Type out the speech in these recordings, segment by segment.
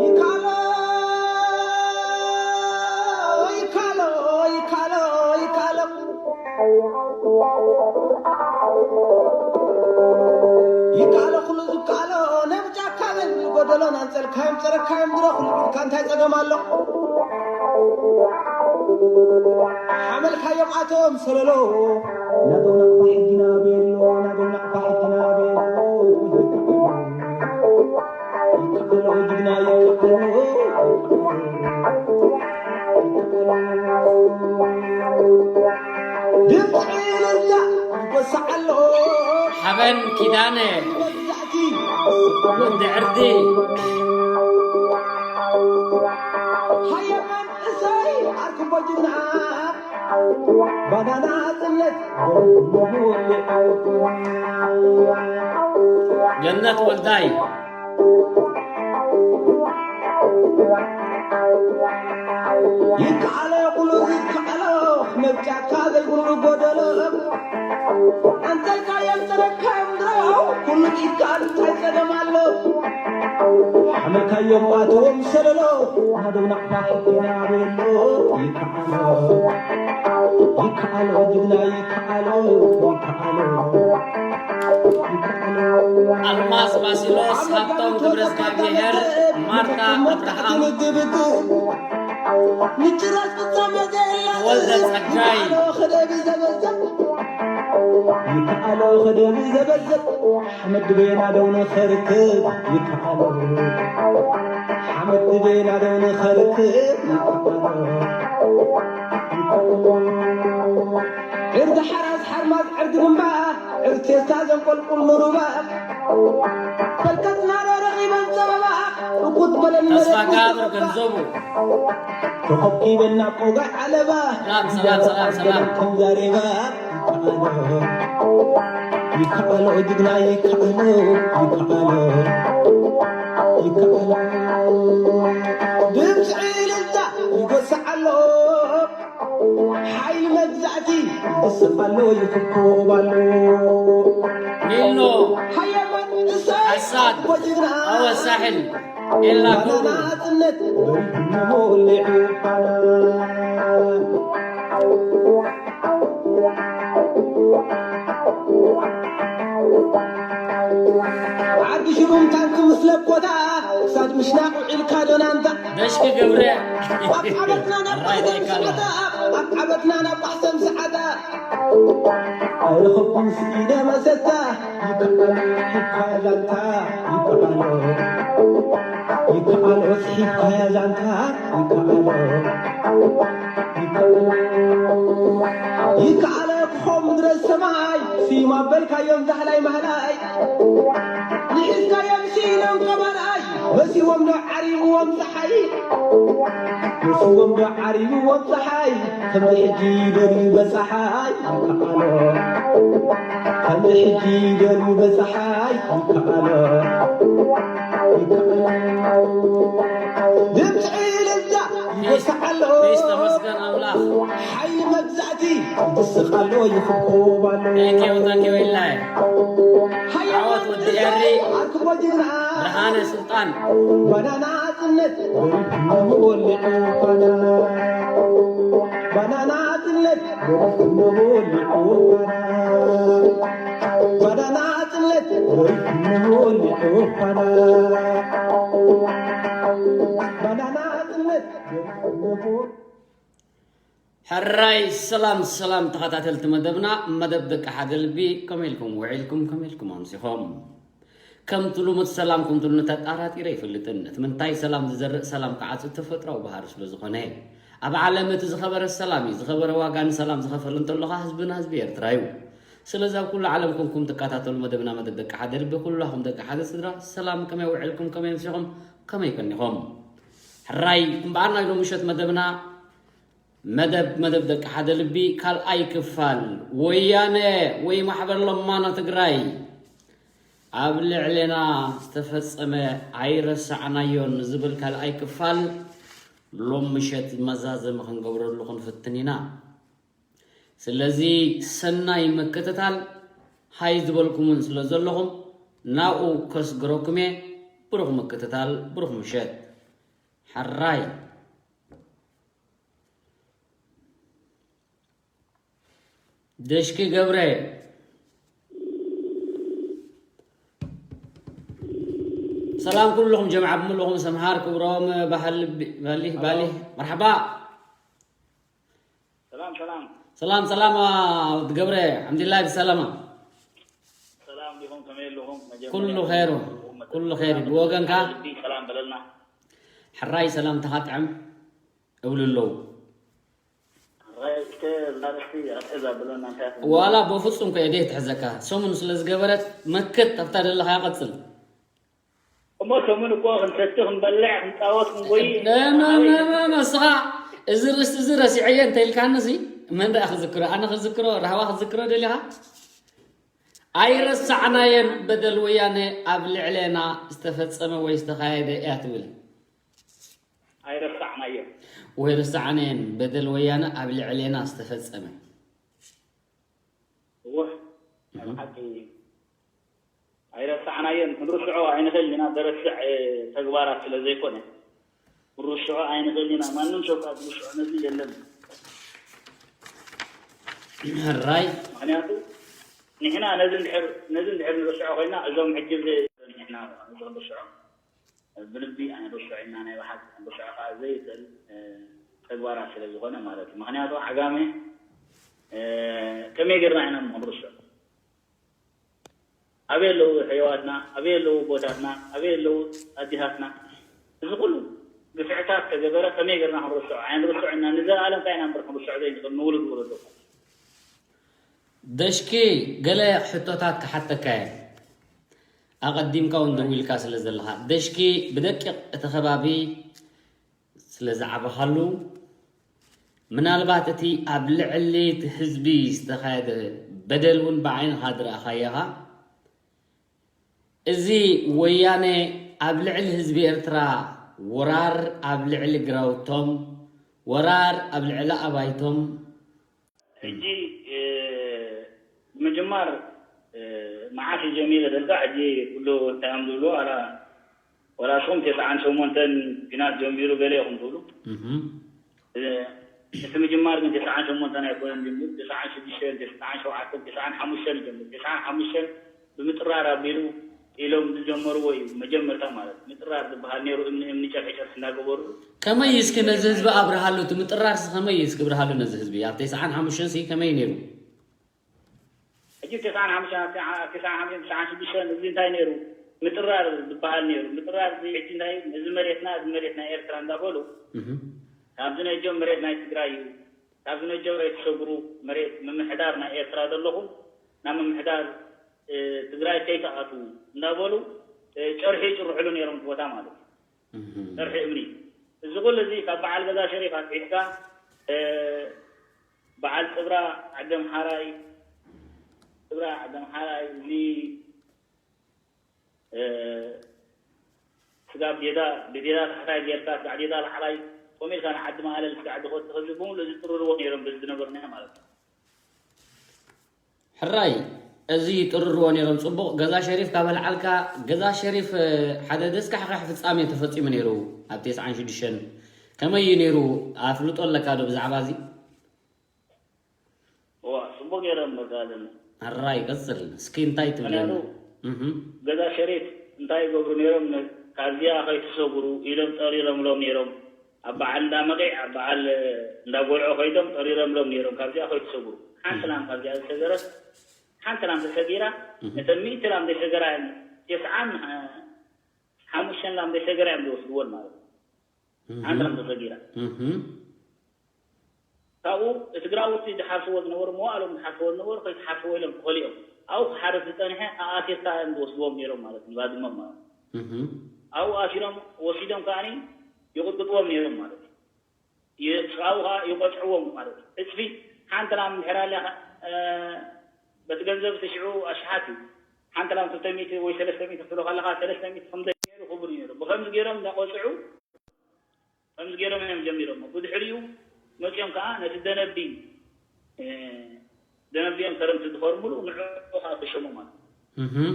ይካሎ፣ ይካሎ፣ ይካሎ፣ ይካሎ። ይካሎ ኩሉ ዝካሎ፣ ናብ ጫካ በል ጎደሎ፣ ናንጸልካዮም ጸረካዮም ድሮ፣ ኩሉ ኢድካ እንታይ ጸገም ኣሎ? ሓመልካዮም ኣቶም ሰለሎ፣ ናቶም ናቕፋ ሕጊና ቤሎ፣ ናቶም ናቕፋ ሕጊና ቤሎ። ይካሎ ጅግና ይካሎ። ድምፂ እልልታ ይጎስዕ ኣሎ። ሓበን ኪዳነ መግዛእቲ ወዲ ዕርዲ። ሃየማን እሰይ ዓርኩቦ ጅግና። ባናና ጽነት ገነት ወልዳይ። ይከኣሎ ኩሉ ይከኣሎ፣ መብጫካ ዘይብሉ ጎደሎ። ኣንተልካዮም ጸረካዮም ድሮ፣ ኩሉ ኢድካ እንታይ ጸገም ኣሎ? ሓመልካዮም ኣቶም ሰለሎ፣ ናደው ናቕፋ ሕኮና ቤሎ። ይከኣሎ፣ ይከኣሎ፣ ጅግና ይከኣሎ፣ ይከኣሎ፣ ይከኣሎ። ኣልማዝ ባሲሎስ፣ ሃብቶም ገብረዝጋብሄር፣ ማርታ ኣብርሃም፣ ተወልደ ጸጋይ። ይከኣሎ ክደቢ ዘበዘብ፣ ሓመድ ድቤና ደው ንኸርክብ ይከኣሎ። ሓመድ ድቤና ደው ንኸርክብ ይከኣሎ። ዕርዲ ሓራስ ሓርማዝ ዕርዲ ግንባ፣ ዕርዲ ቴስታ ዘንቆልቁል ንሩባ። ፈልከትና ዶ ረኺበን ጸበባ፣ እኩት በለን ተስፋ መለስ ጋብር ገንዘቡ። ተኸኪበን ናብ ቆጋይ ዓለባ። ሰላም፣ ሰላም፣ ሰላም፣ ሰላም። ከም ዛሬባ። ይከኣሎ፣ ይከኣሎ፣ ጅግና ይከኣሎ፣ ይከኣሎ፣ ይከኣሎ። ድምፂ እልልታ ይጎስዕ ኣሎ። ሓይሊ መግዛእቲ ይስቕ ኣሎ፣ ይኹብኩብ ኣሎ። ኒኖ፣ ሃየማን እሰይ ሓሳድ፣ ኣቦ ጅግና። ኣወ ሳሕል፣ ኤላ ባናና ገብሩ። ጽነት በሪሁ መወልዒ ባና። ዓዲ ሽሩም ታንክ ምስ ለኮታ፣ ክሳድ ምሽናቕ ውዒልካ ዶ ናንታ? በሽኪ ገብረ። ኣብ ዓመትና ናብ ኣራይ ባሕተን ዘይካላ። ሰዓታ፣ ኣብ ዓመትና ናብ ባሕተን ሰዓታ። ኣይረኸብኩን ስኢነ መሰታ፣ ይከኣሎ፣ ይከኣሎ፣ ይከኣሎ፣ ይከኣሎ፣ ይከኣሎ፣ ክኾም ምድረ ሰማይ፣ ስዩም ኣበልካዮም ዛህላይ ማህላይ። ንሒዝካዮም ሲኢኖም ቀባላይ፣ መሲዎም ዶ ዓሪብዎም ፀሓይ? መሲዎም ዶ ዓሪብዎም ፀሓይ? ከምዚ ሕጂ ደልዩ በፀሓይ ይከኣሎ። ከምዚ ሕጂ ደልዩ በፀሓይ ይከኣሎ። ይከኣሎ። ድምፂ እልልታ ይጎስዕ ኣሎ። ፕሊዝ ተመስገን ኣምላኽ። ሓይሊ መግዛእቲ ይድስቕ ኣሎ፣ ይኹብኩብ ኣሎ። Thank you, thank you፣ ኢላይ። ሓያል ዓወት ወዲ ኤሪ። ዓርኩቦ ጅግና። ብርሃነ ስልጣን። ባናና ጽነት በሪሁ መወልዒ ፋና። ባናና ጽነት በሪሁ መወልዒ ፋና። ባናና ጽነት በሪሁ መወልዒ ፋና። ባናና ጽነት በሪሁ መወልዒ ሕራይ ሰላም ሰላም ተኸታተልቲ መደብና፣ መደብ ደቂ ሓደ ልቢ፣ ከመይ ኢልኩም ውዒልኩም፣ ከመይ ኢልኩም ኣምሲኹም? ከምቲ ልሙድ ሰላም ከምቲ ንተጣራጢረ ኣይፈልጥን። እቲ ምንታይ ሰላም ዝዘርእ ሰላም ክዓጽድ ተፈጥሮኣዊ ባህሪ ስለ ዝኾነ። ኣብ ዓለም እቲ ዝኸበረ ሰላም እዩ። ዝኸበረ ዋጋ ንሰላም ዝኸፈል እንተሎ ኸኣ ህዝብና ህዝቢ ኤርትራ እዩ። ስለዚ ኣብ ኩሉ ዓለም ኮንኩም ትከታተሉ መደብና መደብ ደቂ ሓደ ልቢ፣ ኩላኹም ደቂ ሓደ ስድራ ሰላም፣ ከመይ ውዒልኩም፣ ከመይ ኣምሲኹም፣ ከመይ ቀኒኹም? ሕራይ እምበኣር ናይ ሎሚ ምሸት መደብና መደብ፣ መደብ ደቂ ሓደ ልቢ ካልኣይ ክፋል፣ ወያነ ወይ ማሕበር ለማኖ ትግራይ ኣብ ልዕሌና ዝተፈጸመ ኣይረሳዕናዮን ዝብል ካልኣይ ክፋል ሎም ምሸት መዛዘሚ ክንገብረሉ ክንፍትን ኢና። ስለዚ ሰናይ ምክትታል፣ ሃይ ዝበልኩምን ስለ ዘለኹም ናብኡ ከስግረኩም እየ። ብሩኽ ምክትታል፣ ብሩኽ ምሸት። ሕራይ። ደሽኪ ገብረ። ሰላም ኩልኹም ጀምዓ ብምልኹም፣ ሰምሃር ክብሮም፣ ባህል፣ ባሊ፣ ባሊ፣ መርሓባ። ሰላም፣ ሰላም። ሰላም፣ ሰላም፣ ወዲ ገብረ፣ ኣልሓምዱሊላህ ብሰላማ። ሰላም ዲኹም፣ ከመይ ኣለኹም? መጀመርያ ኩሉ ኸይሩ፣ ኩሉ ኸይሩ። ብወገንካ? ልቢ ሰላም በለልና። ሕራይ ሰላምታኻ ጥዕም እብሉ ኣለዉ። ሕራይ እስከ ዛረስቲ ኣትሕዛ በለና፣ እንታይ ዋላ በፍጹም ከ እየ ትሕዘካ። ሰሙን ስለ ዝገበረት መክት ኣብታ ዘለኻያ ቀጽል። እሞ ሰሙን እኮ ክንሰቲ፣ ክንበልዕ፣ ክንጻወት፣ ክንጎይ። ኖ፣ ኖ፣ ኖ፣ ኖ፣ ኖ፣ ንስኻ እዚ ርእስቲ እዚ ረሲዐዮ እንተ ኢልካኒ፣ እዚ መን ደኣ ክዝክሮ? ኣነ ክዝክሮ? ራህዋ ክዝክሮ ደሊኻ? ኣይረሳዕናየን በደል ወያነ ኣብ ልዕሌና ዝተፈጸመ ወይ ዝተኻየደ እያ ትብል። ኣይረሳዕናየን። ወይ ረሳዕናየን በደል ወያነ ኣብ ልዕሌና ዝተፈጸመ። እወ፣ ናይ እህ። ብሓቂ ኣይረሳዕናዮን፣ ክንርስዖ ኣይንኽእልን ኢና። ዘረስዕ፣ እ፣ ተግባራት ስለ ዘይኮነ፣ ክንርስዖ ኣይንኽእልን ኢና። ማንም ሰብ ካብ ዝርስዖ ነዚ የለን። ሕራይ። ምኽንያቱ፣ ንሕና ነዚ እንድሕር፣ ነዚ እንድሕር ንርስዖ ኮይና፣ እዞም ሕጂ ብ-፣ ንሕና ነዚ ክንርስዖ ብልቢ ኣይንርስዖ ኢና፣ ናይ ብሓቂ ክንርስዖ ከዓ ዘይክእል፣ እ፣ ተግባራት ስለ ዝኾነ ማለት እዩ። ምኽንያቱ ዓጋመ፣ እ፣ ከመይ ጌርና ኢና እሞ ክንርስዖ? ኣበይ ኣለዉ ኣሕዋትና? ኣበይ ኣለዉ ኣቦታትና? ኣበይ ኣለዉ ኣዴታትና? እዚ ኩሉ ግፍዕታት ተገበረ ከመይ ጌርና ክንርስዖ? ኣይንርስዖ ኢና፣ ንዘለኣለም እንታይ ኢና እምበር ክንርስዖ ዘይንኽእል ንውሉድ ወለዶ። ደሽኪ፣ ገለ ሕቶታት ክሓተካ እየ። ኣቐዲምካ እውን ደው ኢልካ ስለ ዘለኻ፣ ደሽኪ ብደቂቕ እቲ ከባቢ ስለ ዝዓበኻሉ፣ ምናልባት እቲ ኣብ ልዕሊ እቲ ህዝቢ ዝተኻየደ በደል እውን ብዓይንኻ ዝረኣኻዮ ኢኻ። እዚ ወያነ ኣብ ልዕሊ ህዝቢ ኤርትራ ወራር ኣብ ልዕሊ ግራውቶም፣ ወራር ኣብ ልዕሊ ኣባይቶም፣ ሕጂ፣ እ፣ ንምጅማር፣ እ፣ መዓስ እዩ ጀሚሩ ተልካ፣ ሕጂ ኩሉ እንታይ እዮም ዝብሉ፣ ዋላ፣ ዋላ ንስኹም ተስዓን ሸሞንተን ኲናት ጀሚሩ ገለ ኢኹም ትብሉ። እህ። እ፣ እቲ ምጅማር ግን ተስዓን ሸሞንተን ኣይኮነን ጀሚሩ፣ ተስዓን ሽዱሽተን፣ ተስዓን ሸውዓተን፣ ተስዓን ሓሙሽተን እዩ ጀሚሩ። ተስዓን ሓሙሽተን ብምጥራር ኣቢሉ ኢሎም ዝጀመርዎ እዩ መጀመርታ ማለት። ምጥራር ዝበሃል ነይሩ፣ እምኒ እምኒ፣ ጨርሒ ጨርሒ እንዳገበሩ። ከመይ እስኪ ነዚ ህዝቢ ኣብርሃሉ፣ እቲ ምጥራር ሲ ከመይ እስኪ ብርሃሉ ነዚ ህዝቢ? ኣብ ተስዓን ሓሙሽተን ሲ ከመይ ነይሩ? ሕጂ ተስዓን ሓሙሽተን፣ ኣብ ተስዓን ሓሙሽተን፣ ተስዓን ሽዱሽተን እዚ እንታይ ነይሩ? ምጥራር ዝበሃል ነይሩ። ምጥራር እዚ ሕጂ እንታይ፣ ነዚ መሬትና፣ እዚ መሬት ናይ ኤርትራ እንዳበሉ፣ እህ። ካብዚ ነጆም መሬት ናይ ትግራይ እዩ፣ ካብዚ ነጆም ከይትሰግሩ፣ መሬት ምምሕዳር ናይ ኤርትራ ዘለኹም ናብ ምምሕዳር፣ እ፣ ትግራይ ከይትኣትዉ እንዳበሉ፣ እ፣ ጨርሒ ይጭርሕሉ ነይሮም እቲ ቦታ ማለት እዩ። እህ። ጨርሒ እምኒ። እዚ ኩሉ እዚ ካብ በዓል ገዛ ሸሪፍ ኣትሒዝካ፣ እ፣ በዓል ጥብራ ዓዲ ኣምሓራይ፣ ጥብራ ዓዲ ኣምሓራይ፣ እዚ፣ እ፣ ስጋብ ዴዳ፣ ብዴዳ ታሕታይ ጌርካ፣ ስጋብ ዴዳ ላዕላይ፣ ከምኡ ኢልካ ንዓዲ መቐለ፣ ስጋብ ዓዲ ኮቲ፣ እዚ ብምሉእ እዚ ጥርርዎ ነይሮም በዚ ዝነበርና ማለት እዩ። ሕራይ፣ እዚ ይጥርርዎ ነይሮም። ጽቡቕ፣ ገዛ ሸሪፍ ካብ ኣልዓልካ፣ ገዛ ሸሪፍ፣ እ፣ ሓደ ዘስካሕክሕ ፍጻሜ ተፈጺሙ ነይሩ ኣብ ተስዓን ሽዱሽተን። ከመይ እዩ ነይሩ? ኣፍልጦ ኣለካ ዶ ብዛዕባ እዚ? እዋ፣ ጽቡቕ ገይረ እምበር ኣለና። ሕራይ፣ ቀጽል። እስኪ እንታይ ትብለና? ምኽንያቱ እህ። ገዛ ሸሪፍ እንታይ ይገብሩ ነይሮም? ነ-፣ ካብዚኣ ከይትሰግሩ ኢሎም ጠሪሮምሎም ነይሮም። ኣብ በዓል እንዳ መቒዕ፣ ኣብ በዓል፣ እ፣ እንዳ ጎልዖ ከይዶም ጠሪሮምሎም ነይሮም። ካብዚኣ ከይትሰግሩ። ሓንቲ እህ። ላም ካብዚኣ ዝሰገረት፣ ሓንቲ ላም ተሰጊራ፣ እህ። ነተን ሚእቲ ላም ዘይሰገራ እየን፣ ተስዓን፣ እ፣ ሓሙሽተን ላም ዘይሰገራ እዮም ዝወስድወን ማለት እዩ። እህ። ሓንቲ ላም ተሰጊራ። እህ። ካብኡ እቲ ግራውቲ ዝሓርስዎ ዝነበሩ፣ መዋእሎም ዝሓርስዎ ዝነበሩ፣ ከይትሓርስዎ ኢሎም ተኸሊኦም። ኣብኡ ክሓርስ ዝጸንሐ ኣኣሲርካ እዮም ዝወስድዎም ነይሮም ማለት እዩ፣ ባድመ ማለት እዩ። እህ። ኣብኡ ኣሲሮም ወሲዶም ከኣኒ ይቕጥቅጥዎም ነይሮም ማለት እዩ። ይ-፣ ኣብኡ ከኣ ይቐጽዕዎም ማለት እዩ። ዕጽፊ ሓንቲ ላም እንድሕር ኣልያ፣ እ፣ በቲ ገንዘብ እቲ ሽዑ ኣሽሓት እዩ። ሓንቲ ላም ክልተ ሚእቲ ወይ ሰለስተ ሚእቲ ክትብሎ ከለኻ፣ ሰለስተ ሚእቲ ከም ዘይነይሩ ክብሉ ነይሩ። ብኸምዚ ገይሮም እንዳቐጽዑ ከምዚ ገይሮም እዮም ጀሚሮሞ። ብድሕሪኡ መጺኦም ከኣ ነቲ ደነቢ ደነቢኦም ከረምቲ ዝኸርምሉ ንዑ ከዓ ተሸሙ ማለት እዩ።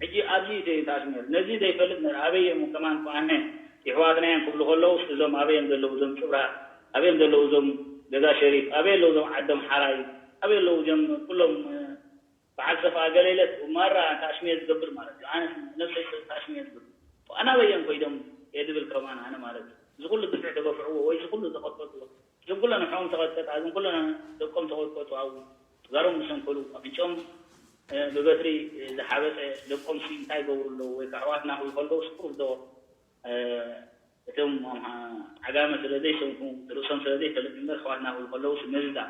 ሕጂ ኣብዚ ተሽመር ነዚ ዘይፈልጥ ነ ኣበይ እዮም ከማን ኣነ ይሕዋትና እዮም ክብሉ ከለዉ እዞም ኣበይ እዮም ዘለዉ እዞም ፅብራ ኣበይ እዮም ዘለዉ እዞም ገዛ ሸሪፍ ኣበይ ኣለዉ እዞም ዓዶም ሓራይ ኣበይ ኣለዉ እዞም ኩሎም በዓል ሰፍኣ ገለ ኢለስ ማራ ታሽሚየ ዝገብር ማለት እዩ። ኣነ ነብሰይ ታሽሚየ ዝገብር ኣናበይ እዮም ኮይዶም እየ ዝብል ከማን ኣነ ማለት እዩ። እዚ ኩሉ ግፍዒ ተገፍዕዎ ወይ እዚ ኩሉ ዘቐጠጥዎ እዞም ኩሎም ንሕኦም ተቐጥቀጥ እዞም ኩሎም ደቆም ተቐጥቀጡ ኣብኡ ጋሮም ዝሰንከሉ ኣፍንጭኦም ብበትሪ ዝሓበጠ ደቆም ሲ እንታይ ይገብሩ ኣለዉ ወይ ከዓ ኣሕዋትና ክብሉ ከለዉ ስቁር ዶ እቶም ዓጋመ ስለ ዘይሰምኩ ርእሶም ስለ ዘይፈልጥ እምበር ኣሕዋትና ክብሉ ከለዉ ነዚ ዳ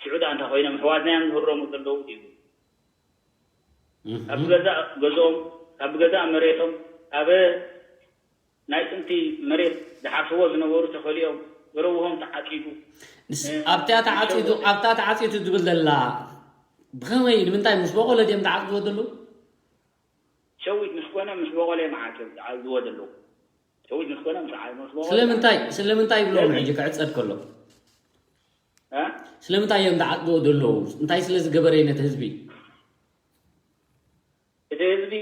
ሽዑ ዳ እንታይ ኮይኖም ኣሕዋትና እዮም ዝህረሙ ዘለዉ ይብሉ። ካብ ገዛእ ገዝኦም ካብ ገዛእ መሬቶም ካብ ናይ ጥንቲ መሬት ዝሓፍዎ ዝነበሩ ተፈሊኦም ገረውሆም ተዓፂዱ ኣብታ ተዓፂዱ ኣብታ ተዓፂዱ ዝብል ዘላ ብኸመይ ንምንታይ ምስ በቆለ ድዮም ተዓፅድዎ ዘለዉ? ሸዊት ምስ ኮነ ምስ በቆለ መዓት እዮም ተዓፅድዎ ዘለዉ። ሸዊት ምስ ኮነ ምስ በቆለ ስለምንታይ ስለምንታይ ይብሎም ሕጂ ክዕፀድ ከሎ ስለምንታይ እዮም ተዓፅድዎ ዘለዉ? እንታይ ስለ ዝገበረ ነቲ ህዝቢ? እቲ ህዝቢ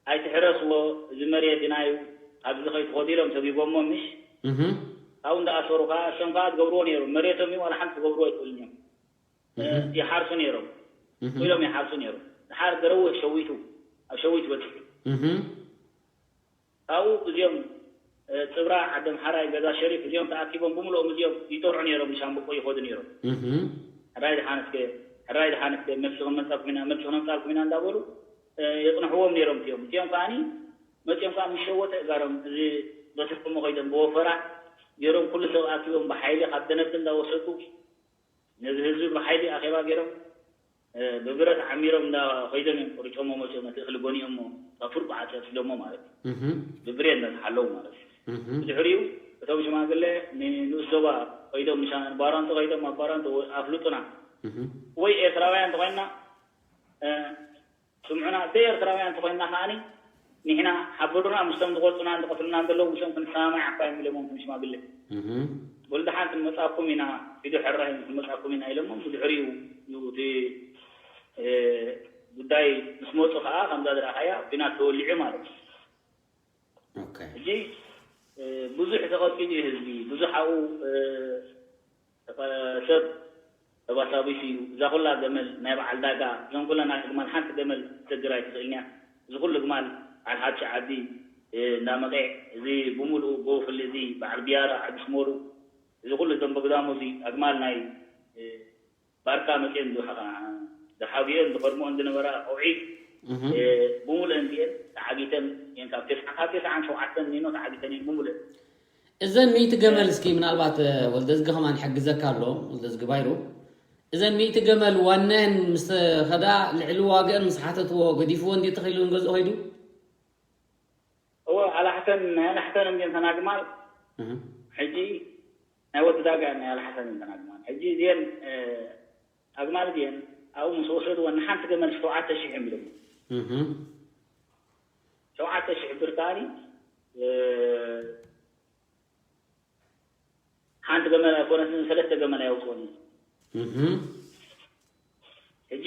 ኣይትሕረስዎ፣ እዚ መሬት ናዩ፣ ኣብዚ ከይትኸዱ ኢሎም ሰጒጎሞ ምሽ? ካብኡ እንዳኣሰሩ ከዓ እሶም ከዓ ዝገብርዎ ነይሮም። መሬቶም እዩ ዋላ ሓንቲ ክገብርዎ ኣይክእሉን እዮም። ይሓርሱ ነይሮም። ኢሎም ይሓርሱ ነይሮም። ድሓር ገረውህ ሸዊቱ ኣብ ሸዊት በፂሑ። ካብኡ እዚኦም ፅብራ ዓዲ ኣምሓራይ ገዛ ሸሪፍ እዚኦም ተኣኪቦም ብምልኦም እዚኦም ይጠርዑ ነይሮም ንሻምብቆ ይኸዱ ነይሮም። ሕራይ ድሓንስከ ሕራይ ድሓንስከ መልሲ ክንመፀኩም ኢና መልሲ ክነምፃልኩም ኢና እንዳበሉ የፅንሕዎም ነይሮም እቲኦም እቲኦም ከዓኒ መፂኦም ከዓ ምሸወተ እጋሮም እዚ በስርኩም ከይዶም ብወፈራ ገይሮም ኩሉ ሰብ ኣኪቦም ብሓይሊ ካብ ደነብ እንዳወሰዱ ነዚ ህዝቢ ብሓይሊ ኣኼባ ገይሮም ብብረት ዓሚሮም እንዳ ኮይዶም እዮም ቆሪጮሞ መፅኦም ነቲ እኽሊ ጎኒኦሞ ካብ ፍርቁ ዓፂ ኣፅሎሞ ማለት እዩ። ብብሬን ነዝሓለዉ ማለት እዩ። ብድሕሪኡ እቶም ሽማግለ ንንኡስ ዞባ ኮይዶም ንባራንቶ ኮይዶም ኣብ ባራንቶ ኣፍልጡና ወይ ኤርትራውያን እንተኮይንና ስምዑና ዘይኤርትራውያን እንተኮይንና ከዓኒ ንሕና ሓብሩና ምስቶም ዝቆርፁናን ዝቀትሉናን ዘለዉ ምስኦም ክንሰማማዕ እኳ እዮም ኢሎሞም እቶም ሽማግለ። በሉ ደሓን ክንመፃኩም ኢና ኪዱ ሕራይ ክንመፃኩም ኢና ኢሎሞም ብድሕሪኡ እዩ እቲ ጉዳይ ምስ መፁ ከዓ ከምዛ ዝረኣኻያ ኩናት ተወሊዑ ማለት እዩ። ሕጂ ብዙሕ ተቐጥቂጡ እዩ ህዝቢ ብዙሕ ኣብኡ ሰብ ተባሳቢሱ እዩ እዛ ኩላ ገመል ናይ በዓል ዳጋ እዞም ኩለን ኣግማል ሓንቲ ገመል ክትሰግር ኣይትኽእልን እያ እዚ ኩሉ ግማል በዓል ሓብሺ ዓዲ እንዳ መቐዕ እዚ ብምሉኡ ጎፍሊ እዚ በዓል ቢያራ ዓዲ ሽሞሩ እዚ ኩሉ እዞም በግዳሙ እዚ ኣግማል ናይ ባርካ መፅኤን ዝሓቢኦን ዝኸድምኦን ዝነበራ ቀውዒ ብምሉእን እዚኤን ተዓጊተን እየን ካብ ተስዓ ካብ ተስዓን ሸውዓተን ኒኖ ተዓጊተን እየን ብምሉእን እዘን ሚእቲ ገመል እስኪ ምናልባት ወልደዝጊ ከማን ይሕግዘካ ኣሎ ወልደዝጊ ባይሩ እዘን ሚእቲ ገመል ዋነን ምስ ከዳ ልዕሊ ዋግአን ምስ ሓተትዎ ገዲፍዎ እንዲ ተኺሉ ንገዝኦ ከይዱ እወ ኣላሕተን ናይ ኣላሕተን እንዲን ተናግማል ሕጂ ናይ ወዲ ዳጋ ናይ ኣላሕተን እንዲን ተናግማል ሕጂ እዚአን ኣግማል እዚአን ኣብኡ ምስ ወሰድወን ንሓንቲ ገመል ሸውዓተ ሽሕ እዮም ኢሎም ሸውዓተ ሽሕ ብር ከዓኒ ሓንቲ ገመል ኣይኮነትን ሰለስተ ገመል ኣየውፅኦን እዩ ሕጂ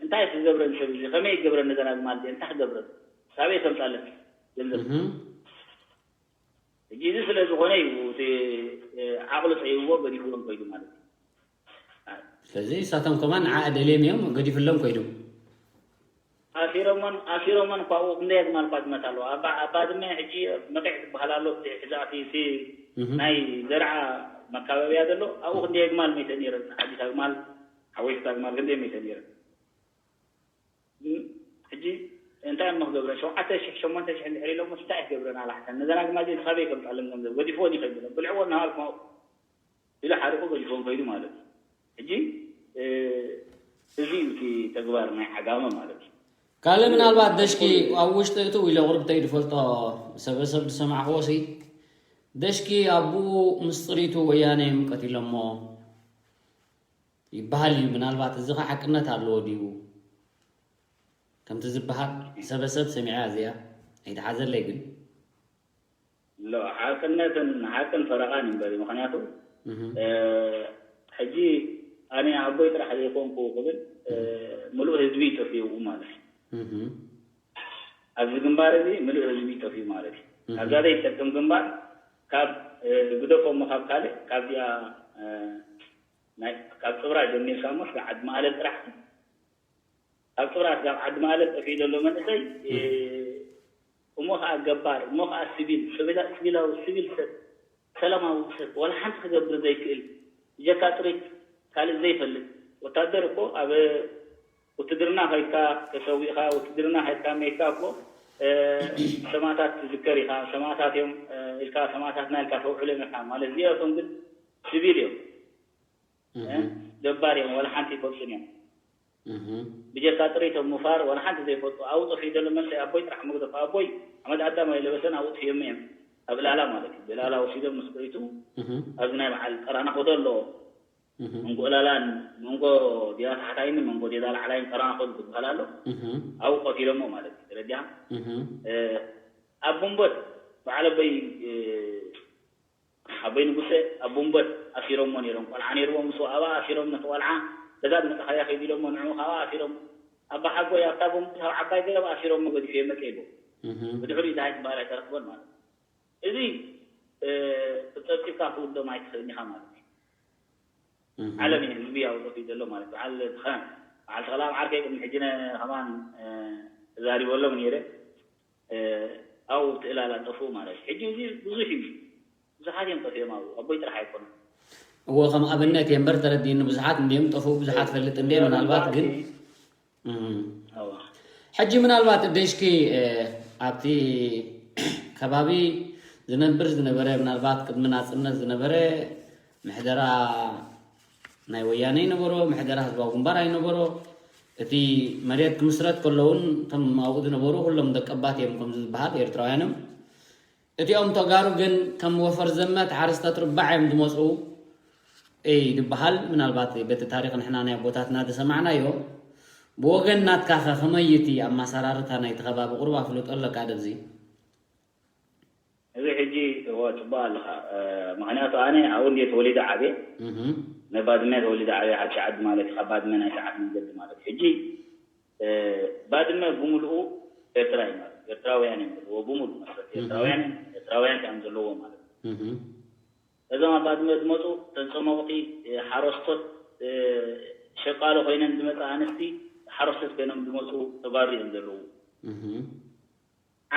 እንታይ ክገብረን ሰብ እዚ ከመይ ይገብረን ነዘን ኣግማል እዚአን እንታይ ክገብረን ሳበይ ከምፃለን ገንዘብ ሕጂ እዚ ስለ ዝኾነ እዩ እቲ ዓቕሉ ፀይብዎ ገዲፍዎም ከይዱ ማለት እዩ ስለዚ እሳቶም ከማን ንዓ ደልዮም እዮም ገዲፍሎም ከይዱ ኣሲሮሞን ኣሲሮሞን እኳ ኣብኡ ክንደይ ኣግማል እኳ ዝመት ኣለዋ ኣብ ባድመ ሕጂ መቂዕ ዝበሃል ኣሎ እቲ ሕዛእቲ እቲ ናይ ዘርዓ መካበብያ ዘሎ ኣብኡ ክንደይ ኣግማል መይተ ነይረን ሓዲት ኣግማል ሓወይሽቲ ኣግማል ክንደይ መይተ ነይረን ሕጂ እንታይ እሞ ክገብረን ሸውዓተ ሽሕ ሸሞንተ ሽሕ እንድሕር ኢሎሞስ እንታይ ክገብረን ኣላሕተን ነዘን ኣግማል እዚን ካበይ ከምፃለን ገንዘብ ገዲፍወን ይኸይድ ብልዕወን ናሃልኩም ኣብኡ ኢሉ ሓሪቑ ገዲፎም ከይዱ ማለት እዩ። ሕጂ እዚ እዩ እቲ ተግባር ናይ ዓጋመ ማለት እዩ። ካልእ ምናልባት ደሽኪ ኣብ ውሽጢ እትው ኢለ ቁሩብ ተይድፈልጦ ሰበሰብ ዝሰማዕክዎ ሲ ደሽኪ ኣቡኡ ምስ ጥሪቱ ወያነ እዮም ቀቲሎሞ ይበሃል እዩ። ምናልባት እዚ ኸ ሓቅነት ኣለዎ ድዩ? ከምቲ ዝበሃል ሰበሰብ ሰሚዐያ እዚኣ ኣይተሓዘለይ ግን ሎ ሓቅነትን ሓቅን ፈረቓን እዩ በሊ ምኽንያቱ ሕጂ ኣነ ኣቦይ ጥራሕ ዘይኮንኩ ክብል ምሉእ ህዝቢ ጠፊኡ ማለት እዩ። ኣብዚ ግንባር እዚ ምሉእ ህዝቢ ጠፊኡ ማለት እዩ። ካብዛ ዘይጠቅም ግንባር ካብ ግደፎ እሞ ካብ ካልእ ካብዚኣ ካብ ፅብራ ጀሚርካ እሞ ስጋብ ዓዲ መቐለ ጥራሕ ካብ ጥብራት ካብ ዓዲ ማእለል ጠፊኡ ዘሎ መንእሰይ እሞ ከዓ ገባር እሞ ከዓ ሲቪል ሲቪላዊ ሲቪል ሰብ ሰላማዊ ሰብ ዋላ ሓንቲ ክገብር ዘይክእል ብጀካ ጥሪት ካልእ ዘይፈልጥ ወታደር እኮ ኣብ ውትድርና ከይድካ ተሰዊእካ ውትድርና ከይድካ መይትካ እኮ ሰማእታት ትዝከር ኢካ ሰማእታት እዮም ኢልካ ሰማእታትና ኢልካ ተውዕሎም ኢካ ማለት እዚኣቶም ግን ሲቪል እዮም ገባር እዮም ዋላ ሓንቲ ይፈልጡን እዮም ብጀካ ጥሪቶም ምፋር ዋላ ሓንቲ ዘይፈልጡ ኣብኡ ጠፊኡ ዘሎ መንእሰይ ኣቦይ ጥራሕ መግደፍ ኣቦይ ሓመድ ኣዳም ኣይለበሰን ኣብኡ ጥፊኦም እዮም ኣብ ዕላላ ማለት እዩ ብዕላላ ወሲዶም ምስ ጥሪቱ ኣብዚ ናይ በዓል ጠራናኾ ዘሎ መንጎ ዕላላን መንጎ ዲዳ ታሕታይን መንጎ ዲዳ ላዕላይን ጠራናኾ ዝበሃል ኣሎ ኣብኡ ቀቲሎሞ ማለት እዩ ተረዲኣ ኣብ ጉንበት በዓል ኣቦይ ሓቦይ ንጉሰ ኣብ ቡምበት ኣሲሮሞ ነይሮም ቆልዓ ነይርዎም ምስ ኣብኣ ኣሲሮም ነቲ ቆልዓ ገዛ ዝመፃኻያ ከይዱ ኢሎሞ ንዕኡ ካብኣ ኣሲሮም ኣባሓጎይ ኣብታ ቡምበት ኣብ ዓባይ ገረብ ኣሲሮሞ ገዲፈዮ መፀ ኢልዎ ብድሕሪኡ ዝሃይ ዝበሃል ኣይተረክቦን ማለት እዚ ፀብፂብካ ክውደም ኣይትኽእልን ኢኻ ማለት እዩ ዓለም እዩ ህዝቢ ኣውፅእ እዩ ዘሎ ማለት በዓል በዓል ተኽላብ ዓርከይ ቅድሚ ሕጂ ከማን ተዛሪበሎም ነይረ ኣብኡ ትእላላ ጠፍኡ ማለት እዩ ሕጂ እዚ ብዙሕ እዩ ብዙሓት እዮም ጠፊኦም ኣብኡ ኣቦይ ጥራሕ ኣይኮነን እዎ ከም ኣብነት እየ እምበር ተረዲእኒ ብዙሓት እንዲዮም ጠፍኡ ብዙሓት ፈልጥ እንዲየ ምናልባት ግን ሕጂ ምናልባት ደሽኪ ኣብቲ ከባቢ ዝነብር ዝነበረ ምናልባት ቅድሚ ናፅነት ዝነበረ ምሕደራ ናይ ወያነ ይነበሮ ምሕደራ ህዝባዊ ግንባር ኣይነበሮ እቲ መሬት ክምስረት ከሎ እውን እቶም ኣብኡ ዝነበሩ ኩሎም ደቀባት እዮም ከም ዝበሃል ኤርትራውያን እዮም እቲኦም ተጋሩ ግን ከም ወፈር ዘመት ሓረስቶት ርባዕ እዮም ዝመፁ እይ ዝበሃል ምናልባት በቲ ታሪክ ንሕና ናይ ኣቦታትና ዝሰማዕናዮ ብወገን ናትካ ከ ከመይ እቲ ኣማሰራርታ ናይቲ ከባቢ ቁሩብ ኣፍልጦ ኣለካ ኣብዚ እዚ ሕጂ እወ ፅቡቅ ኣለኻ ምክንያቱ ኣነ ኣብኡ እንድየ ተወሊደ ዓብየ ናይ ባድመ ተወሊደ ዓብየ ሓድሽ ዓዲ ማለት እዩ ካብ ባድመ ናይ ሰዓት መንገዲ ማለት እዩ ሕጂ ባድመ ብምልኡ ኤርትራ እዩ ማለት ኤርትራውያን እዮም ዘለዎ ብምልኡ መስረት ኤርትራውያን ኤርትራውያን እዮም ዘለዎ ማለት እዩ እዞም ኣብ ባድመ ዝመፁ ተንፀመቑቲ ሓረስቶት ሸቃሎ ኮይነን ዝመፃ ኣንስቲ ሓረስቶት ኮይኖም ዝመፁ ተጋሩ እዮም ዘለዉ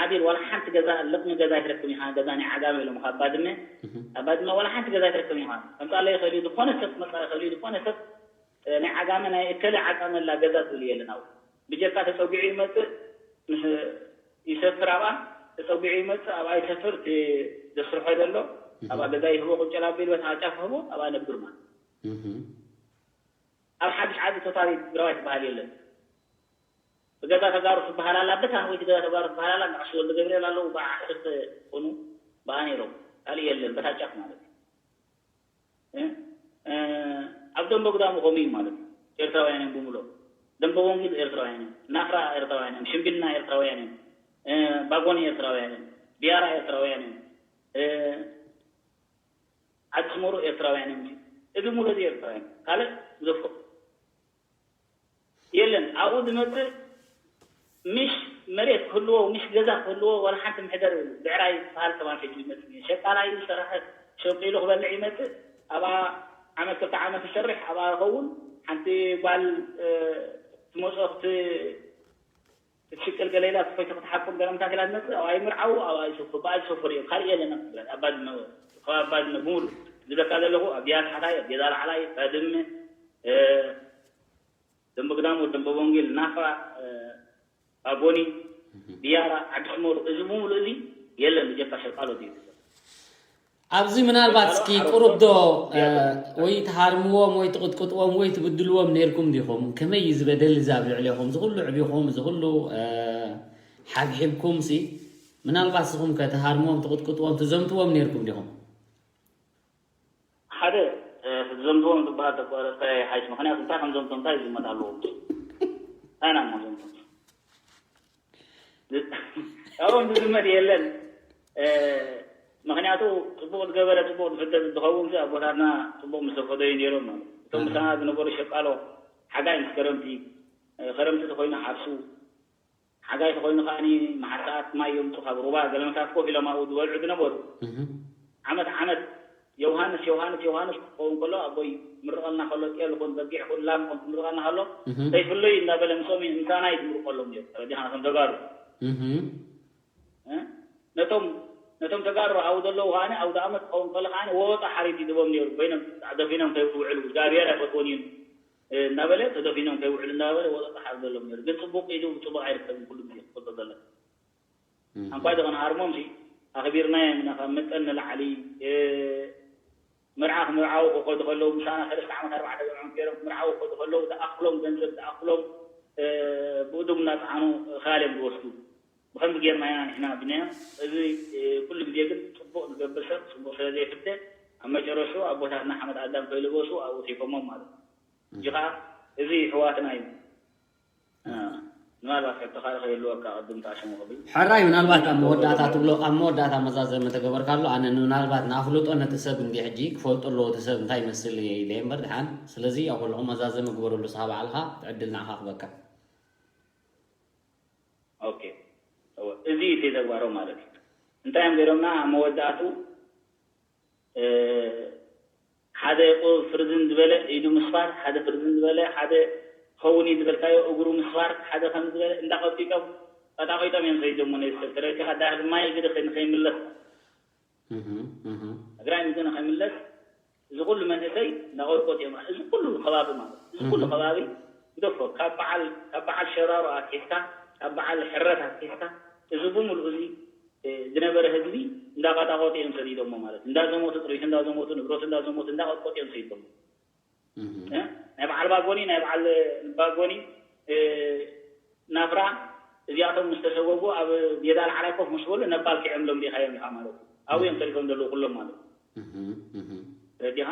ዓቢር ዋላ ሓንቲ ገዛ ልቕሚ ገዛ ኣይትረክብ ኢኻ ገዛ ናይ ዓጋመ ኢሎም ካብ ባድመ ኣብ ባድመ ዋላ ሓንቲ ገዛ ኣይትረክብ ኢኻ ከምፃለ ይኽእል እዩ ዝኾነ ሰብ ክመፃ ይኽእል እዩ ዝኾነ ሰብ ናይ ዓጋመ ናይ እከለ ዓጋመ ላ ገዛ ዝብል የለን ኣብኡ ብጀካ ተፀጊዑ ይመፅእ ምስ ይሰፍር ኣብኣ ተፀጊዑ ይመፅእ ኣብኣ ይሰፍር እቲ ዘስርሖ ዘሎ ኣብኣ ገዛ ይህቦ ቁጭ ላቢል በታ ጫፍ ህቦ ኣብኣ ነብር ማለት ኣብ ሓድሽ ዓዲ ቶታሊ ትግራዋይ ትበሃል የለን ብገዛ ተጋሩ ትበሃል ኣላ በታ ወይ ገዛ ተጋሩ ትበሃል ኣላ ንዓሽ ወልደ ገብርኤል ኣለዉ ብዓ ዓሰርተ ኮኑ ብኣ ነይሮም ካልእ የለን በታ ጫፍ ማለት እዩ ኣብ ደንበ ግዳሙ ከምኡ እዩ ማለት እዩ ኤርትራውያን እዮም ብምሎ ደንበ ወንጌል ኤርትራውያን እዮም ናፍራ ኤርትራውያን እዮም ሽምግልና ኤርትራውያን እዮም ባጎኒ ኤርትራውያን እዮም ቢያራ ኤርትራውያን እዮም ዓዲ ስመሩ ኤርትራውያን እዮም እዚ ሙሉ እዚ ኤርትራውያን ካልእ ዝፎ የለን ኣብኡ ዝመፅእ ምሽ መሬት ክህልዎ ምሽ ገዛ ክህልዎ ዋላ ሓንቲ ምሕደር ብዕራይ ዝበሃል ከማን ሸይጡ ይመፅእ እዩ ሸቃላ እዩ ዝሰርሐ ሸቂሉ ክበልዕ ይመፅእ ኣብኣ ዓመት ክልተ ዓመት ይሰርሕ ኣብኣ ይኸውን ሓንቲ ጓል ትመፅኦ ክት ክትሽቅል ገለ ኢላ ትፈይቶ ክትሓቁን ገለ ምታት ኢላ ትመፅእ ኣብኣ ይምርዓው ኣብኣ ይሰፍሩ ብኣ ዝሰፍሩ እዮም ካልእ የለን ኣብ ትግራይ ኣብ ባድመ ከባቢ ባድመ ብምሉ ዝብለካ ዘለኹ ኣብ ዲያ ታሕታይ ኣብ ጌዛ ላዕላይ ባድመ ደንበ ግዳሙ ደንበ ወንጌል ናፍራ ኣጎኒ ቢያራ ዓዲ ሕመሩ እዚ ብምሉ እዚ የለን ብጀካ ሸቃሎ ድዩ ኣብዚ ምናልባት እስኪ ቁሩብ ዶ ወይ ትሃርምዎም ወይ ትቕጥቅጥዎም ወይ ትብድልዎም ነይርኩም ዲኹም ከመይ እዩ ዝበደል እዚ ኣብ ልዕሌኹም እዚ ኩሉ ዕቢኹም እዚ ኩሉ ሓብሒብኩም ሲ ምናልባት ስኹም ከ ትሃርምዎም ትቕጥቅጥዎም ትዘምትዎም ነይርኩም ዲኹም ሓደ ክትዘምትዎም ዝበሃል ተቋረፅካ ይሓይሽ ምክንያቱ እንታይ ከም ዘምቶም እንታይ ዝዝመት ኣለዎም እንታይ ኢና እሞ ዘምቶም ካብኦም ዝዝመት የለን ምኽንያቱ ጽቡቕ ዝገበረ ጽቡቕ ዝፍደ ዝኸውን ኣቦታትና ጽቡቕ ምስተፈደዩ ነይሮም ማለት። እቶም ምሳና ዝነበሩ ሸቃሎ ሓጋይ ምስ ከረምቲ፣ ከረምቲ ተኮይኑ ሓርሱ፣ ሓጋይ ተኮይኑ ከዓኒ መዓልታት ማይ የምጡ ካብ ሩባ ገለመታት ኮፍ ኢሎም ኣብኡ ዝበልዑ ዝነበሩ። ዓመት ዓመት ዮሃንስ ዮሃንስ ዮሃንስ ክኸውን ከሎ ኣቦይ ምርቐልና ከሎ ጤል ኹን በጊዕ ኹን ላም ኹን ክምርቐልና ከሎ ዘይፍለዩ እንዳበለ ምሶም ምሳና ይትምርቀሎም ነይሩ። ተረዲኻ ነቶም ተጋሩ ነቶም ነቶም ተጋሩ ኣብኡ ዘለዉ ከዓኒ ኣውደ ኣመት ክኸውን ከሎ ከዓኒ ወወጣ ሓሪድ ይድቦም ነይሩ። ኮይኖም ተደፊኖም ከይውዕሉ እግዚኣብሔር ኣይፈትዎን እዩ እናበለ ተደፊኖም ከይውዕሉ እናበለ ወጣ ሓሪድ ዘሎም ነይሩ። ግን ጽቡቅ ኢሉ ጽቡቅ ኣይርከብን ኩሉ ግዜ ክፈልጦ ዘሎ። ኣንኳይ ደኸነ ሃርሞም ሲ ኣኽቢርናዮም ኢና ካብ መጠን ንላዕሊ መርዓ ክምርዓው ክኸዱ ከለዉ ምሳና ሰለስተ ዓመት ኣርባዕተ ዘምዖም ገይሮም ክምርዓው ክኸዱ ከለዉ ዝኣኽሎም ገንዘብ ዝኣኽሎም ብእዶም እናፀዓኑ ኻል እዮም ዝወስዱ። ብኸምዚ ጌርና ኢና ንሕና ኣቢናዮ። እዚ ኩሉ ግዜ ግን ፅቡቕ ዝገብር ሰብ ፅቡቕ ስለ ዘይፍደ ኣብ መጨረሽኡ ኣቦታትና ሓመድ ኣዳም ከይለበሱ ኣብኡ ቴፎሞም ማለት እዩ። ሕጂ ከዓ እዚ ኣሕዋትና እዩ። ምናልባት ሕቶኻ ከይህልወካ ቅድም ተኣሸሙ ቅብል ሕራይ ምናልባት ኣብ መወዳእታ ትብሎ ኣብ መወዳእታ መዛዘሚ ተገበርካሉ ኣነ ምናልባት ንኣፍልጦ ነቲ ሰብ እንዲ ሕጂ ክፈልጦ ኣለዎ እቲ ሰብ እንታይ ይመስል ኢለ እምበር ድሓን ስለዚ ኣብ ኩልኹም መዛዘሚ ግበረሉ ስኻ ባዕልኻ ትዕድል ንዓኻ ክበካ ኦኬ እወ፣ እዚ እዩ ተግባሮም ማለት እዩ። እንታይ እዮም ገይሮምና ኣብ መወዳእቱ ሓደ ቁ ፍርዝን ዝበለ ኢዱ ምስፋር፣ ሓደ ፍርዝን ዝበለ ሓደ ኸውን እዩ ዝበልካዮ እግሩ ምስፋር፣ ሓደ ከም ዝበለ እንዳቀጢጦም ቀጣቂጦም እዮም ሰይዶሞ ነዚ ሰብ ተረዲኻ ዳሕሪ ማይ እግሪ ንኸይምለስ ትግራይ ምዘ ንኸይምለስ እዚ ኩሉ መንእሰይ እንዳቆጥቆጥ እዮም እዚ ኩሉ ከባቢ ማለት እዚ ኩሉ ከባቢ ግደፎ ካብ በዓል ካብ በዓል ሸራሮ ኣትሒዝካ ካብ በዓል ሕረት ኣትሒዝካ እዚ ብምልኡ እዚ ዝነበረ ህዝቢ እንዳቀጣቆጡ እዮም ሰዲዶሞ ማለት እንዳዘሞቱ ጥሪት እንዳዘሞቱ ንብረት እንዳዘሞቱ እንዳቀጥቆጡ እዮም ሰዲዶሞ ናይ በዓል ባጎኒ ናይ በዓል ባጎኒ ናፍራ እዚኣቶም ምስ ተሰጎጉ ኣብ ሜዳ ላዕላይ ኮፍ ምስ በሉ ነባል ክዕምሎም ዲኻዮም ኢኻ ማለት እዩ ኣብኡ እዮም ተሪፎም ዘለዉ ኩሎም ማለት እዩ ረዲኻ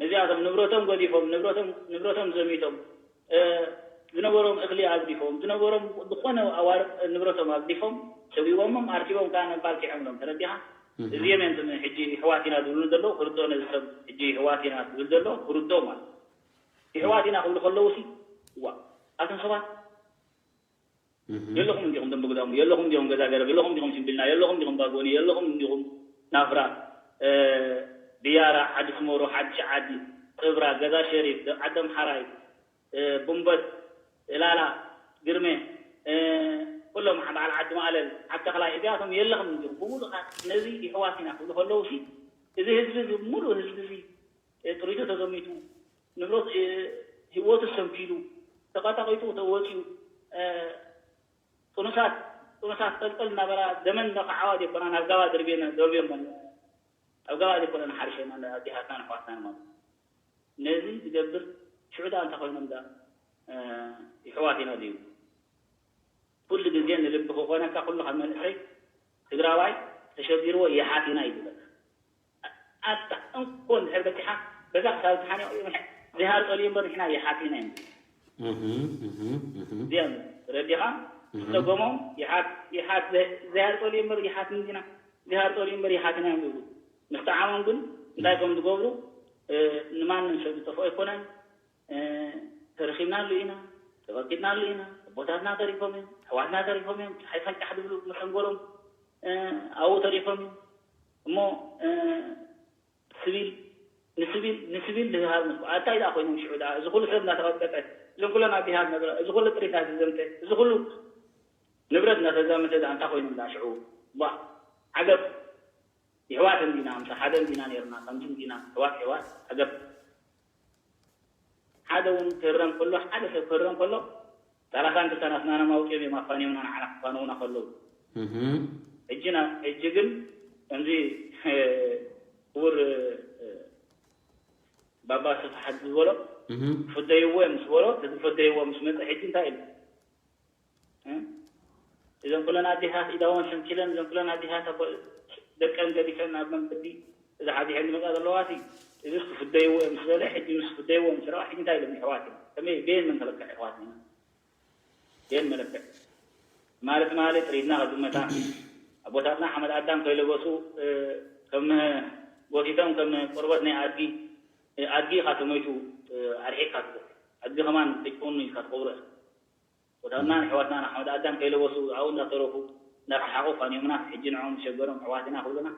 እዚኣቶም ንብረቶም ገዲፎም ንብረቶም ንብረቶም ዘሚቶም ዝነበሮም እኽሊ ኣግዲፎም ዝነበሮም ዝኾነ ኣዋርቕ ንብረቶም ኣግዲፎም ሰጒጎሞም ኣርኪቦም ከዓ ነባል ክዕምሎም ተረዲኻ እዚኦም እዮም ሕጂ ይሕዋት ኢና ዝብሉ ዘለዉ ክርዶ ነዚ ሰብ ሕጂ ይሕዋት ኢና ዝብል ዘሎ ክርዶ ማለት ይሕዋት ኢና ክብሉ ከለዉ ሲ ዋ ኣቶም ሰባት የለኹም እንዲኹም ደንበ ግዳሙ የለኹም እንዲኹም ገዛ ገረብ የለኹም እንዲኹም ሽምብልና የለኹም እንዲኹም ባጎኒ የለኹም እንዲኹም ናፍራ ብያራ ዓዲ ስመሮ ሓድሽ ዓዲ ጥብራ ገዛ ሸሪፍ ዓደም ሓራይ ቡምበት ላላ ግርመ ኩሎም በዓል ዓዲ ማእለል ዓዲ ተኽላይ እዚኣቶም የለኹም እንዲኹም ብምሉእ ነዚ ይሕዋት ኢና ክብሉ ከለዉ እዚ ህዝቢ እዚ ሙሉእ ህዝቢ እዚ ጥሪቱ ተዘሚቱ ንብረት ህይወቱ ሰንኪሉ ተቐጣቒጡ ተወፂኡ ጥኑሳት ጥኑሳት ጠልጠል እናበላ ደመን ነኸዓዋ ዘይኮና ናብ ጋባ ደርብየን ደርብዮመን ኣብ ጋባ ዘይኮነን ሓርሸና ኣዴታትና ንሕዋትና ማለት ነዚ ዝገብር ሽዑ ደኣ እንታይ ኮይኖም ዳ ይሕዋት ኢና ድዩ ኩሉ ግዜ ንልቢ ክኾነካ ኩሉ ካብ መንእሰይ ትግራዋይ ተሸጊርዎ ይሓት ኢና ይብለካ ኣታ እንኮ እንድሕር በፂሓ በዛ ክሳብ ትሓኒቑ እዩ ምሕ- ዝሃር ጠልዩ እምበር ንሕና ይሓት ኢና እዩ እዚኦም ረዲኻ ዝፀገሞም ይሓት ይሓት ዘ- ዝሃር ጠልዩ እምበር ይሓት እንዲና ዝሃር ጠልዩ እምበር ይሓት ኢና እዮም ዝብሉ ምስ ጠዓሞም ግን እንታይ ከም ዝገብሩ እ፣ ንማንም ሰብ ዝጠፍኦ ኣይኮነን ተረኺብናሉ ኢና ተቐቂጥናሉ ኢና ኣቦታትና ተሪፎም እዮም ኣሕዋትና ተሪፎም እዮም ፀሓይ ፋንጫሕ ዝብሉ መሰንጎሎም ኣብኡ ተሪፎም እዮም እሞ ስቢል ንስቢል ንስቢል ዝሃብ ምስ ኣታይ ደኣ ኮይኖም ሽዑ ደኣ እዚ ኩሉ ሰብ እናተቐጥቀጠ እዞም ኩለን ኣዲሃ ዝነብረ እዚ ኩሉ ጥሪት እናተዘምተ እዚ ኩሉ ንብረት እናተዛመተ ደኣ እንታይ ኮይኖም ደኣ ሽዑ ባ ዓገብ ይሕዋት እንዲና ምሳ ሓደ እንዲና ነርና ከምዚ እንዲና ሕዋት ሕዋት ዓገብ ሓደ እውን ክህረም ከሎ ሓደ ሰብ ክህረም ከሎ ሰላሳን ክልተን ኣስናኖም ኣውፂኦም እዮም ኣፋንዮምና ንዓና ክፋንዉና ከለዉ ሕጂ ና- ሕጂ ግን ከምዚ ክቡር ባባ ስፍሓት ዝበሎ ክፍደይዎ እዮም ምስ በሎ እቲ ዝፈደይዎ ምስ መፀ ሕጂ እንታይ ኢሉ እዘን ኩለን ኣዴታት ኢዳወን ሰንኪለን እዘን ኩለን ኣዴታት ኣቦ- ደቀን ገዲፈን ኣብ መንገዲ እዛ ሓዚሐን ዝመፃ ዘለዋ ሲ እዚስ ክፍደይዎ እዮም ዝበለ ሕጂ ምስ ክፍደይዎ ምስ ረዋ ሕጂ እንታይ ኢሎም ይሕዋት እዮም ከመይ ቤን መን ተለክዕ ይሕዋት ኢና ቤን መለክዕ ትማሊ ትማሊ ጥሪትና ክዝመታ ኣቦታትና ሓመድ ኣዳም ከይለበሱ እ፣ ከም ጎቲቶም ከም ቆርበት ናይ ኣድጊ ኣድጊ ኢኻ ተሞይቱ ኣርሒቕካ ትጎት ኣድጊ ከማን ተጭውኑ ኢልካ ትኸብሮ ኢኻ። ቦታና ንሕዋትና ንሓመድ ኣዳም ከይለበሱ ኣብኡ እንዳተረፉ እንዳተሓቑ ፋንዮምና ሕጂ ንዕኦም ዝሸገሮም ኣሕዋትና ክብሉና።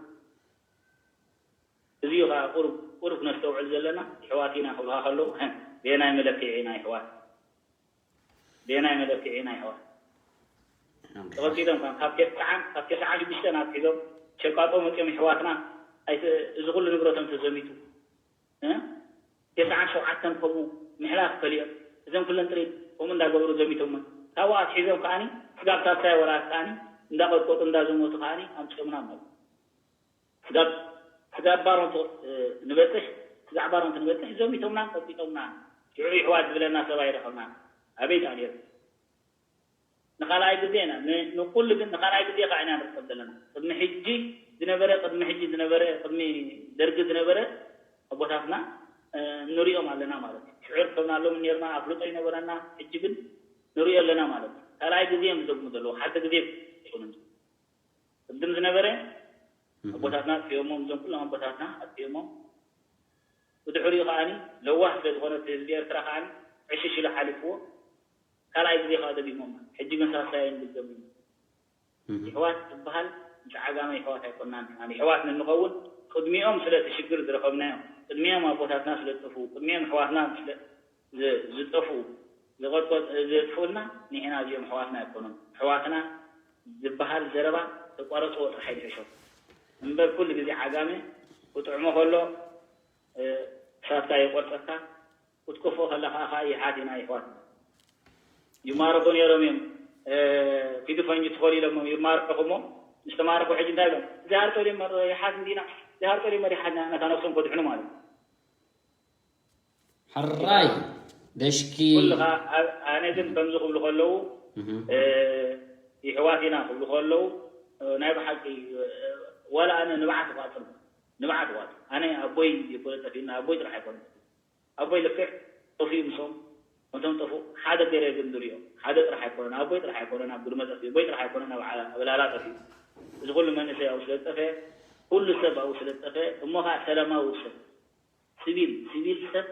እዚ እዩ ከዓ ቁሩብ ቁሩብ ክነስተውዕል ዘለና። ኣሕዋት ኢና ክብሉካ ከለዉ ብየናይ መለክዒ ኢና ኣሕዋት? ብየናይ መለክዒ ኢና ኣሕዋት? ተቐጺሎም ካብ ካብ ቴስዓን ካብ ቴስዓን ሽዱሽተን ኣትሒዞም ሸቃጦ መጺኦም ኣሕዋትና ኣይተ- እዚ ኩሉ ንብረቶም ተዘሚቱ እ? ቴስዓን ሸውዓተን ከምኡ ምሕላፍ ከሊኦም እዞም ኩለን ጥሪት ከምኡ እንዳገበሩ ዘሚቶምና ካብኡ ኣትሒዞም ከዓኒ ስጋብ ሳልሳይ ወራር ከዓኒ እንዳቐጥቀጡ እንዳዘመቱ ከዓኒ ኣምፂኦምና ማለት ስጋብ ስጋብ ባሮንቶ ንበፅሕ ስጋዕ ባሮንቶ ንበፅሕ ዘሚቶምናን ቀጥቂጦምናን ሽዑ ይሕዋት ዝብለና ሰብ ኣይረኸብናን ኣበይ ጣልዮን ንኻልኣይ ግዜ ኢና ንኩሉ ግን ንኻልኣይ ግዜ ከዓ ኢና ንርከብ ዘለና ቅድሚ ሕጂ ዝነበረ ቅድሚ ሕጂ ዝነበረ ቅድሚ ደርጊ ዝነበረ ኣቦታትና ንሪኦም ኣለና ማለት እዩ ሽዑ ርከብናሎም ነርና ኣፍልጦ ይነበረና ሕጂ ግን ንሪኦ ኣለና ማለት እዩ ካልኣይ ግዜ እዮም ዝደግሙ ዘለዉ ሓደ ግዜ ይኹን እንጂ ቅድም ዝነበረ ኣቦታትና ኣጥፊኦሞም እዞም ኩሎም ኣቦታትና ኣጥፊኦሞም ብድሕሪኡ ከዓኒ ለዋህ ስለ ዝኾነ እቲ ህዝቢ ኤርትራ ከዓኒ ዕሽሽ ኢሉ ሓሊፍዎ ካልኣይ ግዜ ከዓ ደጊሞም ሕጂ ግን ሳልሳይ ንድገም እዩ ይሕዋት ዝበሃል ምስ ዓጋመ ይሕዋት ኣይኮናን ንሕና ይሕዋት ንንኸውን ቅድሚኦም ስለ እቲ ሽግር ዝረኸብናዮም ቅድሚኦም ኣቦታትና ስለ ዝጠፍኡ ቅድሚኦም ኣሕዋትና ስለ ዝጠፍኡ ዝቐጥቀጥ ዘጥፍኡልና ንሕና እዚኦም ኣሕዋትና ኣይኮኑን ኣሕዋትና ዝበሃል ዘረባ ተቋረፅዎ ጥራሕ ይድሕሾም እምበር ኩሉ ግዜ ዓጋመ ክጥዕሞ ከሎ ሳትካ ይቆርፀካ ክትከፍኦ ከለካ ከዓ ይሓት ኢና ይሕዋት ይማረኹ ነይሮም እዮም ፊቱ ፈንጂ ትኾል ኢሎሞም ይማረኹ እሞ ምስ ተማረኹ ሕጂ እንታይ ኢሎም ዛሃር ጦሊም ይሓት እንዲና ዛሃር ጦሊም ይሓትና ነታ ነብሶም ከድሕኑ ማለት እዩ ሕራይ ደሽኪ ኩልኻ ኣነ ግን ከምዚ ክብሉ ከለዉ ይሕዋት ኢና ክብሉ ከለዉ ናይ ብሓቂ ዋላ ኣነ ንብዓት ይቋፅር ንብዓት ይቋፅር ኣነ ኣቦይ የኮነ ጠፊእና ኣቦይ ጥራሕ ኣይኮነ ኣቦይ ልክዕ ጠፊኡ ምሶም እቶም ጠፉ ሓደ ገይረ ግን ዝሪኦ ሓደ ጥራሕ ኣይኮነን ኣቦይ ጥራሕ ኣይኮነን ኣብ ጉድመ ጠፊኡ ኣቦይ ጥራሕ ኣይኮነን ኣብ ላላ ጠፊኡ እዚ ኩሉ መንእሰይ ኣብኡ ስለ ዝጠፈ ኩሉ ሰብ ኣብኡ ስለ ዝጠፈ እሞ ከዓ ሰላማዊ ሰብ ሲቪል ሲቪል ሰብ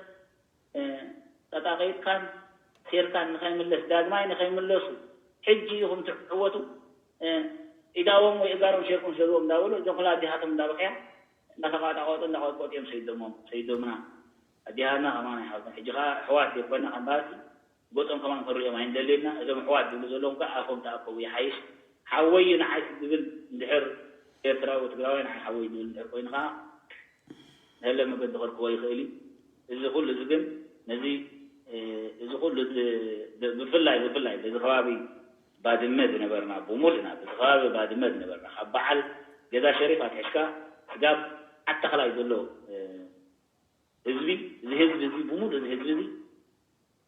ጠጣቂጥካን ሴርካን ንኸይምለስ ዳግማይ ንኸይምለሱ ሕጂ ኢኹም ትዕወቱ ኢዳዎም ወይ እጋሮም ሴርኩም ሰድዎም እንዳበሉ እዞም ኩላ ኣዲሃቶም እንዳበኸያ እንዳተቋጣቆጡ እንዳቆጥቆጡ እዮም ሰይዶሞም ሰይዶምና ኣዲሃና ከማን ኣይሓዝን ሕጂ ከዓ ኣሕዋት ዘይኮና ከም በሃልቲ ገፆም ከማን ክንሪኦም ኣይንደልየና እዞም ኣሕዋት ዝብሉ ዘለዎም ከዓ ኣፎም ተኣከቡ ይሓይሽ ሓወይ ንዓይ ዝብል እንድሕር ኤርትራዊ ትግራዋይ ንዓይ ሓወይ ዝብል እንድሕር ኮይኑ ከዓ ንህለ መገዲ ከርክቦ ይኽእል እዩ። እዚ ኩሉ እዚ ግን ነዚ እዚ ኩሉ እዚ ብ- ብፍላይ ብፍላይ በዚ ከባቢ ባድመ ዝነበርና ብሙሉእና በዚ ከባቢ ባድመ ዝነበርና ካብ በዓል ገዛ ሸሪፍ ኣትሒዝካ ስጋብ ዓዲ ተኽላይ ዘሎ እ፣ ህዝቢ እዚ ህዝቢ እዚ ብሙሉእ እዚ ህዝቢ እዚ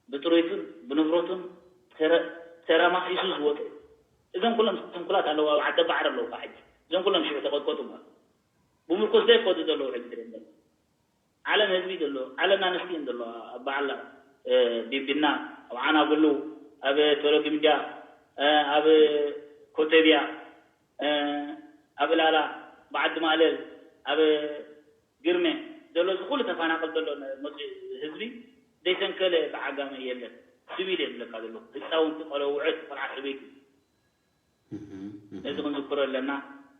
ብጥሪቱን ብንብረቱን ተረ- ተረማሲሱ ዝወፀ እዩ። እዞም ኩሎም ስንኩላት ኣለዉ ኣብ ዓዲ ባዕሪ ኣለዉ ከዓ ሕጂ እዞም ኩሎም ሽዑ ተቐጥቀጡ ማለት ብምርኮስ ዘይኮዱ ዘለዉ ሕጂ ትሪኦም ዘለኹም ዓለም ህዝቢ ዘሎ ዓለም ኣንስቲ እየን ዘለዋ ኣብ በዓላ ቢቢና ኣብ ዓናጉሉ ኣብ ቶሎ ግምጃ ኣብ ኮተቢያ ኣብ እላላ ብዓዲ ማእለል ኣብ ግርመ ዘሎ እዚ ኩሉ ተፈናቀል ዘሎ መፅኡ ህዝቢ ዘይተንከለ ብዓጋመ የለን ስቢል እየ ዝብለካ ዘለኩ ህፃውንቲ ቆለውዕት ቆልዓ ሰበይቲ ነዚ ክንዝክሮ ኣለና።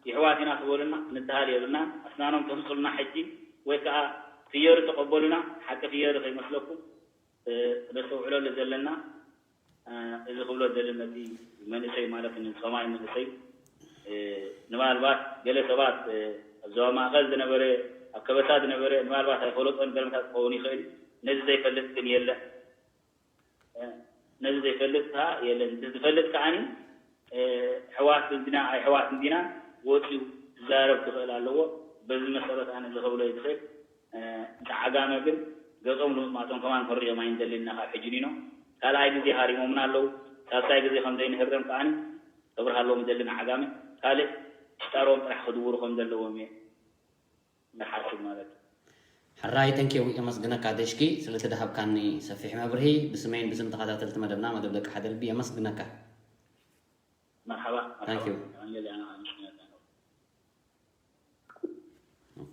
የሕዋት ኢና ክበሉና ክንድሃል የብልናን። ኣስናኖም ተምፅሉና ሕጂ ወይ ከዓ ፍየሩ ተቐበሉና። ሓቂ ፍየሩ ከይመስለኩም ክነስተውዕለሉ ዘለና እዚ ክብሎ ደሊ ነቲ መንእሰይ ማለት ንፀማይ መንእሰይ ምናልባት ገለ ሰባት ኣብ ዞባ ማእኸል ዝነበረ ኣብ ከበሳ ዝነበረ ምናልባት ኣይፈለጦን ገለመታት ክኸውን ይኽእል። ነዚ ዘይፈልጥ ግን የለን። ነዚ ዘይፈልጥ ከዓ የለን። እቲ ዝፈልጥ ከዓኒ ሕዋት እንዲና ኣይሕዋት እንዲና ወፂኡ ክዛረብ ክኽእል ኣለዎ። በዚ መሰረት ኣነ ዝኽብሎ ይኽእል። እቲ ዓጋመ ግን ገፆም ንምጥማጦም ከማን ክንሪኦም ኣይንደልን ኢና ካብ ሕጂ ኒኖ። ካልኣይ ግዜ ሃሪሞምና ኣለዉ። ሳልሳይ ግዜ ከም ዘይንህረም ከዓኒ ከብርሃሎም ይደሊ ንዓጋመ። ካልእ ሽጣሮም ጥራሕ ክድውሩ ከም ዘለዎም እየ ንሓስብ ማለት እዩ። ሕራይ ተንኪው የመስግነካ ደሽኪ ስለቲ ድሃብካኒ ሰፊሕ መብርሂ ብስመይን ብስም ተኸታተልቲ መደብና መደብ ደቂ ሓደልቢ የመስግነካ መርሓባ Thank you. ኣንገሊያና ኣመስግነካ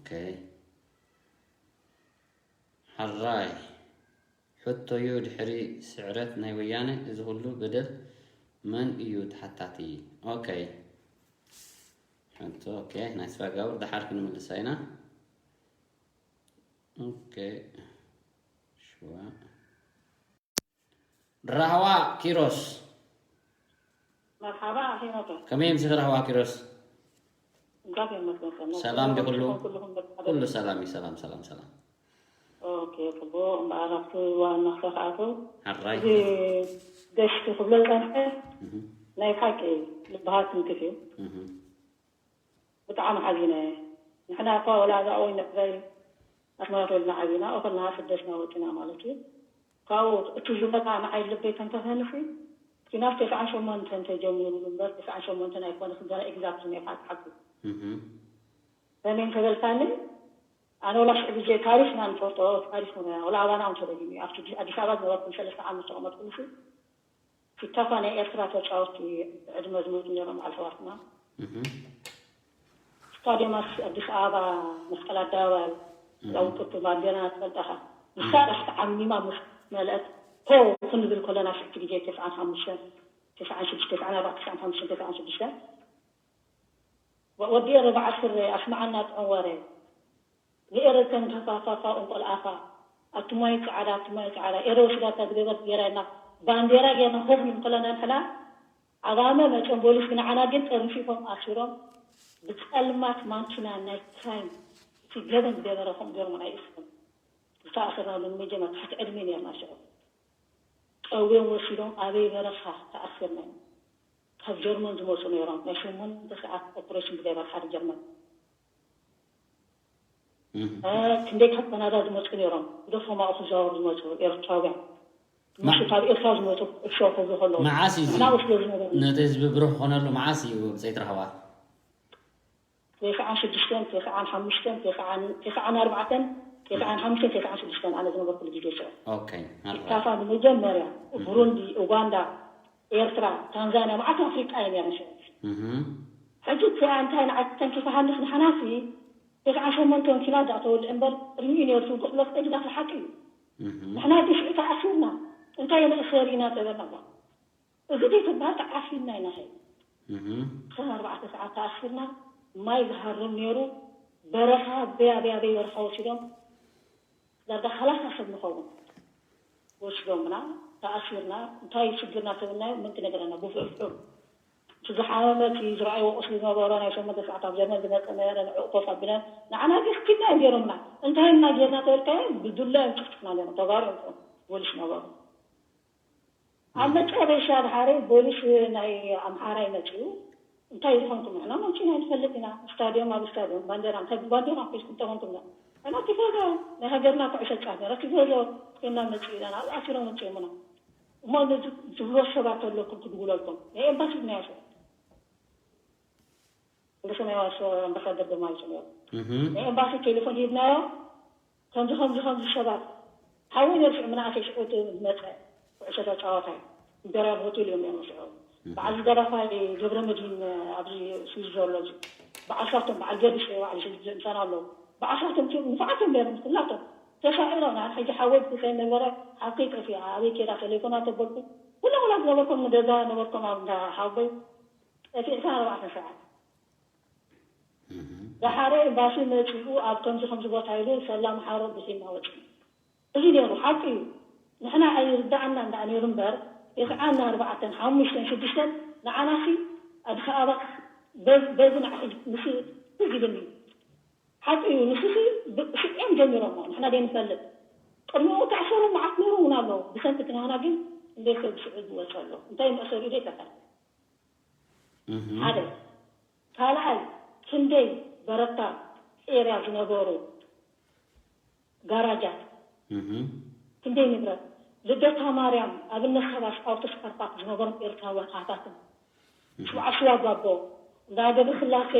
ኦኬ። ሕራይ ሕቶዩ ድሕሪ ስዕረት ናይ ወያነ እዚ ኩሉ በደል መን እዩ ተሓታቲ? ኦኬ። ሕቶ ኦኬ ናይ ስፋጋውር ደሓር ክንምልሳ ኢና። ኦኬ። ሽዋ ራህዋ ኪሮስ። መርሓባ ኣኺኖቶ ከመይ ምሲኺ ራህዋ ኪሮስ? እንኳን ይመስገን። ሰላም ድኹሉ? ኩልኹም ኩሉ ሰላም እዩ። ሰላም ሰላም ሰላም። ኦኬ ጽቡቕ። እምበኣር ኣብቲ ዋና ክሰኻኣቱ ሓራይ እዚ ደሽቲ ክብሎ ጸንሐ ናይ ሓቂ ልብሃት ትንክፍ እዩ። ብጣዕሚ ሓዚነ። ንሕና እኳ ወላ እዛ ወይ ነፍረይ ኣስመራ ተወልና ዓቢና እኹልና ስደትና ወፂና ማለት እዩ። ካብኡ እቲ ዝመጣ ንዓይ ልበይ ተንከፈንሲ ኪናት ተስዓን ሸሞንተን ተጀሚሩ እምበር ተስዓን ሸሞንተን ኣይኮነስ ገና ኤግዛክት ናይ ሓቂ ሓቂ ሰሜን ተበልካኒ ኣነ ወላ ሽዑ ግዜ ታሪኽና ንፈልጦ ታሪኽ ወላ ኣባና እውን ተደጊሙ እዩ ኣብቲ ኣዲስ ኣበባ ዝነበርኩም ሰለስተ ዓመት ተቐመጥኩሉ ሲ ሽታፋ ናይ ኤርትራ ተጫወቲ ዕድመ ዝመፁ ነይሮም ኣሕዋትና ስታዲየም ኣዲስ ኣበባ መስቀል ኣደባባይ ላውቅቱ ባንዴራና ትፈልጠኻ ንሳ ራሕቲ ዓሚማ ምስ መለአት ሆ ክንብል ከለና ሽሕቲ ግዜ ተስዓን ሓሙሽተን ተስዓን ሽዱሽተ ተስዓን ኣርባዕተ ተስዓን ሓሙሽተን ተስዓን ሽዱሽተን ወዲኤ ርብዓ ስረ ኣስማዓና ጥዑም ወረ ንኤረተን ተፋፋፋ እንቆልኣፋ ኣቱማይ ጻዕዳ ኣቱማይ ጻዕዳ ኤረ ወስዳታ ዝገበርት ጌራ ኢልና ባንዴራ ጌርና ኮፍ ንብል ከለና ንሕና ዓጋመ መጸን ቦሊስ ንዓና ግን ጠርኒፊፎም ኣሲሮም ብጸልማት ማንኪና ናይ ክራይም እቲ ገበን ዝገበረ ከም ገርሞን ኣይእስሮም ዝተኣሰርናሉ ንመጀመርታ ትሕቲ ዕድመ ነርና ሽዑ ጠውዮም ወሲዶም ኣበይ በረኻ ተኣሲርና ኢና ካብ ጀርመን ዝመፁ ነይሮም ናይ ሸሞንተ ሰዓት ኦፕሬሽን ብዘይ በረኻ ጀርመን ክንደይ ካብ ካናዳ ዝመፁ ነይሮም ግደፎም ኣብኡ ክዛወሩ ዝመፁ ኤርትራውያን ምስ ካብ ኤርትራ ዝመፁ እሾ ከዚ ከለዉ መዓስ እዩ እዚ ንሕና ውስዶ ዝነበሩ ነቲ ህዝቢ ብሩህ ክኾነሉ መዓስ እዩ ብፀይቲ ረኸባ ተስዓን ሽዱሽተን ተስዓን ሓሙሽተን ተስዓን ኣርባዕተን ተስዓን ሓሙሽተን ተስዓን ሽዱሽተን ኣነ ዝነበርኩሉ ግዜ ሽዑ ኦኬ ኣርባ ካፋ ንመጀመርያ ብሩንዲ ኡጋንዳ ኤርትራ ታንዛንያ መዓት ኣፍሪቃ እየ ነረ ሽዑ ሕጂ እቲኣ እንታይ ንዓተን ክፈሃልፍ ንሓናሲ ተስዓ ሸሞንተ ወንኪና ዳእተወልዕ እምበር ቅድሚኡ ነርሱ ብሕለት ጠጅዳ ሓቂ እዩ ንሕና እቲ ሽዑ ተኣሲርና እንታይ ንእሰር ኢና ተበልና እዚ ዘይተባህል ተዓፊንና ኢና ኸ ክሳብ ኣርባዕተ ሰዓት ተኣሲርና ማይ ዝሃርም ነይሩ በረኻ በያበያበይ በረኻ ወሲዶም ዳርጋ ሓላሳ ሰብ ንኸውን ወሲዶምና ተኣሲርና እንታይ ሽግርና ተብልናዮ ምን ክነገረና ብፍዕፍዑ እቲ ዝሓመመ እቲ ዝረኣይዎ ቁስሊ ዝነበሮ ናይ ሸሞንተ ሰዓት ኣብ ጀርመን ዝመፀ ነበረ ንዕኡ ኮፍ ኣቢለን ንዓና ገስኪልና እዮም ገይሮምና እንታይ እና ጌርና ተበልካዮ ብዱላ እዮም ጭፍጭፍና ነይሮም ተጋሩ እዮም ፖሊስ ነበሩ ኣብ መጨረሻ ድሓረ ቦሊስ ናይ ኣምሓራ ይመፅኡ እንታይ ዝኾንኩም ንሕና መፂና ንፈልጥ ኢና ስታዲዮም ኣብ ስታዲዮም ባንዴራ እንታይ ብባንዴራ ኮይስኩም ተኾንኩም ንሕና ቲፎዞ ናይ ሃገርና ኩዕሾ ጫፍ ነረ ቲፎዞ ኮይና መፂኡ ኢና ኣብኡ ኣሲሮም መፂኦምና እሞ ዝብሎ ሰባት ኣለኩም ክድውለልኩም ናይ ኤምባሲ ናይ ኣሸ ወደ ሰማያዊ ኣምባሳደር ግርማ ይፅልዮ ናይ ኤምባሲ ቴሌፎን ሂብናዮ ከምዚ ከምዚ ከምዚ ሰባት ሓወይ ነርሽዑ ምንኣሰይ ሽዑ ዝመፀ ኩዕሾ ተፃዋታይ ኢምፔርያል ሆቴል እዮም እዮም ሽዑ በዓል ዝደራፋይ ገብረ መድሂን ኣብዚ ስዊዝ ዘሎ እዚ በዓል ሳቶም በዓል ገርግሽ በዓል ዝእንሳና ኣለዉ በዓል ሳቶም ንፋዓቶም ነይሮም ኩላቶም ተሻዒሮም ሕጂ ሓወይ ዝነበረ ሓብተይ ጠፊኣ ኣበይ ኬዳ ቴሌፎና ተበልኩ ኩሎም ወላ ዝነበርኩም ንገዛ ነበርኩም ኣብ እንዳ ሓወይ ጠፊዕካ ኣርባዕተ ሰዓት ደሓረ ኤምባሲ መፂኡ ኣብ ከምዚ ከምዚ ቦታ ኢሉ ሰላም ሓሮ ብሒና ወፂ እዚ ነይሩ ሓቂ እዩ ንሕና ኣይርዳኣና እንዳ ነይሩ እምበር የስዓና ኣርባዕተን ሓሙሽተን ሽዱሽተን ንዓናሲ ኣዲስ ኣበባ በዚ ንዓ ምስ ትዝ ይብልኒ ሓቂ እዩ ንስሲ ሽዕዮም ጀሚሮሞ ንሕና ደይ ንፈልጥ ቅድሚኡ ተኣሰሩ መዓት ነይሩ እውን ኣሎ ብሰንኪ ትናና ግን እንደ ሰብ ሽዑ ዝወፀ ኣሎ እንታይ መእሰሪ ደይ ተፈል ሓደ ካልኣይ ክንደይ በረታ ኤርያ ዝነበሩ ጋራጃት ክንደይ ንብረት ልደታ ማርያም ኣብነት ሰባ ስፓርት ስፐርፓክ ዝነበሮም ኤርትራውያን ኣህታትን ሽውዓ ሽዋ ባቦ እንዳ ገብረ ስላሴ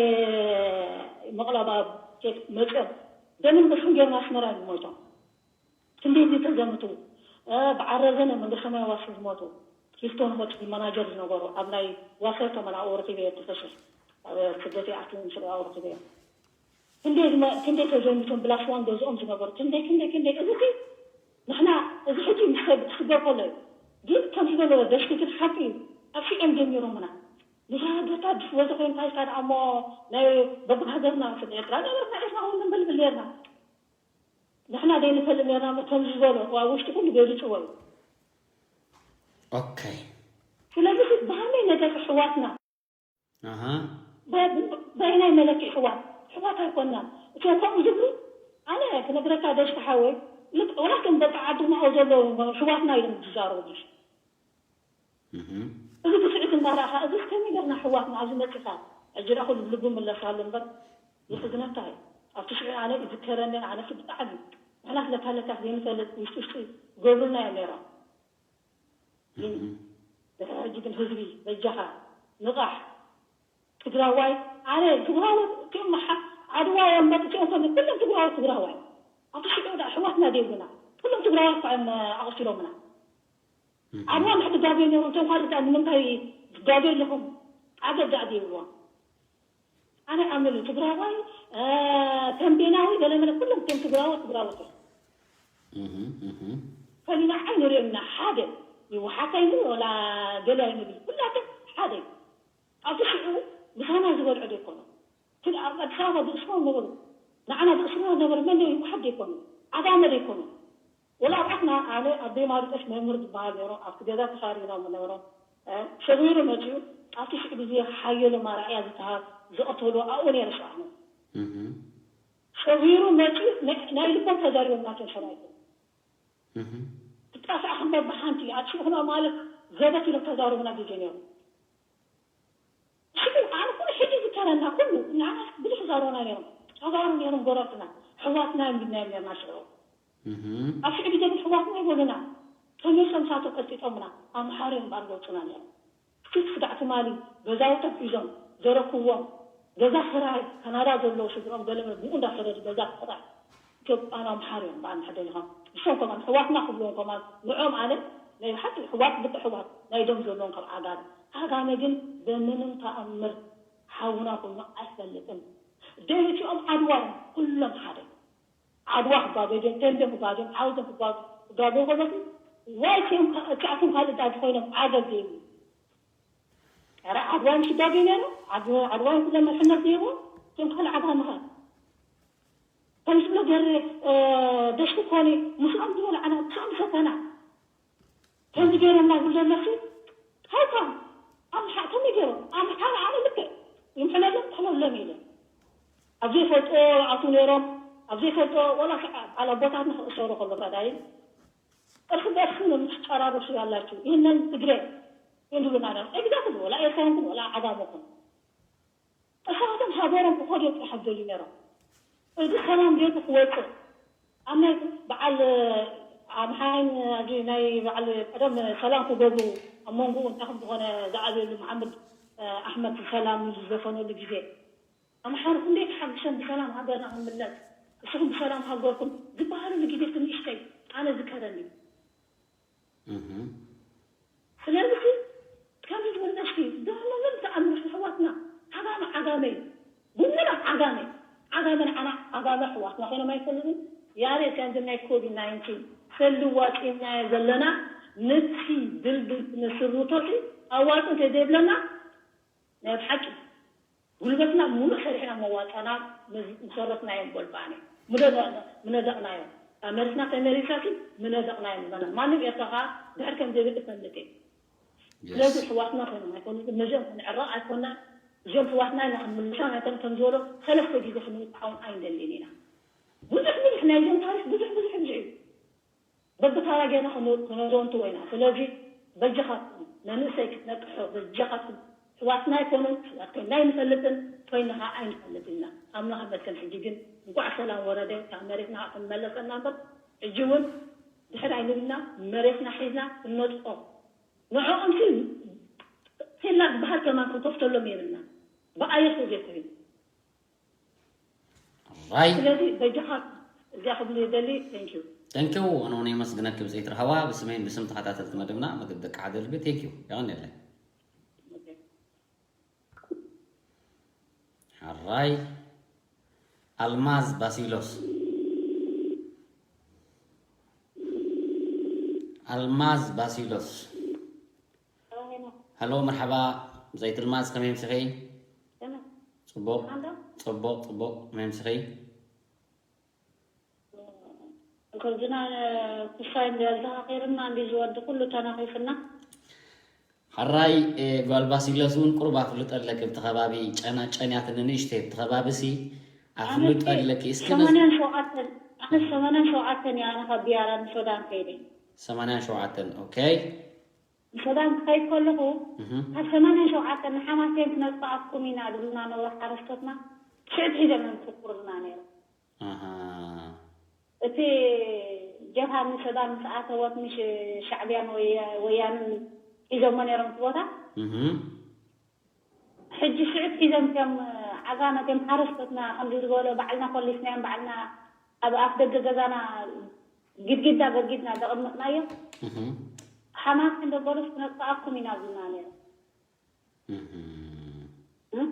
መቕለባ መፅኦም ደምን ብስም ጌርና ኣስመራ ዝሞቶም ክንደይ ተዘምቱ በዓል ረዘነ መንግስተ ሰማይ ዋሲ ዝሞቱ ሂልቶን ሆቴል ማናጀር ዝነበሩ ኣብ ናይ ዋሰር ተመናኡ ረኪበ ተፈሽር ኣብ ስደት ኣቱ ምስርኣው ረኪበ ክንደይ ዝመ- ክንደይ ተዘሚቶም ብላስዋን ገዝኦም ዝነበሩ ክንደይ ክንደይ ክንደይ እዚ ግን ንሕና እዚ ሕጂ ምስ ሰብ ክስገር ከሎ እዩ። ግን ከም ዝበለዎ ደስቲ ግን ሓቂ እዩ። ኣብ ሽዕም ጀሚሮምና ንዛሃገታ ድስ ወዘ ኮይንካ ኢልካ ደኣ እሞ ናይ በብሃገርና ስለ ኤርትራ ነበርና ኤርትራ እውን ንብልብል ነርና። ንሕና ዘይንፈልጥ ነርና እሞ ከም ዝበሎ ኣብ ውሽጢ ኩሉ ገሊፅዎ እዩ። ኦኬ ስለዚ ብሃመይ ነገር ኣሕዋትና ኣሃ በይናይ መለኪ ኣሕዋት ኣሕዋት ኣይኮናን። እቶም ከምኡ ዝብሉ ኣነ ክነግረካ ደስታ ሓወይ ልክ ወላ እቶም ደቂ ዓድና ኣብኡ ዘለዉ ኣሕዋትና ኢሎም ዝዛረቡ። እህም እዚ ብስዕት እንዳረኣኻ እዚ ከመይ ጌርና ኣሕዋትና ኣብዚ መፂኻ ሕጂ ደኣ ኩሉ ብልቡ ምለስ ኣሎ እምበር የሕዝነካ እዩ። ኣብቲ ሽዑ ኣነ ይዝከረኒ ኣነ ብጣዕሚ ንሕና ስለካ ለካ ዘይንፈልጥ ውሽጢ ውሽጢ ይገብሩልና እዮም ነይሮም። ግን ድሕሪ ሕጂ ግን ህዝቢ በጃኻ ንቓሕ። ትግራዋይ ኣነ ትግራዎት እቲኦም መሓ- ዓድዋ እዮም እምበር እቲኦም ከም ኩሎም ትግራዎት ትግራዋይ ኣብቲ ሽዑ ዳ ኣሕዋትና ደይብሉና ኩሎም ትግራዋት እኳ እዮም ኣቕሲሎምና። ዓድዋ ንሕቲ ጋቤ ነይሩ እቶም ካልእ ዳ ንምንታይ ጋቤ ኣለኹም ዓገብ ዳ ደይብልዎም። ኣነ ኣምሉ ትግራዋይ ተንቤናዊ ገለመለ ኩሎም እቶም ትግራዎት ትግራዎት እዮም። እህም እህም ፈሊና ዓይኒ ርእና ሓደ ይወሓካ ይብል ወላ ገለ ኣይንብል ኩላትን ሓደ እዩ። ኣብቲ ሽዑ ምሳና ዝበልዑ ዘይኮኑ እቲ ኣብ ኣዲስ ኣበባ ብእስሮም ነበሩ ንዓና ብእስሮም ነበሩ መን ይወሓድ ዘይኮኑ ዓጋመ ዘይኮኑ ወላ ኣብዓትና ኣነ ኣቦይ ማሪጦስ መምህር ዝበሃል ነይሮም ኣብቲ ገዛ ተኻሪኖም ነይሮም ሰጊሩ መፂኡ ኣብቲ ሽዑ ግዜ ሓየሎም ኣርኣያ ዝበሃል ዝቐተሉ ኣብኡ ነይረ ሸዓነ እህም ሰጊሩ መፂኡ ናይ- ናይ ልቦም ተዛሪቦም ናቶም ሰማይቶም እህም ትጣፍኣ ክንበር ብሓንቲ ኣፅኡኽና ማለት ዘበት ኢሎም ተዛረቡና ግዜ ነይሩ ሽግር ኣነ ኩሉ ሕጂ ዝከረና ኩሉ ንዓና ብዙሕ ዛረቡና ነይሮም ተዛሩ ነይሮም ጎረብትና ኣሕዋትና እዮም ኢልና ነርና ሽዑ እህም ኣብ ሽዑ ግዜ ግን ኣሕዋትና ይበሉና ተመልሶም ሳቶም ቀልጢጦምና ኣምሓሩ እዮም ባር ዘውፅና ነይሮም ክፍዳዕ ትማሊ ገዛውቶም ሒዞም ዘረክዎም ገዛ ክራይ ካናዳ ዘለዉ ስድርኦም ገለ ብኡ እንዳሰደዱ ገዛ ክራይ ኢትዮጵያን ኣምሓሩ እዮም በዓል መሕደሪኻ ንሶም ከማን ኣሕዋትና ክብልዎም ከማን ንዕኦም ኣነ ናይ ብሓቂ ኣሕዋት ልክ ኣሕዋት ናይ ደም ዘለዎም ካብ ዓጋመ ዓጋመ ግን ብምንም ተኣምር ሓውና ኮይኑ ኣይፈልጥን ደይትኦም ዓድዋ እዮም ኩሎም ሓደ ዓድዋ ክጋገ ድዮም ተንቤን ክጋገ ድዮም ዓውዘን ክጋገ ክጋገ ከለኹ ዋይ እቲኣቶም ካልእ ዳዲ ኮይኖም ዓገብ ዘይብሉ ኧረ ዓድዋን ሽዳቤ ነይሩ ዓድዋን ኩለን መርሕነት ነይሩ እቶም ካልእ ዓጋመ ኸ ከም ዝብሎ ገሬ ደስቲ ኮኒ ምስኦም ዝበልዓና ምስኦም ዝሰተና ከምዚ ገይሮምና ዝብሎ ኣለሲ ሃይካ ኣምሓ ከመይ ገይሮም ኣምሓራ ኣነ ልክዕ ይምሕለሎም ክሕለሎም ኢለ ኣብ ዘይፈልጦ ኣቱ ነይሮም ኣብ ዘይፈልጦ ወላ ከዓ ባል ኣቦታትና ክእሰሩ ከሎ ፈዳይ እርስ በርስ ምትጨራረሱ ያላችሁ ይህንን ትግሬ ይንብሉና ነ እግዛት ወላ ኤርትራውንትን ወላ ዓጋመኹም እሳቶም ሃገሮም ክኸዱ እዮም ጥራሕ ደልዩ ነይሮም። እዚ ሰላም ጌርኩ ክወፅእ ኣብ ናይ በዓል ኣምሓራይን ኣብዚ ናይ በዓል ቀደም ሰላም ክገብሩ ኣብ መንጎኡ እንታይ ከም ዝኾነ ዝኣበየሉ መሓመድ ኣሕመድ ሰላም ዝዘፈነሉ ግዜ ኣምሓሩ ክንደይ ተሓጊሶም ብሰላም ሃገርና ክንምለስ እስኹም ብሰላም ሃገርኩም ዝበሃሉሉ ግዜ ትንእሽተይ ኣነ ዝከረኒ እዩ። ስለዚ ከምዚ ዝብል ነፍሲ ብምንም ተኣምር ኣሕዋትና ዓጋመ ዓጋመ እዩ ብምሉእ ዓጋመ ዓጋመ ንዓና ዓጋመ ኣሕዋትና ኮይኖም ኣይፈልጥን ያሬ ከምዚ ናይ ኮቪድ ናይንቲን ፈሊ ዋፂናዮ ዘለና ነቲ ድልድል ንስርቶሲ ኣዋፂ እንተዘይብለና ናይ ብሓቂ ጉልበትና ሙሉእ ሰሪሕና መዋፃና ምሰረትናዮም ጎልባነ ምነዘቕናዮም ኣብ መሬትና ተመሪሳሲ ምነዘቕናዮም ዝበና ማንም ኤርትራ ከዓ ድሕር ከም ዘይብል እፈልጥ እየ ስለዚ ሕዋትና ኮይኖም ኣይኮኑ ነዚኦም ክንዕረቕ ኣይኮና እዚኦም ሕዋትና ኢና ክንምልሶም ኣይኮኑ ከም ዝበሎ ሰለስተ ግዜ ክንውፅዓዎም ኣይንደልን ኢና ብዙሕ ብዙሕ ናይዞም ታሪክ ብዙሕ ብዙሕ ብዙሕ እዩ በብታራ ጌርና ክነዘንትዎ ኢና። ስለዚ በጃኻትኩም መንእሰይ ክትነቅሑ በጃኻትኩም ኣሕዋትና ኣይኮኑን ኣሕዋት ኮይንና ኣይንፈልጥን ኮይንና ከዓ ኣይንፈልጥን ኢና። ኣምላኽ ይመስገን ሕጂ ግን እንኳዕ ሰላም ወረደ ካብ መሬትና ከዓ ክንመለሰና እምበር ሕጂ እውን ድሕር ኣይንብልና መሬትና ሒዝና ክንነጥቆ ንዕኦምሲ ቴላ ዝበሃል ከማን ክንከፍተሎም የብልና ብኣየር ተዘይኮይኑ ራይ ስለዚ በጃኻ እዚኣ ክብል ይደሊ thank you ተንኪው ኣነ እውን የመስግነኪ ብፅኢት ረሃዋ ብስመይን ብስም ተኸታተልቲ መደብና መገብ ደቂ ሓደ ልቢ ቴንኪው የቐንየለይ ሓራይ ኣልማዝ ባሲሎስ። ኣልማዝ ባሲሎስ። ሄሎ፣ መርሓባ። ብዘይቲ ኣልማዝ፣ ከመይ ኣምሲኺ? ጽቡቕ፣ ጽቡቕ፣ ጽቡቕ። ከመይ ኣምሲኺ? ከምዝና ክሳይ እንዲ ኣዘኻኺርና እንዲ ዝወዲ ኩሉ ተናኺፍና። ሕራይ፣ እ፣ ጓል ባሲሎስ እውን ቁሩብ ኣፍልጦ ኣለኪ። ኣብቲ ከባቢ ጨና ጨንያትኒ ንእሽተይ፣ ኣብቲ ከባቢ ሲ ኣፍልጦ ኣለኪ። እስኪ ነዚ ሰማንያን ሸውዓተን፣ ኣነ ሰማንያን ሸውዓተን እየ፣ ኣነ ካብ ቢያራ ንሶዳን ከይደ። ሰማንያን ሸውዓተን፣ ኦኬ። ንሶዳን ክኸይድ ከለኹ፣ እህ። ካብ ሰማንያን ሸውዓተን ንሓማሴን ክነጥፍኣኩም ኢና ዝብሉና ነበሩ ሓረስቶትና፣ ስዕት ሒዞም እዮም ዝፍክሩልና ነይሮም። ኣሃ። እቲ ጀብሃ ንሶዳን ምስ ኣተወት፣ ምሽ ሻዕብያን ወያ-፣ ወያንን ሒዞሞ ነይሮም እቲ ቦታ። እህ። ሕጂ ስዕት ሒዞም እቶም ዓጋመ፣ እቶም ሓረስቶትና ከምዚ ዝበሎ ባዕልና ኮሊስናዮም፣ ባዕልና ኣብ ኣፍ ደገ ገዛና ግድግዳ ገጊድና ዘቐመጥናዮ። እህ። ሓማት ክንደበሉስ ክነጥፍኣኩም ኢና ዝብሉና ነይሮም። እህ። እም?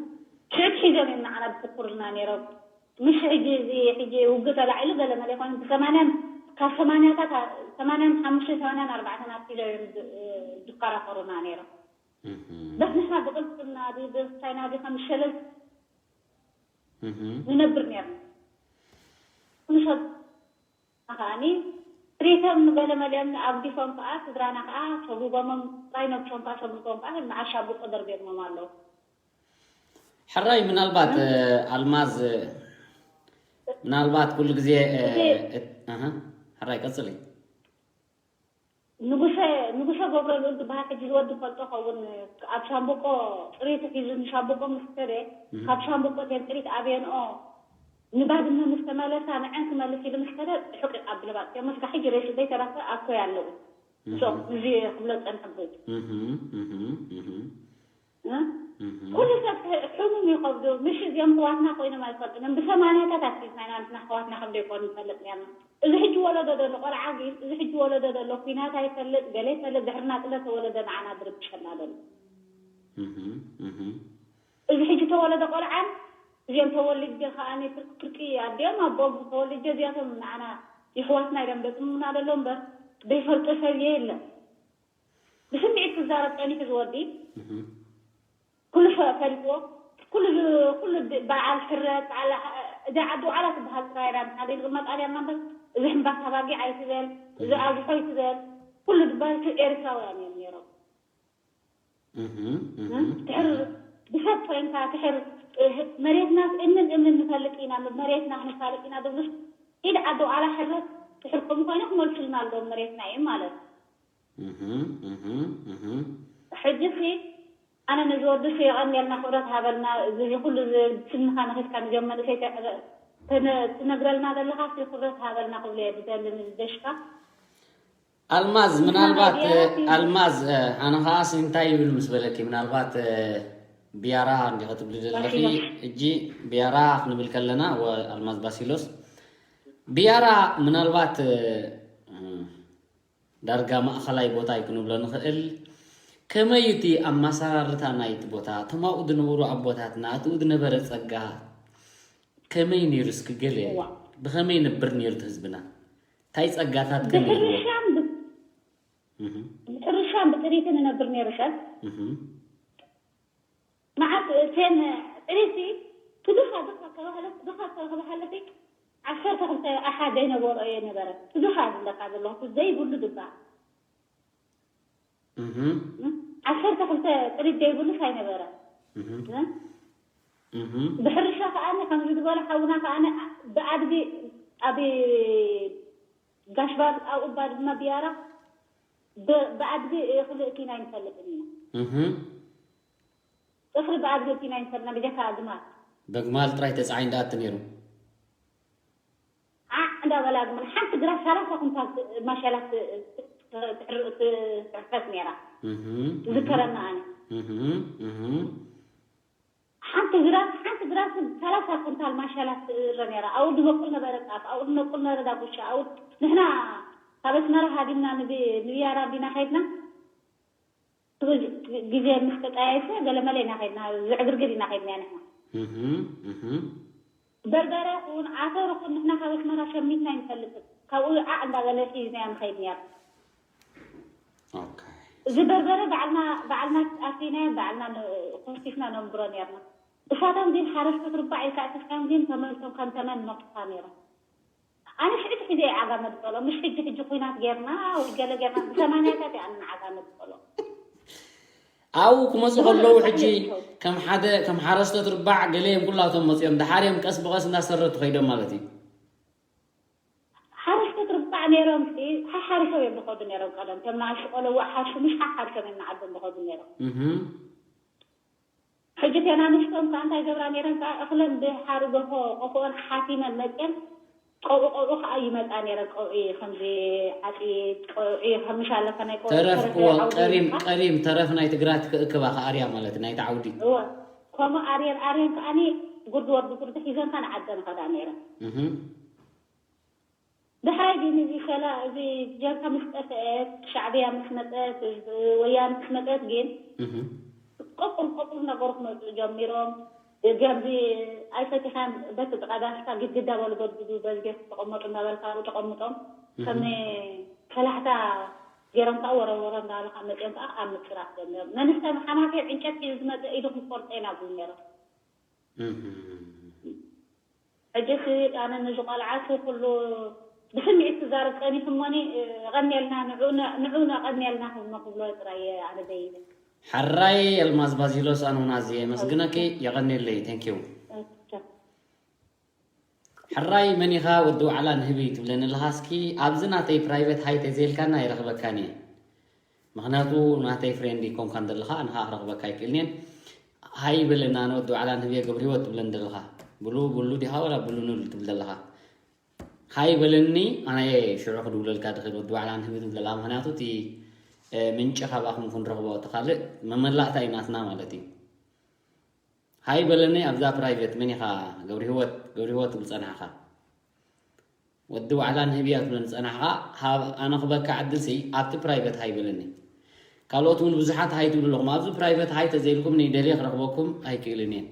ስዕት ሒዞም እዮም ንዓና ዝፍክሩልና ነይሮም። ምሽ ሕጂ እዚ ሕጂ ውግእ ተላዒሉ ገለ መለ ኮይኑ ብሰማንያን፣ ካብ ሰማንያታት፣ ሰማንያን ሓሙሽተን ሰማንያን ኣርባዕተን ኣትሒዞም እዮም ዝ-፣ ዝከራኸሩና ነይሮም። እህ። በስ ንሕና ብቕልጽምና ድዩ ብስታይና ድዩ ከም ሸለል እህ። ንነብር ነይርና። ንሰብ ከኣኒ ጥሪቶም ንገለ መሊኦም ኣብዲፎም ከኣ ስድራና ከኣ ሰጉጎሞም ጥራይ ነብሶም ከኣ ሰጉጎም ከኣ ንዓሻቡቆ ደርቢዮሞም ኣለዉ። ሕራይ ምናልባት፣ እ? እ፣ ኣልማዝ፣ እ፣ ምናልባት ኩሉ ግዜ፣ እ፣ እቲ እት-፣ ኣሃ፣ ሕራይ ቀጽሊ። ንጉሰ፣ ንጉሰ ገብረልኡል ዝበሃል ሕጂ ዝወዲ ፈልጦ ኸውን ኣብ ሻምበቆ ጥሪት ሒዙ ንሻምበቆ ምስ ከደ እህ። ካብ ሻምበቆ እተን ጥሪት ኣብየንኦ ንባድመ ምስ ተመለሳ ንዐን ክመልስ ኢሉ ምስ ከደ ሕቂቕ ኣብልባጥ እዮም። መስጋ ሕጂ ሬሱ ዘይተረፈ ኣኮይ ኣለዉ። እህ። እሶም እዚ ክብሎ ጸንሐ ብህግ። እህ፣ እህ፣ እህ። እ? እህ። ኩሉ ሰብ ሕ-፣ ሕሙም ይኸብዶ። ምሽ እዚኦም ኣሕዋትና ኮይኖም ኣይፈልጡን። ብሰማንያታት ኣትሒዝና ኢና ንሕና ኣሕዋትና ከም ዘይኮኑ ንፈልጥ ነርና። እዚ ሕጂ ወለዶ ዘሎ ቆልዓ ግን፣ እዚ ሕጂ ወለዶ ዘሎ ኩናት ኣይፈልጥ፣ ገለ ይፈልጥ፣ ድሕርና ጥለ ተወለደ ንዓና ዝርብሸና ዘሎ። እህ፣ እህ። እዚ ሕጂ ተወለደ ቆልዓን፣ እዚኦም ተወልጀ ከኣ ፍርቂ፣ ፍርቂ ኣዲኦም ኣቦኦም ተወልጀ እዚኣቶም ንዓና የሕዋትና ኢሎም ዘጽምሙና ዘሎ እምበር፣ ዘይፈልጦ ሰብ የለን። ብስምዒት ክዛረብ ጸኒሑ ዝወዲ፣ እህ። ኩሉ ፈ-፣ ፈሊጥዎ፣ ኩሉ ዝ-፣ ኩሉ ድ-፣ በዓል ሕረት፣ በዓል ኣ-፣ እዛ ዓዲ ዋዕላ ትበሃል ጥራይ ኢና ንሓደ ንቕመጥ ኣልያና እምበር፣ እዚ ሕምባታ ባጊዕ ኣይትበል፣ እዚ እህ። ኣብዝሖ ኣይትበል፣ ኩሉ ዝበሃል ሰብ ኤርትራውያን እዮም ነይሮም። እህ፣ እህ፣ እህ። ድሕር ብሰብ ኮይንካ፣ ድሕር፣ እ፣ መሬትና እምንን እምንን ንፈልጥ ኢና፣ መሬትና ክንፋለጥ ኢና ዝብሉስ፣ ኢድ ዓዲ ዋዕላ ሕረት ድሕር ከምኡ ኮይና ክመልሱልና ኣለዎም፣ መሬትና እዩ ማለት። እህ፣ እህ፣ እህ። ሕጂ ሲ ኣነ ነዚ ወዲ ሲ የቐንየልና፣ ክብረት ሃበልና። እዚ ኩሉ እዚ ስምኻ ነኺስካ፣ ነዞም መንእሰይ ተ-፣ ትነ-፣ ትነግረልና ዘለኻ ሲ ክብረት ሃበልና ክብሎ እየ ዝደሊ ንደሽካ። ኣልማዝ፣ ንሕና ምናልባት፣ ናይ ቢያራ እ፣ ሲ ኣልማዝ፣ እ፣ ኣነ ኸኣ ሲ እንታይ ይብል ምስ በለኪ፣ ምናልባት፣ እ፣ ቢያራ እንዲኺ ትብሊ ዘለኺ። ባሲሎስ። ሕጂ ቢያራ ክንብል ከለና፣ ወ-፣ ኣልማዝ ባሲሎስ፣ ቢያራ ምናልባት፣ እ፣ እ፣ ዳርጋ ማእኸላይ ቦታ እዩ ክንብሎ ንኽእል። ከመይ እዩ እቲ ኣመሰራርታ ናይቲ ቦታ? እቶም ኣብኡ ዝነበሩ ኣቦታትና፣ ኣብኡ ዝነበረ ጸጋ ከመይ ነይሩ? እስኪ ገለ እዋ። ብኸመይ ይነብር ነይሩ እቲ ህዝብና? እንታይ ጸጋታት ከ ነይርዎ? ብሕርሻን ብ-፣ እህ። ብሕርሻን ብጥሪትን ይነብር ነይሩ ሰብ። እህ። መዓት እተን ጥሪቲ ትድኻ ድኻ ተባህለት፣ ድኻ ተባህለት ዓሰርተ ክልተ ኣሓ ዘይነበሮ እየ ነበረ። ትድኻ ዝብለካ ዘለኹ ዘይብሉ ድባ። እህ። ዓሰርተ ክልተ ጥሪት ዘይብሉስ ኣይነበረ። እህ። እ? እህ። ብሕርሻ ከኣነ ከምዚ ዝበለ ሓውና ከኣነ ብኣድጊ ኣብ ጋሽ ባር ኣብኡ ባድመ ቢያራ ብ-፣ ብኣድጊ እኽሊ እኪና ኣይንፈልጥን ኢና። እህ። እኽሊ ብኣድጊ እኪና ኣይንፈልጥና፣ ብጀካ ኣግማል። በግማል ጥራይ ተጻዒኑ ዝኣቱ ነይሩ። ዓዕ እንዳበላ ኣግማል ሓንቲ ግራት ሰላሳ ኩንታል ት-፣ ማሸላ ት-፣ ት-፣ ትሕር-፣ ት-፣ ትሕፈስ ነይራ። እህ፣ እህ። ዝከረና ኣነ። እህ፣ እህ። ሓንቲ ግራት፣ ሓንቲ ግራት ሰላሳ ኩንታል ማሸላ ትእረ ነይራ። ኣብኡ ዝበቁል ነበረ ጣፍ፣ ኣብኡ ዝበቁል ነበረ ዳጉሻ፣ ኣብኡ ንሕና ካብ ኣስመራ ሃዲምና ንቢ-፣ ንቢያራ እንዲና ከይድና፣ ግዜ ምስ ተጣያየሰ ገለ መለ ኢና ከይድና፣ ዝዕግርግር ኢና ከይድና ንሕና። እህ፣ እህ። በርበረ ኹን ዓተር ኹን ንሕና ካብ ኣስመራ ሸሚትና ኣይንፈልጥን። ካብኡ ዓዕ እንዳበለ ሒዝናዮ ንኸይድ ነርና። ኦኬ። እዚ በርበረ ባዕልና ባዕልና ኣፍሪናዮ ባዕልና ን- ኮስቲስና ነንብሮ ነርና። እሳቶም ግን ሓረስቶት ርባዕ ኢልካ ኣእቲኻዮም ግን ተመልሶም ከም ተመን ይመጡኻ ነይሮም። ኣነ ሽዕቲ ሒዘ እየ ዓጋመ ዝበሎ፣ ምሽ ሕጂ ሕጂ ኹናት ጌርና ወይ ገለ ጌርና ብሰማንያታት እየ ኣነ ንዓጋመ ዝበሎ። ኣብኡ ክመፁ ከለዉ ሕጂ ከም ሓደ ከም ሓረስቶት ርባዕ ገለ እዮም ኩላቶም መፅኦም፣ ደሓር እዮም ቀስ ብቐስ እንዳሰረቱ ከይዶም ማለት እዩ። ሓረስቶት ርባዕ ነይሮም ሲ ሓሓሪሶም እዮም ዝኸዱ ነይሮም። ቀደም ከም ንኣሽቱ ቆለዎ ሓርሱ ምሽ ሓሓሪሶም እዮም ንዓዶም ዝኸዱ ነይሮም። እህም። ሕጂ ቴናንስቶም ከዓ እንታይ ገብራ ነይረን ከዓ እኽለን ብሓሪ ጎፎ ቆፎኦን ሓቲመን መፅየን ቀብኡ ቀብኡ ከዓ ይመፃ ነይረን። ቀብኢ ከምዚ ዓፂድ ቀብዒ ከምሽ ኣለካ ናይ ቀብዒ ተረፍ ተረፈ እወ ዓውዲ ቀሪም ይብሃል። ቀሪም ተረፍ ናይቲ ግራት ክእክባ ከኣርያ ማለት ናይቲ ዓውዲ። እወ ከምኡ ኣርየን ኣርየን ከዓኒ ጉርዲ ወርዲ ጉርዲ ሒዘን ከዓ ንዓደን ኸዳ ነይረን። እህም። ድሕራይ ግን እዚ ሸላ እዚ ጀርካ ምስ ጠፍአት ሻዕብያ ምስ መጠት ወያነ ምስ መጠት ግን እህም። ቆቁር ቆቁር ነገሩ ክመፅኡ ጀሚሮም። ገምዚ ኣይፈቲኻን በቲ ጥቓ ዳስካ ግድግዳ በሉ ገድግዱ በዚ ጌርኩም ተቐመጡ እናበልካ ኣብኡ ተቐምጦም ከም ሰላሕታ ገይሮም ከዓ ወረወረ እንዳበልካ መፅኦም ከዓ ኣብ ምፅራፍ ጀሚሮም። መንስተ ሓማሴን ዕንጨት እዩ ዝመፅእ ኢዱ ክንቆርጠ ኢና ዝብል ነይሮም። እህም። ሕጂ ሲ ኣነ ነዚ ቆልዓ ሲ ኩሉ ብስምዒት ክዛረብ ጸኒሑ እሞኒ የቐንየልና ንዑ ነቐንየልና ክብሎ ክብሎ ጥራይ እየ ኣነ ደይበ። ሕራይ ኣልማዝ ባዚሎስ ኣነ እውን ኣዝየ የመስግነኪ የቐንየለይ thank you። ሕራይ መን ኢኻ ወዲ ዋዕላ ንህቢ ትብለኒ ኣለኻ እስኪ ኣብዚ ናተይ private hi ተዘይልካና ኣይረኽበካን እየ። ምኽንያቱ ናተይ friend ይኮንካን ዘለኻ ኣነ ኸዓ ክረኽበካ ኣይክእልን እየን። Hi በለኒ ኣነ ወዲ ዋዕላ ንህቢ እየ ገብረሂወት ትብለኒ ዘለኻ ብሉ ብሉ ዲኻ ወላ ብሉ ንብል ትብል ዘለኻ? Hi በለኒ ኣነ እየ ሽዑ ክድውለልካ ዝኽእል ወዲ ዋዕላ ንህቢ ትብል ዘለኻ ምኽንያቱ እቲ ምንጪ ካባኹም ክንረኽቦ እቲ ካልእ መመላእታ እዩ ናትና ማለት እዩ። Hi በለኒ ኣብዛ private መን ኢኻ ገብረሂወት ገብረሂወት ትብል ጸናሕኻ ወዲ ዋዕላ ንህቢ እያ ትብለኒ ጸናሕኻ ሃብ ኣነ ክበካ ዕድል ሲ ኣብቲ private hi በለኒ። ካልኦት እውን ብዙሓት hi ትብሉ ኣለኹም ኣብዚ private hi ተዘይልኩም ንደልየ ክረኽበኩም ኣይክእልን እየ።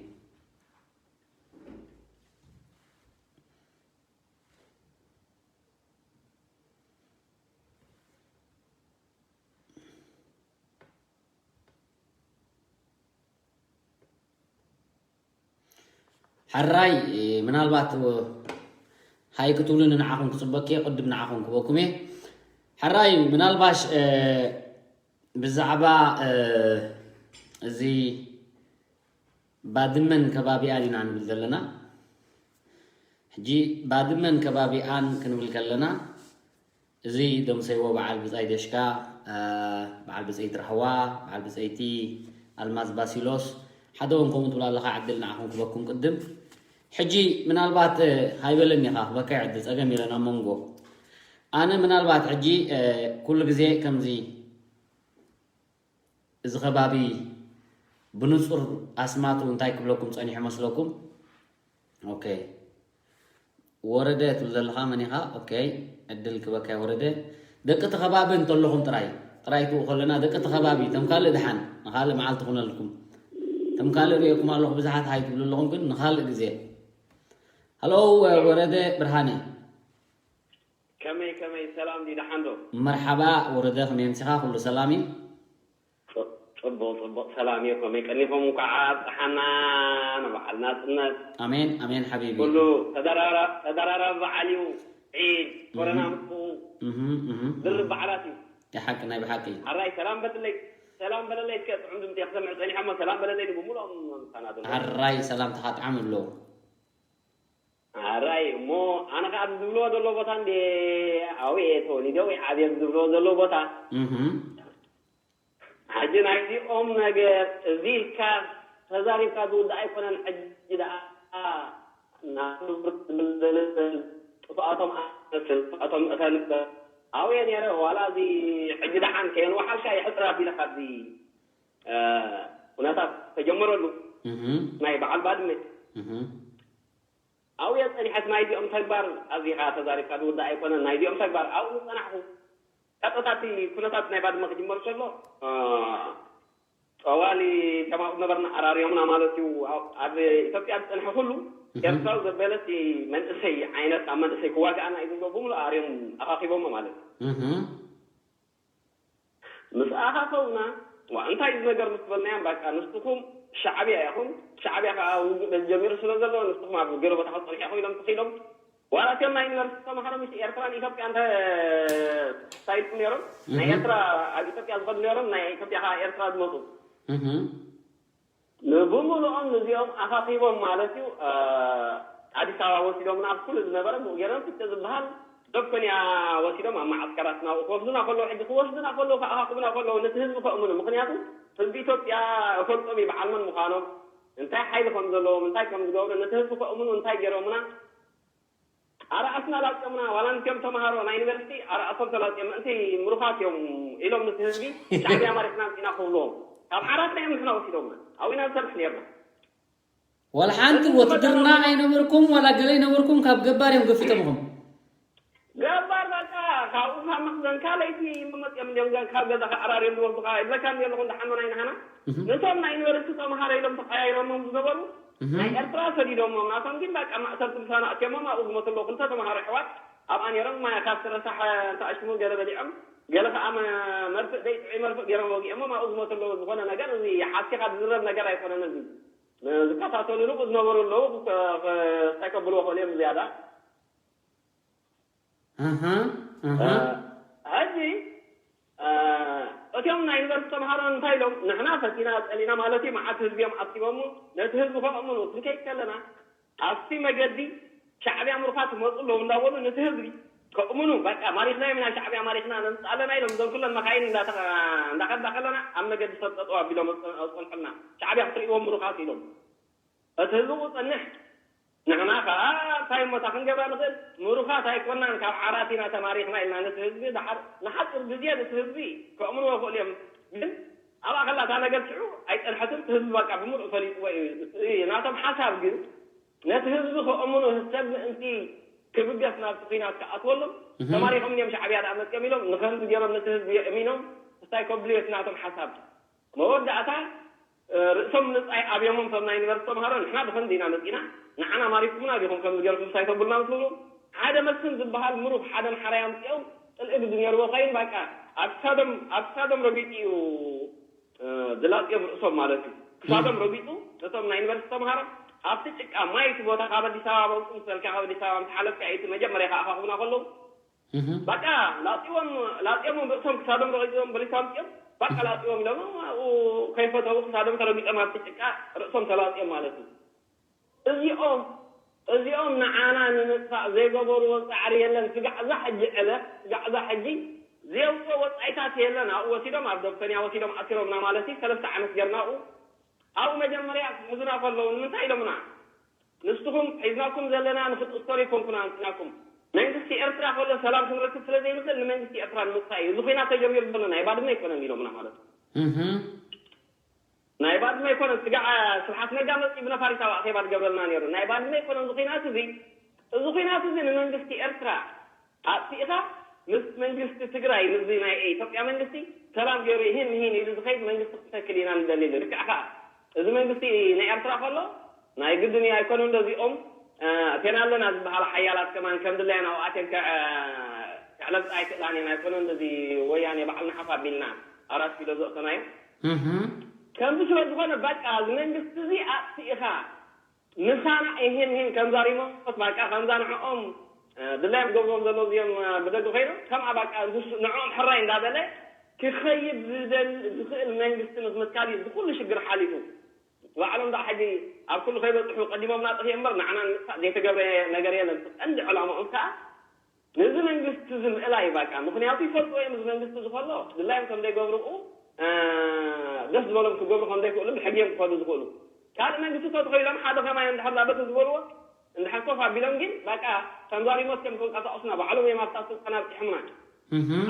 ሕራይ ምናልባት hi ክትብሉኒ ንዓኹም ክፅበኪ እየ ቅድም ንዓኹም ክበኩም እየ። ሕራይ ምናልባሽ ብዛዕባ እዚ ባድመን ከባቢኣን ኢና ንብል ዘለና። ሕጂ ባድመን ከባቢኣን ክንብል ከለና እዚ ደምሰይዎ በዓል ብፃይ ደሽካ በዓል ብፀይቲ ራህዋ በዓል ብፀይቲ ኣልማዝ ባሲሎስ ሓደ እውን ከምኡ ትብሉ ኣለኻ ዕድል ንዓኹም ክበኩም ቅድም ሕጂ ምናልባት ሃይበለኒ ኢኻ ክበካ ዕድል ፀገም የለን ኣብ መንጎ ኣነ ምናልባት ሕጂ ኩሉ ግዜ ከምዚ እዚ ከባቢ ብንፁር ኣስማቱ እንታይ ክብለኩም ፀኒሑ መስለኩም? ኦኬ ወረደ ትብል ዘለኻ መን ኢኻ? ኦኬ ዕድል ክበካ ወረደ ደቂ እቲ ከባቢ እንተለኹም ጥራይ ጥራይ ትኡ ከለና ደቂ እቲ ከባቢ ተም ካልእ ድሓን ንኻልእ መዓልቲ ኩነልኩም ተም ካልእ ርእየኩም ኣለኹ ብዙሓት ሃይ ትብሉ ኣለኹም ግን ንኻልእ ግዜ ሃሎ ወረደ ብርሃነ ከመይ ከመይ ሰላም ድዩ ደሓን ዶ? መርሓባ ወረደ ከመይ ኣምሲኻ ኩሉ ሰላም እዩ? ጽቡቕ ጽቡቕ ሰላም እዩ ከመይ ቀኒኹም እንኳዕ ኣብጽሓና ንበዓል ናጽነት ኣሜን ኣሜን ሓቢቢ ኩሉ ተደራራብ በዓል እዩ ዒድ ኮረና ምጥፍኡ ድርብ በዓላት እዩ ሓቂ ናይ ብሓቂ ሓራይ ሰላም በልለይ ሰላም በለለይ እስከ ጥዑም ድምፂ ክሰምዕ ፀኒሐ እሞ ሰላም በለለይ ብሙሉኦም ምሳና ዘሎ ሓራይ ሰላምትኻ ጥዓም ኣሎ ኣራይ እሞ ኣነ ከዓ ዝብልዎ ዘሎ ቦታ እንደ ኣውየ ተወሊደ ወይ ዓብየ ዝብልዎ ዘሎ ቦታ ሕጂ ናይዚኦም ነገር እዚ ኢልካ ተዛሪብካ ዝውዳእ ኣይኮነን ሕጂ ደኣ ጥፍኣቶም ኣመስል ጥፍኣቶም እተንበር ኣውየ ነረ ዋላ እዚ ሕጂ ደሓን ከየንወሓልካ ይሕፅር ኣቢለ ካብዚ ኩነታት ተጀመረሉ ናይ በዓል ባድመ ኣብኡ እየ ፀኒሐስ ናይዚኦም ተግባር ኣዚኻ ተዛሪብካ ዝውዳእ ኣይኮነን ናይዚኦም ተግባር ኣብኡ ዝፀናሕኹ ቀጥታ እቲ ኩነታት ናይ ባድመ ክጅመር ከሎ ጠዋሊ ከም ኣብኡ ነበርና ኣራርዮምና ማለት እዩ ኣብ ኢትዮጵያ ዝፀንሐ ኩሉ ኤርትራዊ ዘበለቲ መንእሰይ ዓይነት ኣብ መንእሰይ ክዋግኣና እዩ ዝብሎ ብምሉእ ኣርዮም ኣኻኺቦሞ ማለት እዩ። እህ ምስ ኣኻኸቡና ዋ እንታይ እዩ ነገር ምስ በልናዮም፣ በቃ ንስኹም ሻዕብያ ኢኹም፣ ሻዕብያ ከዓ ውግእ በዚ ጀሚሩ ስለ ዘሎ ንስኹም ኣብ ገለ ቦታ ክትፀንሑ ኢኹም ኢሎም ተኺሎም። ዋላ እቶም ናይ ዩኒቨርሲቲ ተምሃሮ ምስ ኤርትራን ኢትዮጵያ እንተ ሳይድኩም ነይሮም፣ ናይ ኤርትራ ኣብ ኢትዮጵያ ዝኸዱ ነይሮም፣ ናይ ኢትዮጵያ ከዓ ኤርትራ ዝመፁ እህ ንብምሉኦም እዚኦም ኣኻኺቦም ማለት እዩ። ኣዲስ ኣበባ ወሲዶም ናብ ኩሉ ዝነበረ ብኡ ገይሮም ፍተ ዝበሃል ዶብ ኮንያ ወሲዶም ኣብ መዓስከራት ናብኡ ክወስዱና ከለዉ፣ ሕጂ ክወስዱና ከለዉ ከኣኻኽቡና ከለዉ ነቲ ህዝቢ ከእምኑ። ምክንያቱ ህዝቢ ኢትዮጵያ እፈልጦም እዩ በዓል መን ምዃኖም፣ እንታይ ሓይሊ ከም ዘለዎም፣ እንታይ ከም ዝገብሩ ነቲ ህዝቢ ከእምኑ እንታይ ገይሮምና ኣርኣስና ላፀሙና። ዋላ ንቲኦም ተምሃሮ ናይ ዩኒቨርሲቲ ኣርኣሶም ተላፅዮም ምእንቲ ምሩኻት እዮም ኢሎም ነቲ ህዝቢ ሻዕብያ ማሪኽና ኣምፂና ክብልዎም ካብ ዓራትና እዮም ንሕና ወሲዶምና። ኣብኡ ኢና ንሰርሕ ነርና። ዋላ ሓንቲ ወትድርና ኣይነበርኩም ዋላ ገለ ኣይነበርኩም ካብ ገባር እዮም ገፊጦምኹም። ገባር በቃ ካብኡ ካብ መኽዘንካ ለይቲ መመፅኦም እንዲኦም ገ- ካብ ገዛ ከዓራርዮም ዝወስዱካ ይብለካ እንዲ ኣለኹ እንዳሓመና ኢና ንሕና። ነቶም ናይ ዩኒቨርሲቲ ተምሃሮ ኢሎም ተቀያይሮሞም ዝነበሩ ናይ ኤርትራ ሰዲዶሞም፣ ናቶም ግን በቃ ማእሰርቲ ምሳና ኣትዮሞም ኣብኡ ዝሞቱ ኣለዉ። ክልተ ተምሃሮ ኣሕዋት ኣብኣ ነይሮም። ማያ ካብቲ ረሳሕ ተኣሽሙ ገለ በሊዖም፣ ገለ ከዓ መ- መርፍእ ደይ ጥዑይ መርፍእ ገይሮም ወጊኦሞም ኣብኡ ዝሞቱ ኣለዉ። ዝኾነ ነገር እዚ ሓሲኻ ዝዝረብ ነገር ኣይኮነን። እዚ ዝከታተሉ ርቁ ዝነበሩ ኣለዉ። ክተ- ክተ- ከብልዎ ክእሉ እዮም ዝያዳ ኣሃ ኣሃ ሕጂ እቶም ናይ ዩኒቨርሲቲ ተምሃሮ እንታይ ኢሎም፣ ንሕና ፈቲና ጸሊና ማለት እዩ፣ መዓት ህዝቢ እዮም ዓቂቦሞ። ነቲ ህዝቢ ከእምኑ ክንከይድ ከለና ኣብቲ መገዲ ሻዕብያ ምሩኻት ይመፁ ኣለዉ እንዳበሉ ነቲ ህዝቢ ከእምኑ፣ በቃ ማሪኽናዮም ኢና፣ ሻዕብያ ማሪኽና ነምፅእ ኣለና ኢሎም እዞም ኩለን መካይን እንዳተ- እንዳኸዳ ከለና ኣብ መገዲ ሰብ ጠጠው ኣቢሎም ኣፀ- ኣፀንሑልና። ሻዕብያ ክትርእይዎም ምሩኻት ኢሎም እቲ ህዝቢ ክፀንሕ ንሕና ከዓ እንታይ እሞ እታ ክንገብራ ንኽእል? ምሩኻት ኣይኮናን፣ ካብ ዓራት ኢና ተማሪኽና ኢልና ነቲ ህዝቢ ድሓር ንሓፂር ግዜ ነቲ ህዝቢ ከእምንዎ ይኽእሉ እዮም። ግን ኣብኣ ከላ እታ ነገር ሽዑ ኣይፀንሐትን፣ እቲ ህዝቢ በቃ ብምሉእ ፈሊጥዎ እዩ። እቲ ናቶም ሓሳብ ግን ነቲ ህዝቢ ከእምኑ ሰብ ምእንቲ ክብገስ ናብቲ ኲናት ክኣትወሎም ተማሪኾም እዮም ሻዕብያ ደኣ መፅኦም ኢሎም ንኸምዚ ገይሮም ነቲ ህዝቢ የእሚኖም እንታይ ከብሉ እቲ ናቶም ሓሳብ። መወዳእታ ርእሶም ምጻይ ኣብዮሞም እቶም ናይ ዩኒቨርሲቲ ተምሃሮ ንሕና ብኸምዚ ኢና መጺና ንዓና ማሪኩምና ዲኹም ከምዚ ገርኩም እንታይ ተብሉና ምስ በሉ ሓደ መስፍን ዝበሃል ምሩኽ ሓደ ኣምሓራይ ኣምጺኦም ጽልኢ ግዲ ነርዎ ኮይኑ በቃ ኣብ ክሳዶም ኣብ ክሳዶም ረጊጡ እዩ ድላጽዮም ርእሶም ማለት እዩ ክሳዶም ረጊጡ ነቶም ናይ ዩኒቨርሲቲ ተምሃሮ ኣብቲ ጭቃ ማይ እቲ ቦታ ካብ ኣዲስ ኣበባ መውፅኡ ምስ በልካ ካብ ኣዲስ ኣበባ ምስ ሓለፍካ እዩ እቲ መጀመርያ ከኣኻኹብና ከለዉ በቃ ላፅዎም ላፅዎም ርእሶም ክሳዶም ረቂፅዎም በሊሶም ኣምፅኦም በቃ ላፅዎም ኢሎም ኣብኡ ከይፈተው ክሳዶም ተረጊፆም ኣብቲ ጭቃ ርእሶም ተላፅዮም ማለት እዩ። እዚኦም እዚኦም ንዓና ንምጥፋእ ዘይገበርዎ ፃዕሪ የለን። ስጋዕ እዛ ሕጂ ዕለት ስጋዕ እዛ ሕጂ ዘየውፅኦ ወፃኢታት የለን። ኣብኡ ወሲዶም ኣብ ደብተንያ ወሲዶም ኣሲሮምና ማለት እዩ። ሰለስተ ዓመት ገርና ኣብኡ ኣብኡ መጀመርያ ክሕዙና ከለዉ ንምንታይ ኢሎምና? ንስኹም ሒዝናኩም ዘለና ንክትእሰሩ ኣይኮንኩን ኣምፂናኩም። መንግስቲ ኤርትራ ከሎ ሰላም ክንረክብ ስለ ዘይንኽእል ንመንግስቲ ኤርትራ ንምጥፋእ እዩ እዚ ኹናት ተጀሚሩ ዘሎ ናይ ባድመ ኣይኮነን ኢሎምና ማለት እዩ። ናይ ባድመ ኣይኮነን ስጋዕ ስብሓት ነጋ መፂኡ ብነፋሪት ኣብ ኣኼባ ዝገብረልና ነይሩ ናይ ባድመ ኣይኮነን እዚ ኹናት እዚ እዚ ኹናት እዚ ንመንግስቲ ኤርትራ ኣጥፊእኻ ምስ መንግስቲ ትግራይ ምስዚ ናይ ኢትዮጵያ መንግስቲ ሰላም ገይሩ ይህን ይህን ኢሉ ዝኸይድ መንግስቲ ክትተክል ኢና ንደሊ ልክዕ ከዓ እዚ መንግስቲ ናይ ኤርትራ ከሎ ናይ ግድን እዩ ኣይኮኑን እዚኦም ኣቴና ኣለና ዝበሃላ ሓያላት ከማን ከም ድላየን ኣብኣቴን ክዕለብጣ ኣይክእላን እየን ኣይኮኑን እዚ ወያኔ ባዕልና ሓፍ ኣቢልና ኣራት ኪሎ ዘእተናዮ ከምዚ ስለ ዝኾነ በቃ እዚ መንግስቲ እዚ ኣጥፊእኻ ምሳና ይሄን ይሄን ከምዛ ሪሞት ባቃ ከምዛ ንዕኦም ድላዮም ገብሮም ዘሎ እዚኦም ብደገ ኮይኖም ከምኣ ባቃ ንሱ ንዕኦም ሕራይ እንዳበለ ክኸይድ ዝደል ዝኽእል መንግስቲ ምስ ምትካል እዩ ዝኩሉ ሽግር ሓሊፉ ባዕሎም ዳ ሕጂ ኣብ ኩሉ ከይበፅሑ ቀዲሞም ናጥፍ እምበር ንዓና ንምጥፋእ ዘይተገብረ ነገር የለን ቀንዲ ዕላምኦም ከዓ ነዚ መንግስቲ እዚ ምእላይ ባቃ ምክንያቱ ይፈልጥዎ እዮም እዚ መንግስቲ እዚ ከሎ ድላዮም ከም ዘይገብርኡ ደስ ዝበሎም ክገብሩ ከም ዘይክእሉ ብሕጊ እዮም ክኸዱ ዝኽእሉ ካልእ መንግስቲ ተትኸይሎም ሓደ ከማይ እንድሕር ዳበቲ ዝበልዎ እንድሕር ኮፍ ኣቢሎም ግን ባቃ ተንዛሪሞት ከም ክንቀሳቀሱና ባዕሎም እዮም ኣብታ ስልጠና ኣብፂሖምና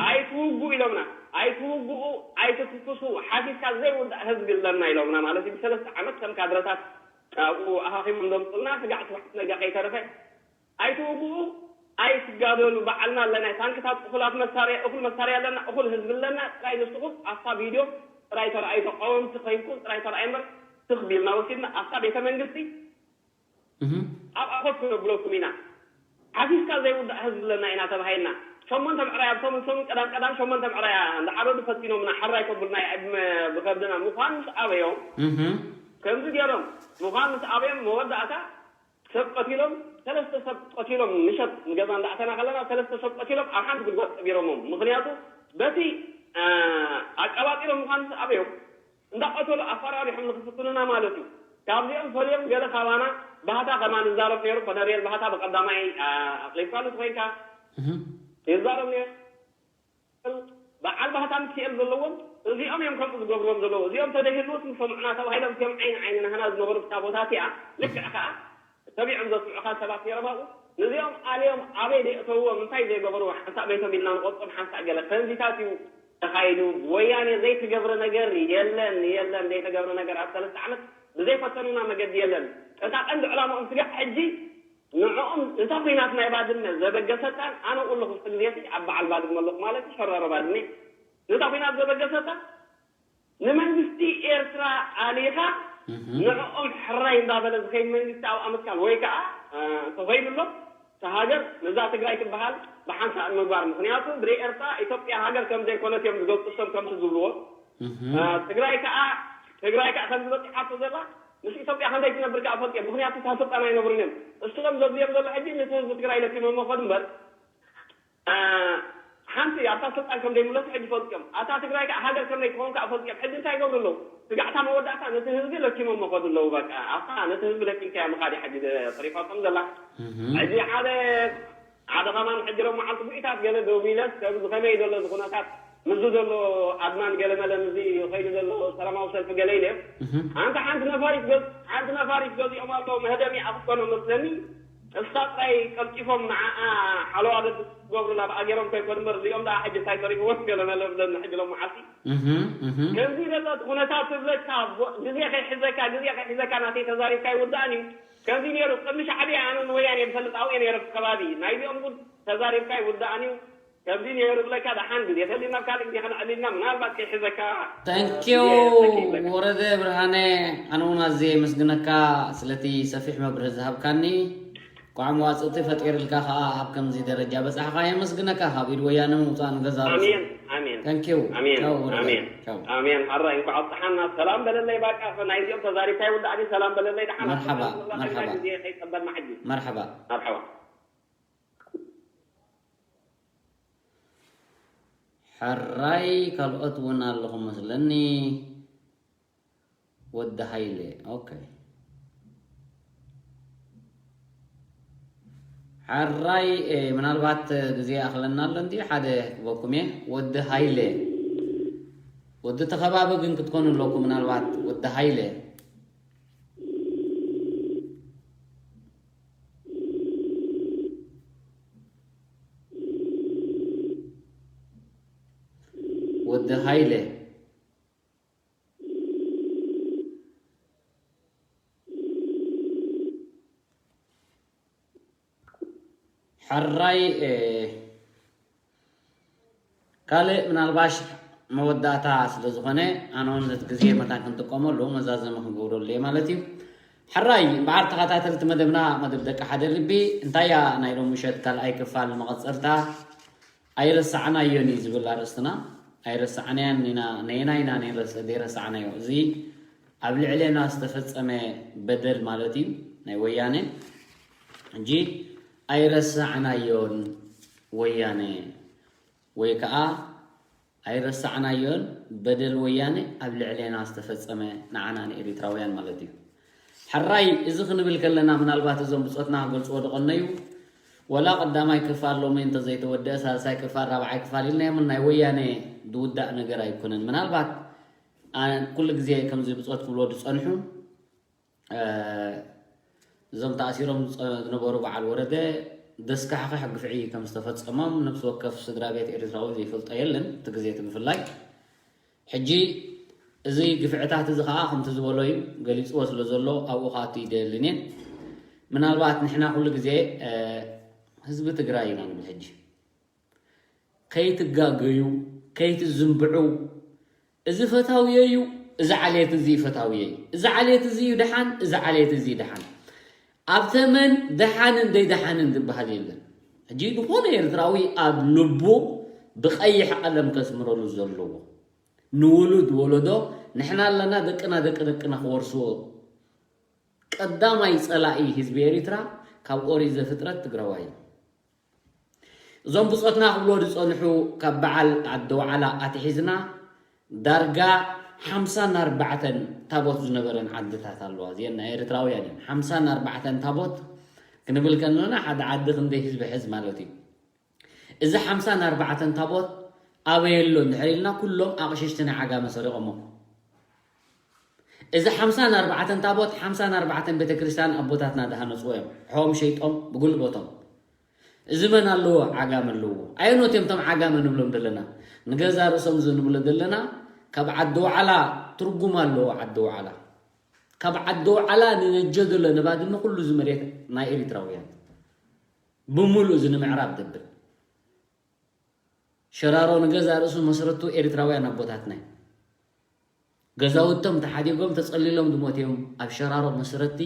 ኣይትውጉ ኢሎምና ኣይትውግኡ ኣይትትኩሱ ሓሲስካ ዘይውዳእ ህዝቢ ኣለና ኢሎምና ማለት እዩ ብሰለስተ ዓመት ከም ካድረታት ኣብኡ ኣኻኺቦም ዘምፅልና ስጋዕ ስብሓት ነጋ ከይተረፈ ኣይትውግኡ ኣይትጋደሉ ባዕልና ኣለና ታንክታት እኹላት መሳርያ እኹል መሳርያ ኣለና እኹል ህዝቢ ኣለና ጥራይ ንስኹም ኣብታ ቪድዮ ጥራይ ተረኣዩ ተቃወምቲ ኮይንኩም ጥራይ ተረኣዩ እምበር ትኽ ቢልና ወሲድና ኣብታ ቤተ መንግስቲ ኣብኣ ኮፍ ክነብለኩም ኢና። ሓፊስካ ዘይውዳእ ህዝቢ ኣለና ኢና ተባሂልና። ሸሞንተ ምዕራይ ኣብ ሰሙን ሰሙን ቀዳም ቀዳም ሸሞንተ ምዕራያ እንዳዓረዱ ፈቲኖምና፣ ሕራይ ከብሉና፣ ዕድመ ብኸብድና ምዃን ምስ ኣበዮም፣ እህ። ከምዚ ገይሮም ምዃን ምስ ኣበዮም፣ መወዳእታ ሰብ ቀቲሎም፣ ሰለስተ ሰብ ቀቲሎም፣ ምሸት ንገዛ እንዳኣተና ከለና ሰለስተ ሰብ ቀቲሎም ኣብ ሓንቲ ጉድጓድ ቀቢሮሞም። ምኽንያቱ በቲ ኣቀባጢሮም ምዃን ምስ ኣበዮም፣ እንዳቐተሉ ኣፈራሪሖም ንክፍትኑና ማለት እዩ። ካብዚኦም ፈልዮም ገለ ካባና ባህታ ከማን ይዛረብ ነይሩ። ኮነሬል ባህታ ብቀዳማይ ኣቅሊብካሉ ተኮይንካ ይዛረብ ነይሩ። በዓል ባህታ ምክኤል ዘለዎም እዚኦም እዮም ከምኡ ዝገብርዎም ዘለዉ። እዚኦም ተደይህልዎስ ምሰምዑና ተባሂሎም እዚኦም ዓይኒ ዓይኒ ናህና ዝነበሩ ታቦታት እያ። ልክዕ ከዓ ተቢዖም ዘስምዑኻ ሰባት ነይሮም ኣብኡ። ነዚኦም ኣልዮም ኣበይ ደየእተውዎም እንታይ ዘይገበርዎ ሓንሳእ ቤቶም ኢልና ንቆርጦም ሓንሳእ ገለ ከምዚታት እዩ ተኻይዱ። ወያኔ ዘይተገብረ ነገር የለን የለን ዘይተገብረ ነገር ኣብ ሰለስተ ዓመት ብዘይፈተኑና መገዲ የለን። እታ ቀንዲ ዕላማኦም ስጋዕ ሕጂ ንዕኦም እታ ኲናት ናይ ባድመ ዘበገሰታን ኣነ ቁልኹ ግዜቲ ኣብ በዓል ባድመ ኣለኹ ማለት እዩ ሸራሮ ባድመ ነታ ኲናት ዘበገሰታ ንመንግስቲ ኤርትራ ኣሊኻ ንዕኦም ሕራይ እንዳበለ ዝኸይድ መንግስቲ ኣብኣ ምትካል ወይ ከዓ ተኸይዱ ኣሎ እታ ሃገር ነዛ ትግራይ ትበሃል ብሓንሳእ ምግባር። ምክንያቱ ብደይ ኤርትራ ኢትዮጵያ ሃገር ከም ዘይኮነት እዮም ዝገልፁ እሶም ከምቲ ዝብልዎ። ትግራይ ከዓ ትግራይ ከዓ ከም ዝበፂሓቶ ዘላ ምስ ኢትዮጵያ ከንደይ ትነብር ከዓ ፈልጥ እዮም። ምክንያቱ እታ ስልጣን ኣይነብሩን እዮም። እሶም ዘድልዮም ዘሎ ሕጂ ነቲ ህዝቢ ትግራይ ለኪሞሞ ከዱ እምበር ሓንቲ ኣብታ ስልጣን ከም ዘይምለሱ ሕጂ ፈልጥዮም። ኣታ ትግራይ ከዓ ሃገር ከም ዘይትኸውን ከዓ ፈልጥዮም። ሕጂ እንታይ ይገብሩ ኣለዉ? ስጋዕታ መወዳእታ ነቲ ህዝቢ ለኪሞሞ ከዱ ኣለዉ። በቃ ኣብታ ነቲ ህዝቢ ለኪምካዮ ምኻድ እያ ሕጂ ተሪፋቶም ዘላ። ሕጂ ሓደ ሓደ ከማን ሕጂ ሎም መዓልቲ ጉኢታት ገለ ደው ኢለስ ከምዚ ከመይ ዘሎ እዚ ኩነታት ምዚ ዘሎ ኣድማን ገለ መለ ምዚ ከይዱ ዘሎ ሰላማዊ ሰልፊ ገለ ኢለ ኣንተ ሓንቲ ነፋሪት ገ ሓንቲ ነፋሪት ገዚኦም ኣለዉ መህደሚ ኣብ ኮኖ መስለኒ እሳ ጥራይ ቀልጢፎም ንዓኣ ሓለዋ ገድስ ክገብሩላ ብኣገሮም ከይኮኑ እምበር እዚኦም ደኣ ሕጂ እንታይ ተሪፍዎም ገለ መለ ብለኒ ሕጂ ሎም መዓልቲ ከምዚ ዘሎ እቲ ኩነታት ትብለካ ግዜ ከይሕዘካ ግዜ ከይሕዘካ ናተይ ተዛሪብካ ይውዳእን እዩ ከምዚ ነይሩ ቅድሚ ሻዕብያ ኣነ ንወያኔ ዝፈልጥ ኣብኡ እየ ነይረ እቲ ከባቢ ናይዚኦም ጉድ ተዛሪብካ ይውዳእን እዩ ከምዚ ነይሩ ብለካ ደሓን ግዜ ተሊና ኣብ ካልእ ግዜ ከነዕልልና ምናልባት ከይሕዘካ Thank you ወረደ ብርሃነ ኣነ እውን ኣዝየ የመስግነካ ስለቲ ሰፊሕ መብርሂ ዝሃብካኒ ቋዕ መዋፅእቲ ፈጢርልካ ከዓ ኣብ ከምዚ ደረጃ በፃሕካ የመስግነካ ካብ ኢድ ወያነ ምውፃእ ንገዛ ርእሱ ኣሜን ኣሜን Thank you ኣሜን ቻው ወረደ ኣሜን ቻው ኣሜን ሓራይ እንኳዕ ኣብፀሓና ሰላም በለለይ ባቃ ናይዚኦም ተዛሪብካ ይውዳእኒ ሰላም በለለይ ደሓን መርሓባ መርሓባ ግዜ ከይፀበና ሕጂ መርሓባ መርሓባ ሕራይ ካልኦት እውን ኣለኹም መስለኒ ወዲ ሃይለ okay ሕራይ ምናልባት ግዜ ይኣኽለና ኣሎ እንዲ ሓደ ክበኩም እየ ወዲ ሃይለ ወዲ ተኸባቢ ግን ክትኮኑ ኣለኩም ምናልባት ወዲ ሃይለ ወዲ ሃይለ ሕራይ ካልእ ምናልባሽ መወዳእታ ስለ ዝኾነ ኣነ እውን ነቲ ግዜ መታን ክንጥቀመሉ መዛዘሚ ክንገብረሉ እየ ማለት እዩ። ሕራይ እምበዓር ተኸታተልቲ መደብና መደብ ደቂ ሓደ ልቢ እንታያ ናይ ሎም ምሸት ካልኣይ ክፋል መቐፀልታ ኣይረሳዕናዮን እዩ ዝብል ኣርእስትና ኣይረሳዕናያን ኢና ነየና ኢና ዘይረሳዕናዮ እዚ ኣብ ልዕሌና ዝተፈፀመ በደል ማለት እዩ ናይ ወያነ ሕጂ ኣይረሳዕናዮን ወያነ ወይ ከዓ ኣይረሳዕናዮን በደል ወያነ ኣብ ልዕሌና ዝተፈፀመ ንዓና ንኤሪትራውያን ማለት እዩ ሕራይ እዚ ክንብል ከለና ምናልባት እዞም ብፆትና ክገልፅዎ ድቐነዩ ወላ ቀዳማይ ክፋል ሎሚ እንተዘይተወደአ ሳልሳይ ክፋል ራብዓይ ክፋል ኢልናዮም ናይ ወያነ ዝውዳእ ነገር ኣይኮነን ምናልባት ኩሉ ግዜ ከምዚ ብፆት ክብልዎ ዝፀንሑ እዞም ተኣሲሮም ዝነበሩ በዓል ወረደ ዘስካሕኽሕ ግፍዒ ከም ዝተፈፀሞም ነብሲ ወከፍ ስድራ ቤት ኤርትራዊ ዘይፈልጦ የለን እቲ ግዜ እቲ ብፍላይ ሕጂ እዚ ግፍዕታት እዚ ከዓ ከምቲ ዝበሎ እዩ ገሊፅዎ ስለ ዘሎ ኣብኡ ክኣቱ ይደልን እየ ምናልባት ንሕና ኩሉ ግዜ ህዝቢ ትግራይ ኢና ንብል ሕጂ ከይትጋገዩ ከይትዝንብዑ እዚ ፈታውየ እዩ እዚ ዓሌት እዚ ፈታውየ እዩ እዚ ዓሌት እዚ እዩ ደሓን እዚ ዓሌት እዚ ደሓን ኣብ ተመን ደሓንን ደይደሓንን ዝበሃል የለን። ሕጂ ዝኾነ ኤርትራዊ ኣብ ልቡ ብቐይሕ ቀለም ከስምረሉ ዘለዎ ንውሉድ ወለዶ፣ ንሕና ኣለና፣ ደቅና ደቂ ደቅና ክወርስዎ። ቀዳማይ ጸላኢ ህዝቢ ኤሪትራ ካብ ኦሪት ዘፍጥረት ትግራዋይ እዩ። እዞም ብጾትና ክብሎ ዝጸንሑ ካብ በዓል ዓዲ ዋዕላ ኣትሒዝና ዳርጋ ሓምሳን ኣርባዕተን ታቦት ዝነበረን ዓድታት ኣለዋ። እዚአን ናይ ኤርትራውያን እየን። ሓምሳን ኣርባዕተን ታቦት ክንብል ከለና ሓደ ዓዲ ክንደይ ህዝቢ ሕዝ ማለት እዩ። እዚ ሓምሳን ኣርባዕተን ታቦት ኣበይ ኣሎ እንድሕር ኢልና ኩሎም ኣቕሽሽቲ ናይ ዓጋመ ሰሪቖሞ። እዚ ሓምሳን ኣርባዕተን ታቦት ሓምሳን ኣርባዕተን ቤተክርስትያን ኣቦታትና ዝሃነፅዎ እዮም። ሕዎም ሸይጦም ብጉልበቶም። እዚ መን ኣለዎ? ዓጋመ ኣለዎ። ኣየኖት እዮም እቶም ዓጋመ ንብሎም ዘለና? ንገዛ ርእሶም እዚ ንብሎ ዘለና ካብ ዓዲ ዋዕላ ትርጉም ኣለዎ። ዓዲ ዋዕላ ካብ ዓዲ ዋዕላ ንነጀ ዘሎ ንባድመ ኩሉ እዚ መሬት ናይ ኤሪትራውያን ብምሉእ እዚ ንምዕራብ ደብል ሸራሮ ንገዛ ርእሱ መስረቱ ኤሪትራውያን ኣቦታትና እዩ። ገዛውቶም ተሓዲጎም ተጸሊሎም ዝሞት እዮም። ኣብ ሸራሮ መስረቲ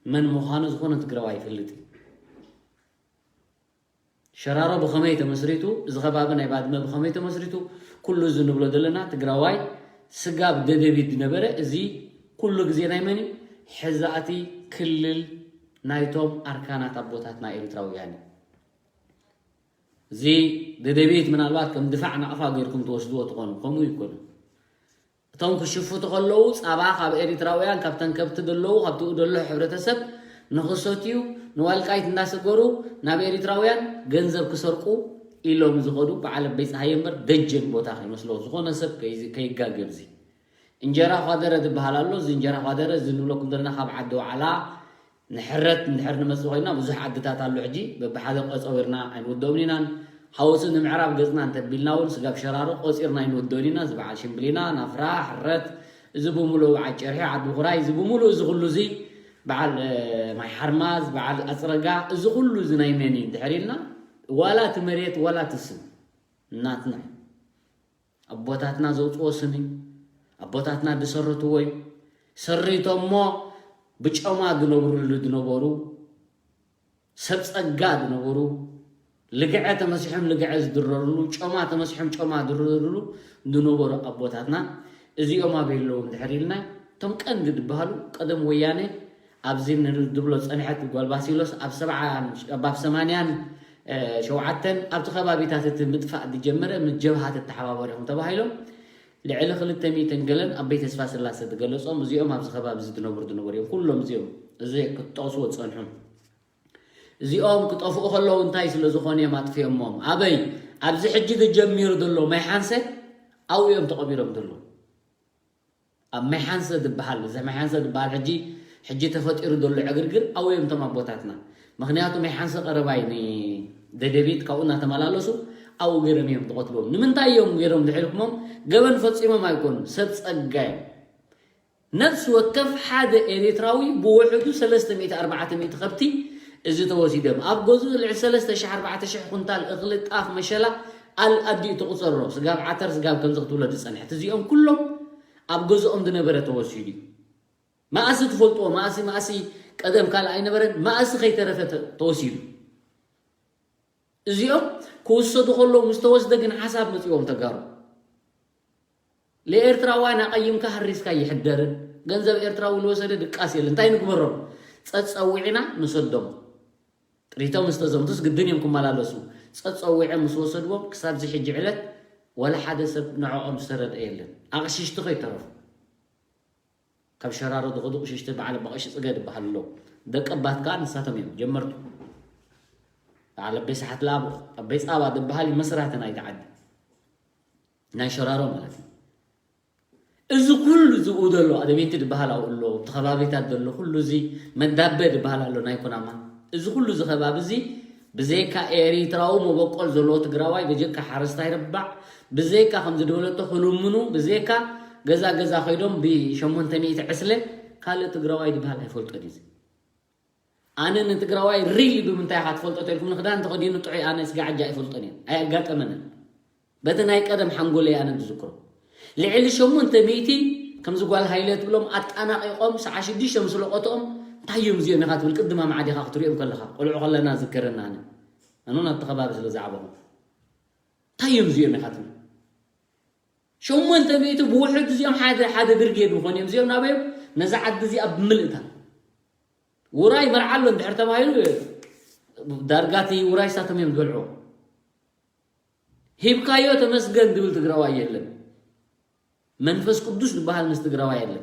መን ምዃኑ ዝኾነ ትግራዋይ ይፈልጥ እዩ። ሸራሮ ብኸመይ ተመስሪቱ፣ እዚ ከባቢ ናይ ባድመ ብኸመይ ተመስሪቱ፣ ኩሉ እዚ ንብሎ ዘለና ትግራዋይ ስጋብ ደደቢት ዝነበረ እዚ ኩሉ ግዜ ናይ መን እዩ? ሕዛእቲ ክልል ናይቶም ኣርካናት ኣቦታትና ኤሪትራውያን እዩ። እዚ ደደቢት ምናልባት ከም ድፋዕ ናቕፋ ጌርኩም ትወስድዎ ትኾኑ፣ ከምኡ ይኮኑ። እቶም ክሽፍቱ ከለዉ ጻባ ካብ ኤሪትራውያን ካብተን ከብቲ ዘለዉ ካብትኡ ዘሎ ሕብረተሰብ ንኽሰትዩ ንዋልቃይት እንዳሰገሩ ናብ ኤሪትራውያን ገንዘብ ክሰርቁ ኢሎም ዝኸዱ በዓል ኣበይ ፀሃየ እምበር ደጀን ቦታ ከይመስሎ ዝኾነ ሰብ ከይ- ከይጋገብ እዚ እንጀራ ኳደረ ዝበሃል ኣሎ። እዚ እንጀራ ኳደረ እዚ ንብለኩም ዘለና ካብ ዓዲ ዋዕላ ንሕረት እንድሕር ንመጽእ ኮይና ብዙሕ ዓድታት ኣሎ። ሕጂ በብሓደ ቆጸዊርና ኣይንወደኦምን ኢናን ሃወፅን ንምዕራብ ገፅና እንተቢልና እውን ስጋብ ሸራሮ ቆፂርና ኣይንወደኦን ኢና። እዚ በዓል ሽምብሊና ናፍራ ሕረት እዚ ብምሉእ በዓል ጨርሒ ዓዲ ብኹራይ እዚ ብምሉእ እዚ ኩሉ እዚ በዓል ማይ ሓርማዝ በዓል ኣፅረጋ እዚ ኩሉ እዚ ናይ መን እዩ እንድሕር ኢልና ዋላ እቲ መሬት ዋላ እቲ ስም እናትና እዩ። ኣቦታትና ዘውፅዎ ስም እዩ። ኣቦታትና ዝሰረትዎ እዩ። ሰሪቶሞ ብጨማ ዝነብሩሉ ዝነበሩ ሰብ ፀጋ ዝነበሩ ልግዐ ተመሲሖም ልግዐ ዝድረርሉ ጨማ ተመሲሖም ጨማ ዝድረርሉ ዝነበሩ ኣቦታትና እዚኦም ኣበይ ኣለዉ እንድሕር ኢልና እቶም ቀንዲ ዝበሃሉ ቀደም ወያነ ኣብዚ ንብል ዝብሎ ፀንሐት ጓል ባሲሎስ ኣብ ሰብዓን ኣብ ሰማንያን ሸውዓተን ኣብቲ ከባቢታት እቲ ምጥፋእ ዝጀመረ ምስ ጀብሃ ተተሓባበሩ ኢኹም ተባሂሎም ልዕሊ ክልተ ሚእትን ገለን ኣበይ ተስፋ ስላሰ ዝገለፆም እዚኦም ኣብዚ ከባቢ እዚ ዝነብሩ ዝነበሩ እዮም። ኩሎም እዚኦም እዚ ክትጠቕስዎ ዝፀንሑ እዚኦም ክጠፍኡ ከለዉ እንታይ ስለ ዝኾኑ እዮም ኣጥፊኦሞም? ኣበይ ኣብዚ ሕጂ ዝጀሚሩ ዘሎ ማይ ሓንሰ ኣብኡ እዮም ተቐቢሮም ዘለዉ። ኣብ ማይ ሓንሰ ዝበሃል እዚ ማይ ሓንሰ ዝበሃል ሕጂ ሕጂ ተፈጢሩ ዘሎ ዕግርግር ኣብኡ እዮም እቶም ኣቦታትና። ምክንያቱ ማይ ሓንሰ ቀረባይ ንደደቢት ካብኡ እናተመላለሱ ኣብኡ ገይሮም እዮም ዝቐትልዎም። ንምንታይ እዮም ገይሮም ድሕልኩሞም? ገበን ፈፂሞም ኣይኮኑን፣ ሰብ ፀጋ እዮም። ነፍሲ ወከፍ ሓደ ኤሪትራዊ ብውሕዱ ሰለስተ ሚእቲ ኣርባዕተ ሚእቲ ከብቲ እዚ ተወሲዶም ኣብ ገዝኡ ልዕሊ ሰለስተ ሽሕ ኣርባዕተ ሽሕ ኩንታል እኽሊ ጣፍ መሸላ ኣል ኣዲኡ ትቑፀሮ ስጋብ ዓተር ስጋብ ከምዚ ክትብሎ ዝፀንሐት እዚኦም ኩሎም ኣብ ገዝኦም ዝነበረ ተወሲዱ እዩ። መኣሲ ትፈልጥዎ መኣሲ መኣሲ ቀደም ካልእ ኣይነበረን መኣሲ ከይተረፈ ተ- ተወሲዱ እዚኦም ክውሰዱ ከለዉ ምስ ተወስደ ግን ሓሳብ መፅዎም ተጋሩ ለኤርትራውያን ኣቐይምካ ሃሪስካ ይሕደርን ገንዘብ ኤርትራዊ ዝወሰደ ድቃስ የለ እንታይ ንግበሮም ፀፀዊዕና ንሰዶም ጥሪቶም ዝተዘምቱስ ግድን እዮም ክመላለሱ ፀፀዊዐ ምስ ወሰድዎም ክሳብ ዚ ሕጂ ዕለት ወላ ሓደ ሰብ ንዕኦም ዝተረድአ የለን ኣቕሽሽቲ ከይተረፉ ካብ ሸራሮ ዝኸዱ ቅሽሽቲ በዓል ኣባቐሺ ፅገ ዝበሃሉ ኣለዉ። ደቂ ኣባት ከዓ ንሳቶም እዮም ጀመርቱ። በዓል ኣበይ ሰሓት ለኣቡ ኣበይ ፃባ ዝበሃል እዩ መስራቲ ናይቲ ዓዲ ናይ ሸራሮ ማለት እዩ። እዚ ኩሉ ዝብኡ ዘሎ ኣደቤንቲ ዝበሃል ኣብኡ ኣሎ እቲ ከባቢታት ዘሎ ኩሉ እዚ መዳበ ዝበሃል ኣሎ ናይ ኩናማ እዚ ኩሉ እዚ ከባቢ እዚ ብዘይካ ኤሪትራዊ መበቆል ዘለዎ ትግራዋይ ብጀካ ሓረስታይ ረባዕ ብዘይካ ከምዚ ዝበለቶ ክልምኑ ብዘይካ ገዛ ገዛ ከይዶም ብሸሞንተ ሚእቲ ዕስለ ካልእ ትግራዋይ ዝበሃል ኣይፈልጦን እዩ ኣነ ንትግራዋይ ሪሊ ብምንታይ ኢኻ ትፈልጦ ተልኩም ንክዳን ተኸዲኑ ጥዑይ ኣነ ስጋ ዕጃ ኣይፈልጦን እየ ኣየጋጠመንን በቲ ናይ ቀደም ሓንጎለይ ኣነ ዝዝክሮ ልዕሊ ሸሞንተ ሚእቲ ከምዚ ጓል ሃይለ ትብሎም ኣጣናቂቆም ሰዓ ሽዱሽተ ምስ ለቆትኦም እንታይ እዮም እዚኦም ኢኻ ትብል? ቅድማ ማዕዲኻ ክትሪኦም ከለኻ፣ ቆልዑ ከለና ዝከረና ኣነ። ኣነ እውን ኣብቲ ከባቢ ስለ ዝዓበኹ። እንታይ እዮም እዚኦም ኢኻ ትብል? ሸሞንተ ሚእቲ ብውሕድ እዚኦም ሓደ፣ ሓደ ብርጌድ ምኾኑ እዮም። እዚኦም ናበዮም? ነዛ ዓዲ እዚኣ ብምልእታ። ውራይ መርዓ ኣሎ እንድሕር ተባሂሉ፣ ዳርጋ እቲ ውራይ ሳቶም እዮም ዝበልዕዎ። ሂብካዮ ተመስገን ዝብል ትግራዋይ የለን። መንፈስ ቅዱስ ዝበሃል ምስ ትግራዋይ የለን።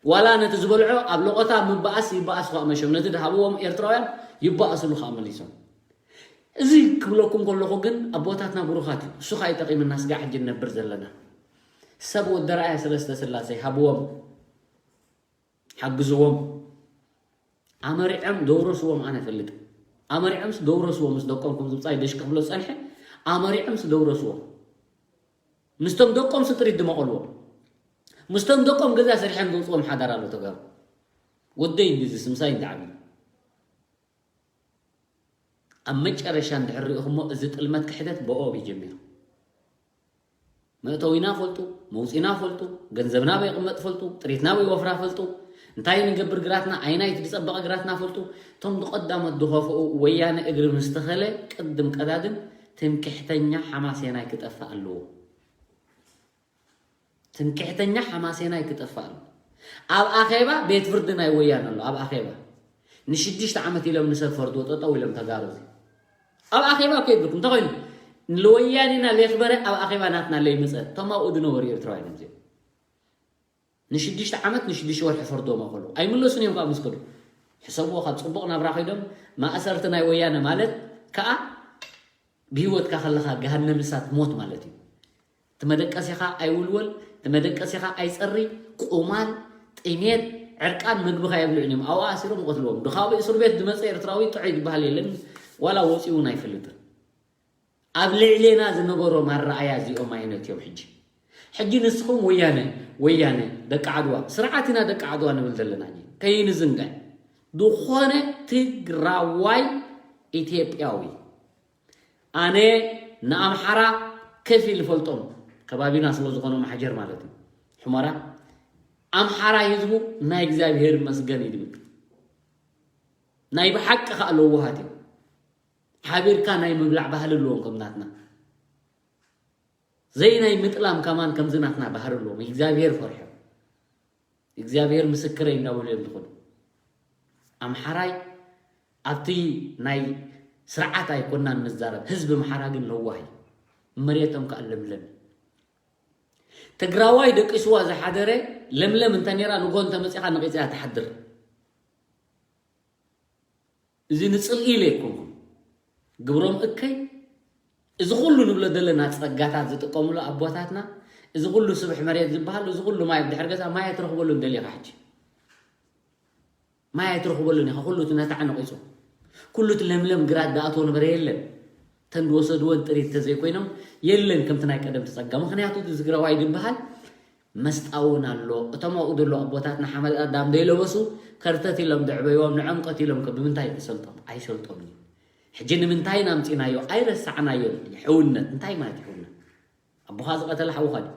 ዋላ ነቲ ዝበልዖ ኣብ ለቆታ ምበኣስ ይበኣስ ኸዓ መሸም፣ ነቲ ድሃብዎም ኤርትራውያን ይበኣስሉ ኸዓ መሊሶም። እዚ ክብለኩም ከለኹ ግን ኣቦታትና ብሩኻት እዩ። እሱ ኸዓ ይጠቒምና ስጋዕ ሕጂ ንነብር ዘለና። ሰብ ወዲ ራእያ ሰለስተ ስላሴ ሃብዎም፣ ሓግዝዎም። ኣመሪዖም ደውረስዎም ኣነ እፈልጥ። ኣመሪዖምስ ደውረስዎም ምስ ደቆም ከም ዝብጻይ ደሽ ክብሎ ዝጸንሐ፣ ኣመሪዖምስ ደውረስዎም። ምስቶም ደቆም ስጥሪት ድመቐልዎም። ምስቶም ደቆም ገዛ ሰሪሖም ዘውጽኦም ሓዳር ኣሎ ተጋሩ። ወደይ እንዲ ዝስምሳይ እንዲ ዓብዩ። ኣብ መጨረሻ እንድሕር ሪኢኹሞ፣ እዚ ጥልመት ክሕደት ብኦም እዩ ጀሚሩ። መእተዊና ፈልጡ፣ መውፂና ፈልጡ፣ ገንዘብና በይ ቅመጥ ፈልጡ፣ ጥሪትና በይ ወፍራ ፈልጡ፣ እንታይ ንገብር ግራትና፣ ኣይናይ እቲ ዝፀበቐ ግራትና ፈልጡ። እቶም ዝቐዳሞት ዝኸፍኡ ወያነ እግሪ ምስ ተኸለ ቅድም ቀዳድም ትምክሕተኛ ሓማሴናይ ክጠፍእ ኣለዎ። ትምክሕተኛ ሓማሴናይ ክጠፍእ ኣለዎ። ኣብ ኣኼባ ቤት ፍርዲ ናይ ወያነ ኣሎ። ኣብ ኣኼባ ንሽዱሽተ ዓመት ኢሎም ንሰብ ፈርድዎ ጠጠው ኢሎም ተጋሩ እዚ ኣብ ኣኼባ እኮ ይብልኩም እንተኾይኑ ንወያኔና ለይክበረ ኣብ ኣኼባ ናትና ለይመፀ እቶም ኣብኡ ዝነበሩ ኤርትራውያን እዮም እዚኦም። ንሽዱሽተ ዓመት ንሽዱሽተ ወርሒ ፈርድዎም ከለዉ ኣይምለሱን እዮም ካብ ምስ ከዱ። ሕሰብዎ ካብ ፅቡቕ ናብራ ከይዶም ማእሰርቲ ናይ ወያነ ማለት ከዓ ብህይወትካ ከለኻ ገሃነም እሳት ሞት ማለት እዩ። እቲ መደቀሲኻ ኣይውልወል፣ እቲ መደቀሲኻ ኣይፀሪ፣ ቁማል፣ ጥሜት፣ ዕርቃን መግብኻ የብልዑን እዮም። ኣብኡ ኣሲሮም ይቐትልዎም። ድኻቡ እስር ቤት ዝመፀ ኤርትራዊ ጥዑይ ዝበሃል የለን፣ ዋላ ወፂኡ እውን ኣይፈልጥን። ኣብ ልዕሌና ዝነበሮም ኣረኣያ እዚኦም ዓይነት እዮም። ሕጂ ሕጂ ንስኹም ወያነ ወያነ ደቂ ዓድዋ ስርዓት ኢና ደቂ ዓድዋ ንብል ዘለና እንጂ ከይንዝንጋዕ ዝኾነ ትግራዋይ ኢትዮጵያዊ ኣነ ንኣምሓራ ከፊል ይፈልጦም ከባቢና ስለ ዝኾነ ማሕጀር ማለት እዩ። ሑመራ ኣምሓራይ ህዝቡ ናይ እግዚኣብሔር ይመስገን እዩ ዝብል። ናይ ብሓቂ ከዓ ለዋሃት እዮም። ሓቢርካ ናይ ምብላዕ ባህሊ ኣለዎም ከም ናትና። ዘይ ናይ ምጥላም ከማን ከምዚ ናትና ባህሪ ኣለዎም። እግዚኣብሔር ፈርሖም እግዚኣብሔር ምስክረይ እንዳበሉ እዮም ዝኸዱ። ኣምሓራይ ኣብቲ ናይ ስርዓት ኣይኮናን ንዛረብ። ህዝቢ ኣምሓራ ግን ለዋህ እዩ። መሬቶም ከዓ ለምለም እዩ። ትግራዋይ ደቂስዋ ዝሓደረ ለምለም እንተ ነይራ ንጎ እንተመፂኻ ነቂፅያ ትሓድር። እዚ ንፅልኢ ኢለ ኣይኮንኩን። ግብሮም እከይ እዚ ኩሉ ንብሎ ዘለና ፀጋታት ዝጥቀምሉ ኣቦታትና እዚ ኩሉ ስብሕ መሬት ዝበሃል እዚ ኩሉ ማይ ብድሕሪ ገዛ ማይ ኣይትረኽበሉን ደሊኻ ሕጂ ማይ ኣይትረኽበሉን ኢኻ። ኩሉ እቲ ነታዕ ነቂፁ ኩሉ እቲ ለምለም ግራት ዝኣትዎ ነበረ የለን። ተን ዝወሰድወን ጥሪት ተዘይኮይኖም የለን ከምቲ ናይ ቀደም ተፀጋ። ምክንያቱ እዚ ትግራዋይ ዝበሃል መስጣ እውን ኣሎ። እቶም ኣብኡ ዘለዉ ኣቦታትና ሓመድ ኣዳም ዘይለበሱ ከርተት ኢሎም ዘዕበይዎም ንዖም ቀቲሎም ከ ብምንታይ ክሰልጦም? ኣይሰልጦምን እዩ። ሕጂ ንምንታይ ኢና ኣምፂናዮ? ኣይረሳዕናዮን። ሕውነት እንታይ ማለት እዩ? ሕውነት ኣቦኻ ዝቐተለ ሓውኻ ድዩ?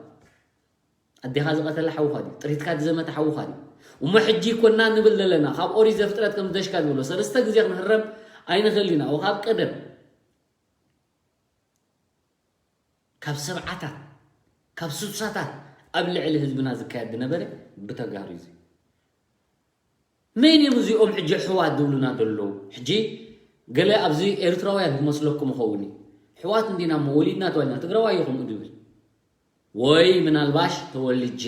ኣዴኻ ዝቐተለ ሓውኻ ድዩ? ጥሪትካ ዝዘመተ ሓውኻ ድዩ? እሞ ሕጂ ይኮና ንብል ዘለና ካብ ኦሪት ዘፍጥረት ከም ደሽካ ዝበሎ ሰለስተ ግዜ ክንህረም ኣይንኽእል ኢና። ካብ ቀደም ካብ ሰብዓታት ካብ ስሳታት ኣብ ልዕሊ ህዝብና ዝካየድ ዝነበረ ብተጋሩ እዩ። መን እዮም እዚኦም ሕጂ ኣሕዋት ዝብሉና ዘለዉ? ሕጂ ገለ ኣብዚ ኤርትራውያን ክመስለኩም ይኸውን እዩ። ኣሕዋት እንዲና እሞ ወሊድና ተዋሊድና ትግራዋይ እዩ ከምኡ ዝብል ወይ ምናልባሽ ተወልጀ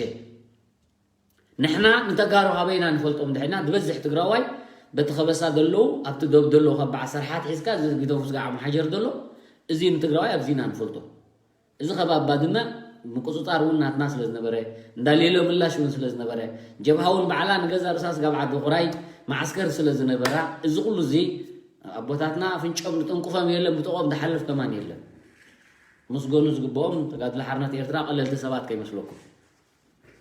ንሕና ንተጋሩ ሃበይና ንፈልጦም ድሕና ዝበዝሕ ትግራዋይ በቲ ከበሳ ዘለዉ ኣብቲ ዶብ ዘለዉ ካብ በዓል ሰርሓት ሒዝካ ዝግደፉ ስጋዕ መሓጀር ዘሎ እዚ ንትግራዋይ ኣብዚና ንፈልጦ። እዚ ከባቢ ባድመ ምቁፅፃር እውን ናትና ስለ ዝነበረ እንዳሌሎ ምላሽ እውን ስለ ዝነበረ ጀብሃ እውን ባዕላ ንገዛ ርሳስ ጋብ ዓዲ ኹራይ መዓስከር ስለ ዝነበራ እዚ ኩሉ እዚ ኣቦታትና ኣፍንጮም ዝጥንቁፎም የለን ብጥቆም ዝሓልፍ ከማን የለን። ምስገኑ ዝግብኦም ተጋድሎ ሓርነት ኤርትራ ቀለልቲ ሰባት ከይመስለኩም።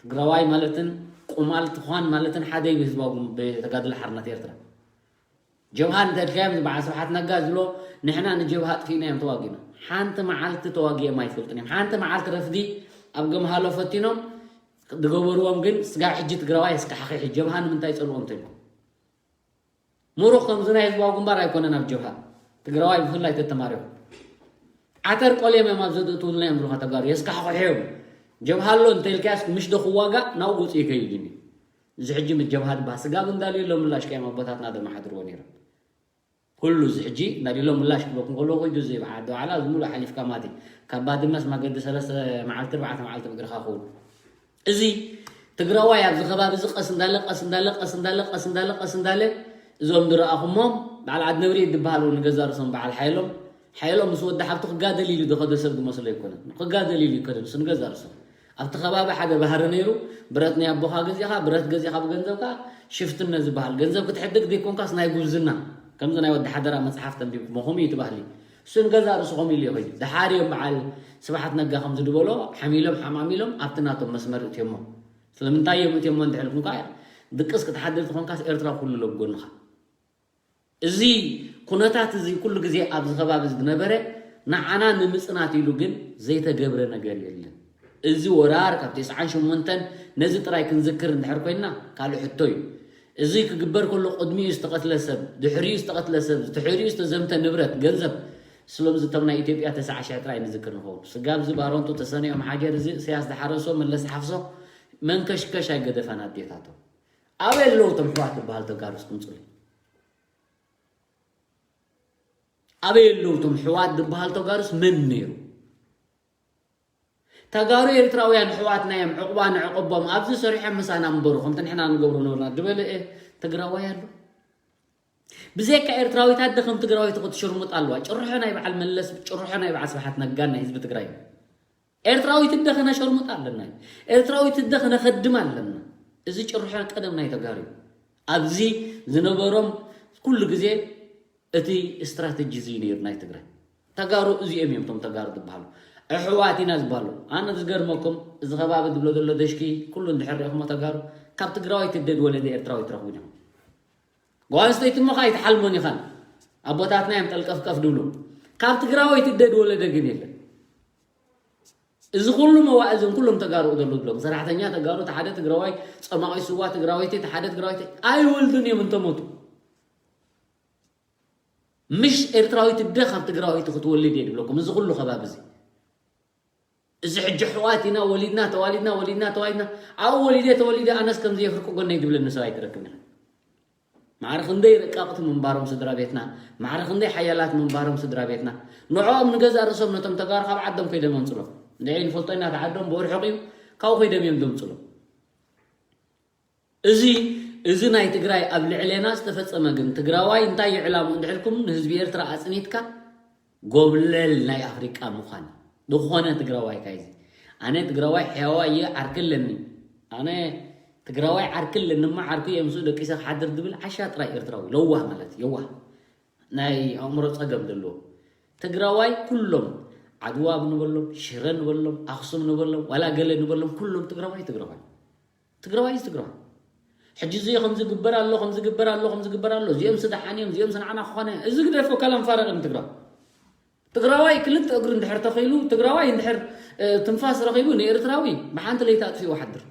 ትግራዋይ ማለትን ቁማል ትኳን ማለትን ሓደ እዩ ብህዝባዊ ተጋድሎ ሓርነት ኤርትራ። ጀብሃ እንተልካዮም ዝበዓል ስብሓት ነጋ ዝብሎ ንሕና ንጀብሃ ኣጥፊእና እዮም ተዋጊና። ሓንቲ መዓልቲ ተዋጊኦም ኣይፈልጡን እዮም። ሓንቲ መዓልቲ ረፍዲ ኣብ ገምሃሎ ፈቲኖም ዝገበርዎም ግን ስጋብ ሕጂ ትግራዋይ እስካሕኺ ጀብሃ ንምንታይ ይጸልዎም እንተልኩም? ምሩኽ ከምዚ ናይ ህዝባዊ ግንባር ኣይኮነን ኣብ ጀብሃ። ትግራዋይ ብፍላይ ተተማሪኹ። ዓተር ቆልዮም እዮም ኣብዚ እትውልና እዮም ዝብሉኻ ተጋሩ። የስካሕኽሑ እዮም። ጀብሃ ኣሎ እንተልካያስ ምሽ ዶ ክዋጋእ ናብኡ ገጹ ይከይድ እዩ። እዚ ሕጂ ምስ ጀብሃ ድባ ስጋብ እንዳልዩ ኣሎ ምላሽ ከዮም ኣቦታትና ደመሓድርዎ ነይሮም። ኩሉ እዚ ሕጂ እንዳልዩ ኣሎ ምላሽ ክበኩም ከሎ ኮይዱ እዚ በዓል ደዋዕላ እዚ ሙሉእ ሓሊፍካ ማቲ። ካብ ባድመስ ማገዲ ሰለስተ መዓልቲ ኣርባዕተ መዓልቲ ብእግርኻ ክውን። እዚ ትግራዋይ ኣብዚ ከባቢ እዚ ቀስ እንዳለ ቀስ እንዳለ ቀስ እንዳለ ቀስ እንዳለ ቀስ እንዳለ እዞም ዝረኣኹሞም በዓል ዓድነብሪ ዝበሃሉ ንገዛ ርእሶም በዓል ሓየሎም ሓየሎም ምስ ወዲ ሓብቱ ክጋደል ኢሉ ዝኸደ ሰብ ዝመስሎ ኣይኮነን። ክጋደል ኢሉ ይከደል እሱ ንገዛ ርእሶም ኣብቲ ከባቢ ሓደ ባህሪ ነይሩ። ብረት ናይ ኣቦኻ ገዚእኻ ብረት ገዚእኻ ብገንዘብካ ሽፍትነት ዝበሃል ገንዘብ ክትሕድግ ዘይኮንካስ ናይ ጉብዝና ከምዚ ናይ ወዲ ሓደራ መፅሓፍ ተንቢብኩሞ ከምኡ እዩ እቲ ባህሊ። እሱ ንገዛ ርእሱ ከምኡ ኢሉ ይኸይድ። ደሓር እዮም በዓል ስብሓት ነጋ ከምዚ ዝበሎ ሓሚሎም ሓማሚሎም ኣብቲ ናቶም መስመር እትዮሞ። ስለምንታይ እዮም እትዮሞ እንድሕልኩም ከዓ ድቅስ ክትሓድር ትኾንካስ ኤርትራ ኩሉ ሎ ጎንኻ። እዚ ኩነታት እዚ ኩሉ ግዜ ኣብዚ ከባቢ እዚ ዝነበረ ንዓና ንምጽናት ኢሉ ግን ዘይተገብረ ነገር የለን። እዚ ወራር ካብ ተስዓን ሸሞንተን ነዚ ጥራይ ክንዝክር እንድሕር ኮይና ካልእ ሕቶ እዩ። እዚ ክግበር ከሎ ቅድሚኡ ዝተቐትለ ሰብ፣ ድሕሪኡ ዝተቐትለ ሰብ፣ ድሕሪኡ ዝተዘምተ ንብረት፣ ገንዘብ ስሎም ዝቶም ናይ ኢትዮጵያ ተስዓ ሽሕ ጥራይ ንዝክር ንኸውን። ስጋብ እዚ ባሮንቱ ተሰኒኦም ሓጀር እዚ እሰያስ ዝሓረሶ መለስ ሓፍሶ መንከሽከሽ ኣይገደፋን ኣዴታቶም። ኣበይ ኣለዉ እቶም ሕዋት ዝበሃል ተጋሩ እስክምጹለይ? ኣበይ ኣለዉ እቶም ሕዋት ዝበሃል ተጋሩስ መን ነይሩ? ተጋሩ ኤርትራውያን ሕዋትና እዮም ዕቑባ ንዕቐቦም ኣብዚ ሰሪሖም ምሳና እምበሩ ከምቲ ንሕና ንገብሮ ነበርና ዝበለ ትግራዋይ ኣሎ? ብዘይካ ኤርትራዊት ኣደ ከም ትግራወይቲ ክትሽርሙጥ ኣለዋ። ጭርሖ ናይ በዓል መለስ ጭርሖ ናይ በዓል ስብሓት ነጋን ናይ ህዝቢ ትግራይ። ኤርትራዊት ኣደ ከነሸርሙጥ ኣለና። ኤርትራዊት ኣደ ከነኸድም ኣለና። እዚ ጭርሖ ቀደም ናይ ተጋሩ እዩ። ኣብዚ ዝነበሮም ኩሉ ግዜ እቲ ስትራተጂ እዚ ነይሩ ናይ ትግራይ። ተጋሩ እዚኦም እዮም እቶም ተጋሩ ዝበሃሉ። ኣሕዋት ኢና ዝበሃሉ። ኣነ ዝገርመኩም እዚ ከባቢ ዝብሎ ዘሎ ደሽኪ ኩሉ እንድሕር ሪእኹሞ ተጋሩ ካብ ትግራዋይ ትደድ ወለደ ኤርትራዊ ትረኽቡ ኢኹም። ጓል ኣንስተይቲ እሞ ከዓ ኣይትሓልሞን ኢኻን ኣቦታትና እዮም ጠልቀፍቀፍ ድብሉ ካብ ትግራወይቲ ደድ ወለደ ግን የለን። እዚ ኩሉ መዋእ እዞም ኩሎም ተጋሩ ደሉ ብሎም ሰራሕተኛ ተጋሩ ተሓደ ትግራዋይ ጸማቒ ስዋ ትግራወይቲ ተሓደ ትግራወይቲ ኣይወልዱን እዮም እንተሞቱ ምሽ ኤርትራዊት ደ ካብ ትግራወይቲ ክትወልድ እየ ድብለኩም እዚ ኩሉ ከባቢ እዚ እዚ ሕጂ ኣሕዋት ኢና ወሊድና ተዋሊድና ወሊድና ተዋሊድና ኣብኡ ወሊደ ተወሊደ ኣነስ ከምዚ የፍርቂ ጎነይ ዝብለኒ ሰብ ኣይትረክብን ኢኻ። ማዕረ ክንደይ ረቃቕቲ ምንባሮም ስድራ ቤትና ማዕረ ክንደይ ሓያላት ምንባሮም ስድራ ቤትና ንዕኦም ንገዛእ ርእሶም ነቶም ተጋሩ ካብ ዓዶም ከይዶም ኣምፅሎም እንድዒ ንፈልጦ ኢና እቲ ዓዶም ብኡ ርሑቕ እዩ ካብኡ ከይዶም እዮም ዘምፅሎም እዚ እዚ ናይ ትግራይ ኣብ ልዕሌና ዝተፈፀመ ግን ትግራዋይ እንታይ እዩ ዕላምኡ እንድሕልኩም ንህዝቢ ኤርትራ ኣፅኒትካ ጎብለል ናይ ኣፍሪቃ ምዃን ዝኾነ ትግራዋይ ካይዚ ኣነ ትግራዋይ ሕያዋ እየ ዓርኪ ኣለኒ ኣነ ትግራዋይ ዓርኪ ኣለኒ እሞ ዓርኩ እየ ምስኡ ደቂሰ ክሓድር ዝብል ዓሻ ጥራይ ኤርትራዊ ለዋህ ማለት የዋህ ናይ ኣእምሮ ፀገም ዘለዎ ትግራዋይ ኩሎም ዓድዋ ንበሎም ሽረ ንበሎም ኣክሱም ንበሎም ዋላ ገለ ንበሎም ኩሎም ትግራዋይ ትግራዋይ ትግራዋይ እዩ ትግራዋይ ሕጂ እዚ ከምዚ ግበር ኣሎ ከምዚ ግበር ኣሎ ከምዚ ግበር ኣሎ እዚኦም ስደሓን እዮም እዚኦም ስንዓና ክኾነ እዚ ግደፎ ከላም ፋረቕ እዮም ትግራዋይ ትግራዋይ ክልተ እግሩ እንድሕር ተኺሉ ትግራዋይ እንድሕር ትንፋስ ረኺቡ ንኤርትራዊ ብሓንቲ ለይቲ ኣጥፊኡ ሓድር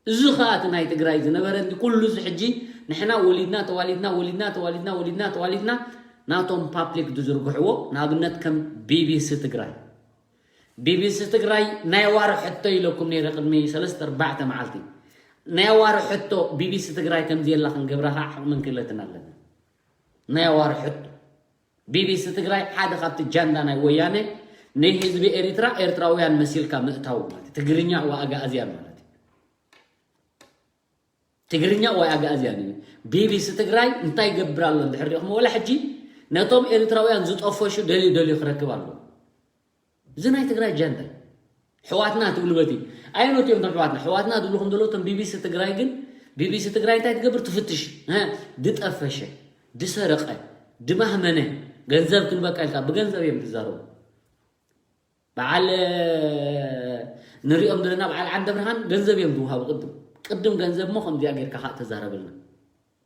እዚ ኸኣ እቲ ናይ ትግራይ ዝነበረ እንዲ ኩሉ እዚ ሕጂ ንሕና ወሊድና ተዋሊድና ወሊድና ተዋሊድና ወሊድና ተዋሊድና ናቶም ፓብሊክ ዝዝርግሕዎ ንኣብነት ከም ቢቢሲ ትግራይ ቢቢሲ ትግራይ ናይ ዋር ሕቶ ኢለኩም ነይረ ቅድሚ ሰለስተ ኣርባዕተ መዓልቲ ናይ ዋር ሕቶ ቢቢሲ ትግራይ ከምዚ የላ ክንገብራ ከዓ ዓቕምን ክእለትን ኣለና ናይ ዋር ሕቶ ቢቢሲ ትግራይ ሓደ ካብቲ ጃንዳ ናይ ወያነ ንህዝቢ ኤሪትራ ኤርትራውያን መሲልካ ምእታው ማለት ትግርኛ ወይ ኣግኣዝያን ማለት ትግርኛ ወይ ኣግኣዝያን እዩ ቢቢሲ ትግራይ እንታይ ይገብር ኣሎ እንድሕር ሪእኹም ወላ ሕጂ ነቶም ኤሪትራውያን ዝጠፈሹ ደልዩ ደልዩ ክረክብ ኣሎ እዚ ናይ ትግራይ ጃንዳ ሕዋትና ትብሉ በቲ ኣየኖት እዮም ቶም ሕዋትና ሕዋትና ትብሉ ከም ዘለዉ ቶም ቢቢሲ ትግራይ ግን ቢቢሲ ትግራይ እንታይ ትገብር ትፍትሽ ድጠፈሸ ድሰረቀ ድማህመነ ገንዘብ ክንበቃ ኢልካ ብገንዘብ እዮም ትዛረቡ በዓል ንሪኦም ዘለና በዓል ዓንደ ብርሃን ገንዘብ እዮም ዝውሃቡ ቅድም ቅድም ገንዘብ ሞ ከምዚኣ ጌርካ ከዓ ተዛረብልና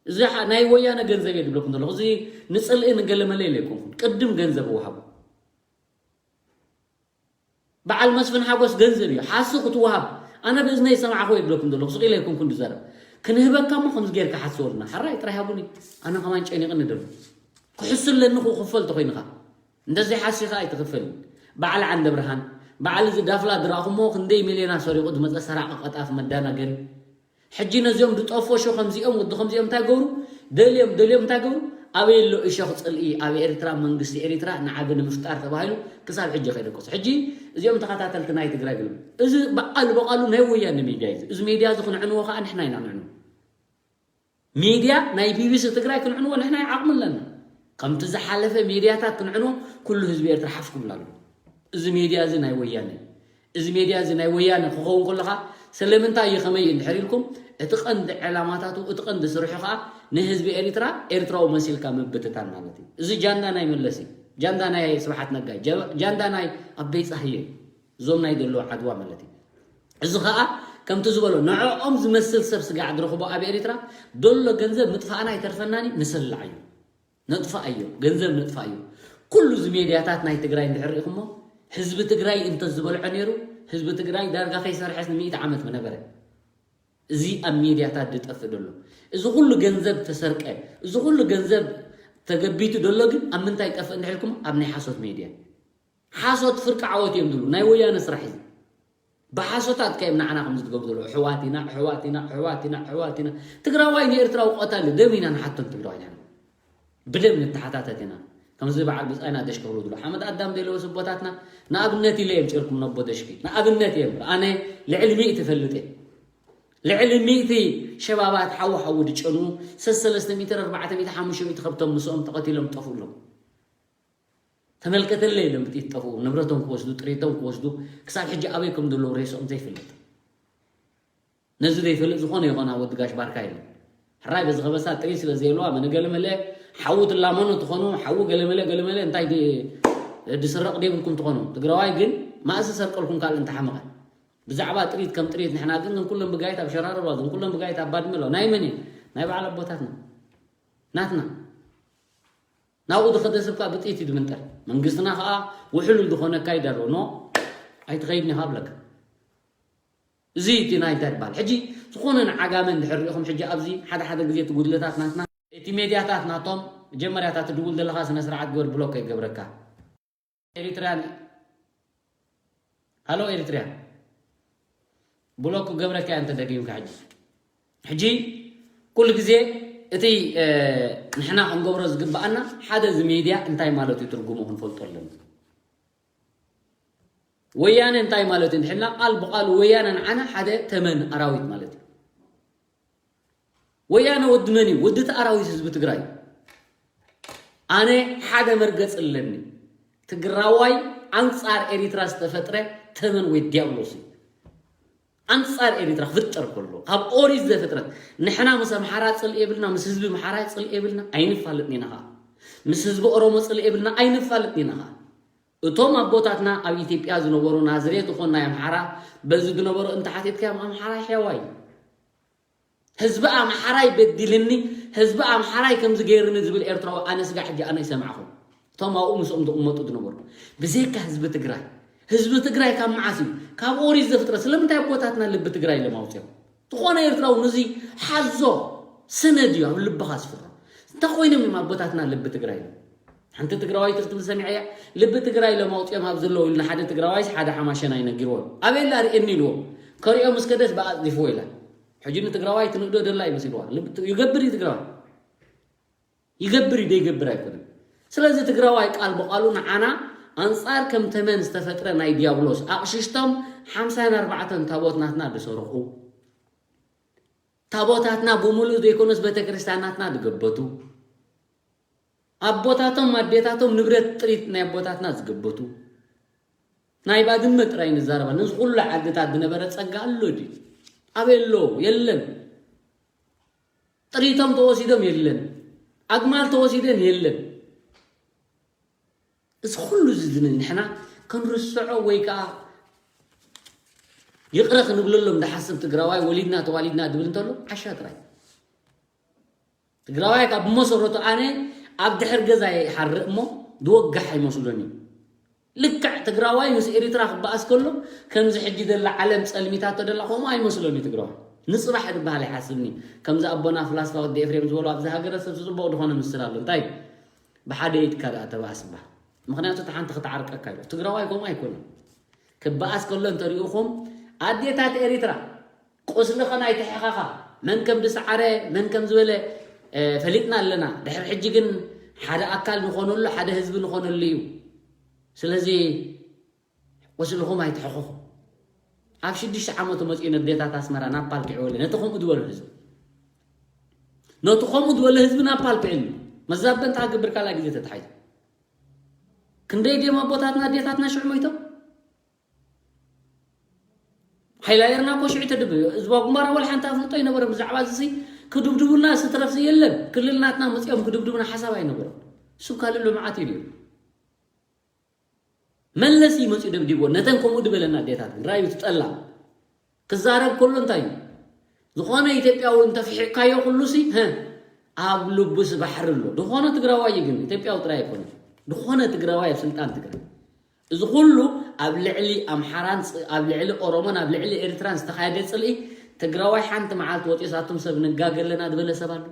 እዚ ናይ ወያነ ገንዘብ እየ ዝብለኩም ዘለኹ እዚ ንፅልኢ ንገለመለ ኢለ ኣይኮንኩን ቅድም ገንዘብ ይወሃቡ በዓል መስፍን ሓጎስ ገንዘብ እዩ ሓሱ ክትወሃብ። ኣነ ብእዝነይ ዝሰማዕኹ የብለኩም ዘለኹ ስቕ ኢለ ኣይኮንኩን ዝዛረብ። ክንህበካ እሞ ከምዚ ጌርካ ሓስወልና ሓራይ ጥራይ ሃቡኒ። ኣነ ከማን ጨኒቕኒ ደሎ ክሕሱ ኣለኒ ክኽፈል ተኾይንኻ እንደዚ ሓሲኻ ኣይትኽፈልን። በዓል ዓንደ ብርሃን በዓል እዚ ዳፍላ ድራኹሞ ክንደይ ሚልዮና ሰሪቑ ዝመፀ ሰራቂ ቀጣፍ መዳናገሪ ሕጂ ነዚኦም ዝጠፈሹ ከምዚኦም ወዲ ከምዚኦም እንታይ ገብሩ ደልዮም ደልዮም እንታይ ገብሩ ኣበይ ኣሎ እሾኽ ፅልኢ ኣብ ኤርትራ መንግስቲ ኤርትራ ንዓቢ ንምፍጣር ተባሂሉ ክሳብ ሕጂ ከይደቀሱ ሕጂ እዚኦም ተኸታተልቲ ናይ ትግራይ ግልም እዚ በዓል በቓሉ ናይ ወያነ ሚድያ እዩ እዚ ሚድያ እዚ ክንዕንዎ ከዓ ንሕና ኢና ንዕንዎ ሚድያ ናይ ቢቢሲ ትግራይ ክንዕንዎ ንሕና ዓቕሚ ኣለና ከምቲ ዝሓለፈ ሚድያታት ክንዕንዎ ኩሉ ህዝቢ ኤርትራ ሓፍ ክብል ኣለዎ እዚ ሜድያ እዚ ናይ ወያነ እዚ ሜድያ እዚ ናይ ወያነ ክኸውን ከለኻ ስለምንታይ እዩ ከመይ እንድሕር ኢልኩም እቲ ቀንዲ ዕላማታቱ እቲ ቀንዲ ስርሑ ከዓ ንህዝቢ ኤሪትራ ኤርትራዊ መሲልካ ምብትታን ማለት እዩ እዚ ጃንዳ ናይ መለስ እዩ ጃንዳ ናይ ስብሓት ነጋ እዩ ጃንዳ ናይ ኣበይ ፃህየ እዩ እዞም ናይ ደለዉ ዓድዋ ማለት እዩ እዚ ከዓ ከምቲ ዝበሎ ንዕኦም ዝመስል ሰብ ስጋዕ ዝረኽቦ ኣብ ኤሪትራ ደሎ ገንዘብ ምጥፋእና ኣይተርፈናን እዩ ንሰላዕ እዩ ነጥፋኣዮ ገንዘብ ነጥፋኣዮ ኩሉ እዚ ሜድያታት ናይ ትግራይ እንድሕር ሪኢኹሞ ህዝቢ ትግራይ እንተዝበልዖ ነይሩ ህዝቢ ትግራይ ዳርጋ ከይሰርሐስ ንሚእቲ ዓመት ምነበረ እዚ ኣብ ሜድያታት ዝጠፍእ ደሎ እዚ ኩሉ ገንዘብ ተሰርቀ እዚ ኩሉ ገንዘብ ተገቢቱ ደሎ ግን ኣብ ምንታይ ጠፍእ እንድሕልኩም ኣብ ናይ ሓሶት ሜድያ ሓሶት ፍርቂ ዓወት እዮም ዝብሉ ናይ ወያነ ስራሕ እዩ ብሓሶታት ከ እዮም ንዓና ከም ዝትገብሩ ዘለዉ ኣሕዋት ኢና ኣሕዋት ኢና ኣሕዋት ኢና ኣሕዋት ኢና ትግራዋይ ንኤርትራዊ ቀታሊ ደም ኢና ንሓቶም ትግራዋይ ንሕና ብደም ንተሓታተት ኢና ከምዚ በዓል ብፃይና ደሽ ክብሉ ዝብሉ ሓመድ ኣዳም ዘይለበሱ ኣቦታትና ንኣብነት ኢለ እዮም ጭርኩም ነቦ ደሽኪ ንኣብነት እዮም ኣነ ልዕሊ ሚእቲ ፈልጥ እየ ልዕሊ ሚእቲ ሸባባት ሓዊ ሓዊ ድጨኑ ሰሰለስተ ሚእቲ ኣርባዕተ ሚእቲ ሓሙሽተ ሚእቲ ከብቶም ምስኦም ተቐቲሎም ጠፍኡ ኣለዉ ተመልከተለይ ኢሎም ብጥይት ጠፍኡ ንብረቶም ክወስዱ ጥሪቶም ክወስዱ ክሳብ ሕጂ ኣበይ ከም ዘለዉ ሬስኦም ዘይፍለጥ ነዚ ዘይፈልጥ ዝኾነ ይኾን ኣብ ወዲ ጋሽ ባርካ የለን ሕራይ በዚ ከበሳ ጥሪት ስለ ዘየለዋ መነ ገለመለ ሓዊ ትላመኑ ትኾኑ ሓዊ ገለመለ ገለመለ እንታይ ድስረቕ ደይብልኩም ትኾኑ ትግራዋይ ግን ማእሲ ሰርቀልኩም ካልእ እንተሓመቐ ብዛዕባ ጥሪት ከም ጥሪት ንሕና ግን ግን ኩሎም ብጋይት ኣብ ሸራርባ ግን ኩሎም ብጋይት ኣብ ባድመ ኣለዋ ናይ መን ናይ በዓል ኣቦታትና ናትና ናብኡ ዝኸደ ሰብ ከዓ ብጥይት እዩ ዝምንጠር መንግስትና ከዓ ውሕሉል ዝኾነ ኣካይዳ ኣለዎ ኖ ኣይትኸይድን ኢኻ ብለካ እዚ እቲ ናይ እንታይ ይበሃል ሕጂ ዝኾነ ንዓጋመ እንድሕር ሪኢኹም ሕጂ ኣብዚ ሓደ ሓደ ግዜ እቲ ጉድለታት ናትና እቲ ሜድያታት ናቶም መጀመርያታት ትድውል ዘለኻ ስነ ስርዓት ግበር ብሎክ ይገብረካ ኤሪትርያን ሃሎ ኤሪትርያን ብሎክ ክገብረካ እያ እንተደጊምካ ሕጂ ሕጂ ኩሉ ግዜ እቲ ንሕና ክንገብሮ ዝግብኣና ሓደ እዚ ሜድያ እንታይ ማለት እዩ ትርጉሙ ክንፈልጦ ኣለና ወያነ እንታይ ማለት እዩ እንድሕልና ቃል ብቃሉ ወያነ ንዓና ሓደ ተመን ኣራዊት ማለት እዩ ወያነ ወዲ መን እዩ ወዲ እቲ ኣራዊት ህዝቢ ትግራይ ኣነ ሓደ መርገፂ ኣለኒ ትግራዋይ ኣንፃር ኤሪትራ ዝተፈጥረ ተመን ወይ ዲያብሎስ እዩ ኣንፃር ኤሪትራ ክፍጠር ከሎ ካብ ኦሪት ዘፍጥረት ንሕና ምስ ኣምሓራ ፅልኢ የብልና ምስ ህዝቢ ኣምሓራ ፅልኢ የብልና ኣይንፋለጥን ኢና ከዓ ምስ ህዝቢ ኦሮሞ ፅልኢ የብልና ኣይንፋለጥን ኢና ከዓ እቶም ኣቦታትና ኣብ ኢትዮጵያ ዝነበሩ ናዝሬት ዝኾን ናይ ኣምሓራ በዚ ዝነበሩ እንተሓቲትካዮም ኣምሓራ ሕያዋይ ህዝቢ ኣምሓራይ በዲልኒ ህዝቢ ኣምሓራይ ከምዚ ገይርኒ ዝብል ኤርትራዊ ኣነ ስጋ ሕጂ ኣነ ይሰምዓኹም እቶም ኣብኡ ምስኦም ዝቕመጡ ዝነበሩ ብዘይካ ህዝቢ ትግራይ ህዝቢ ትግራይ ካብ መዓስ እዩ ካብ ኦሪት ዘፍጥረት ስለምንታይ ኣቦታትና ልቢ ትግራይ ኢሎም ኣውፅኦም ዝኾነ ኤርትራዊ ነዚ ሓዞ ስነድ እዩ ኣብ ልብኻ ስፍሮ እንታይ ኮይኖም እዮም ኣቦታትና ልቢ ትግራይ ኢሎም ሓንቲ ትግራዋይ ትርትብል ሰሚዐያ ልቢ ትግራይ ኢሎም ኣውፅኦም ኣብ ዘለዉ ኢልና ሓደ ትግራዋይስ ሓደ ሓማሸና ይነጊርዎ ኣበየላ ርእየኒ ኢልዎ ከሪኦ ምስ ከደስ ብኣፅዲፍዎ ኢላ ሕጂ ንትግራዋይ ትንእዶ ደላ ይመስልዋ ይገብር እዩ ትግራዋይ ይገብር እዩ ደይገብር ኣይኮነን ስለዚ ትግራዋይ ቃል ብቃሉ ንዓና ኣንፃር ከም ተመን ዝተፈጥረ ናይ ዲያብሎስ ኣቕሽሽቶም ሓምሳን ኣርባዕተን ታቦት ናትና ዝሰረቑ ታቦታትና ብምሉእ ዘይኮነስ ቤተክርስትያን ናትና ዝገበቱ ኣቦታቶም ኣዴታቶም ንብረት ጥሪት ናይ ኣቦታትና ዝገበቱ ናይ ባድመ ጥራይ ንዛረባ ነዚ ኩሉ ዓድታት ዝነበረ ፀጋ ኣሎ ድዩ ኣበይ ኣሎ የለን ጥሪቶም ተወሲዶም የለን ኣግማል ተወሲደን የለን እዚ ኩሉ እዚ ንሕና ክንርስዖ ወይ ከዓ ይቕረ ክንብለሎም ዝሓስብ ትግራዋይ ወሊድና ተዋሊድና ዝብል እንተሎ ዓሻ ጥራይ ትግራዋይ ካብ መሰረቱ ኣነ ኣብ ድሕር ገዛ ይሓርእ እሞ ዝወግሕ ኣይመስሎን እዩ ልክዕ ትግራዋይ ምስ ኤሪትራ ክበኣስ ከሎ ከምዚ ሕጂ ደላ ዓለም ጸልሚታቶ ደላ ከምኡ ኣይመስሎን እዩ ትግራዋይ። ንጽባሕ ዝበሃል ኣይሓስብኒ። ከምዚ ኣቦና ፍላስፋ ወዲ ኤፍሬም ዝበሎ ኣብዚ ሃገረ ሰብ ጽቡቕ ዝኾነ ምስል ኣሎ። እንታይ ብሓደ ኢድካ ደኣ ተባእስ እባ። ምኽንያቱ እቲ ሓንቲ ክትዓርቀካ እዩ። ትግራዋይ ከምኡ ኣይኮነን። ክበኣስ ከሎ እንተሪኡኹም ኣዴታት ኤሪትራ ቁስልኸን ኣይትሕኸኻ። መን ከም ዝሰዓረ መን ከም ዝበለ ፈሊጥና ኣለና። ድሕሪ ሕጂ ግን ሓደ ኣካል ንኾነሉ ሓደ ህዝቢ ንኾነሉ እዩ። ስለዚ ቁስልኹም ኣይትሕኸኹ። ኣብ ሽዱሽተ ዓመቱ መፂኡ ነዴታት ኣስመራ ናብ ፓልኪ ዕወለ ነቲ ከምኡ ዝበሎ ህዝቢ ነቲ ከምኡ ዝበሎ ህዝቢ ናብ ፓልኪ ዕሉ መዛበንታ ክገብር ካልኣ ግዜ ተታሒዙ ክንደይ ድዮም ኣቦታትና ኣዴታትና ሽዑ ሞይቶም? ሓይላ ኤርና እኮ ሽዑ ተድብ ህዝባ ጉማራ ወላ ሓንቲ ኣፍልጦ ኣይነበረ ብዛዕባ እዚ ክድብድቡና ስትረፍሲ የለን ክልል ናትና መፂኦም ክድብድቡና ሓሳብ ኣይነበረ። እሱ ካልእ ልምዓት እዩ ነይሩ። መለስ እዩ መፂኡ ደብዲቦ ነተን ከምኡ ድበለና ኣዴታት ግን ራዩ ትጠላ ክዛረብ ከሎ እንታይ እዩ ዝኾነ ኢትዮጵያዊ እንተፍሒቕካዮ ኩሉ ሲ ኣብ ልቡስ ባሕሪ ኣሎ ዝኾነ ትግራዋይ ግን ኢትዮጵያዊ ጥራይ ኣይኮነ ዝኾነ ትግራዋይ ኣብ ስልጣን ትግራይ እዚ ኩሉ ኣብ ልዕሊ ኣምሓራን ኣብ ልዕሊ ኦሮሞን ኣብ ልዕሊ ኤርትራን ዝተኻየደ ፅልኢ ትግራዋይ ሓንቲ መዓልቲ ወፂኡ ሳቶም ሰብ ንጋገ ኣለና ዝበለ ሰብ ኣሎ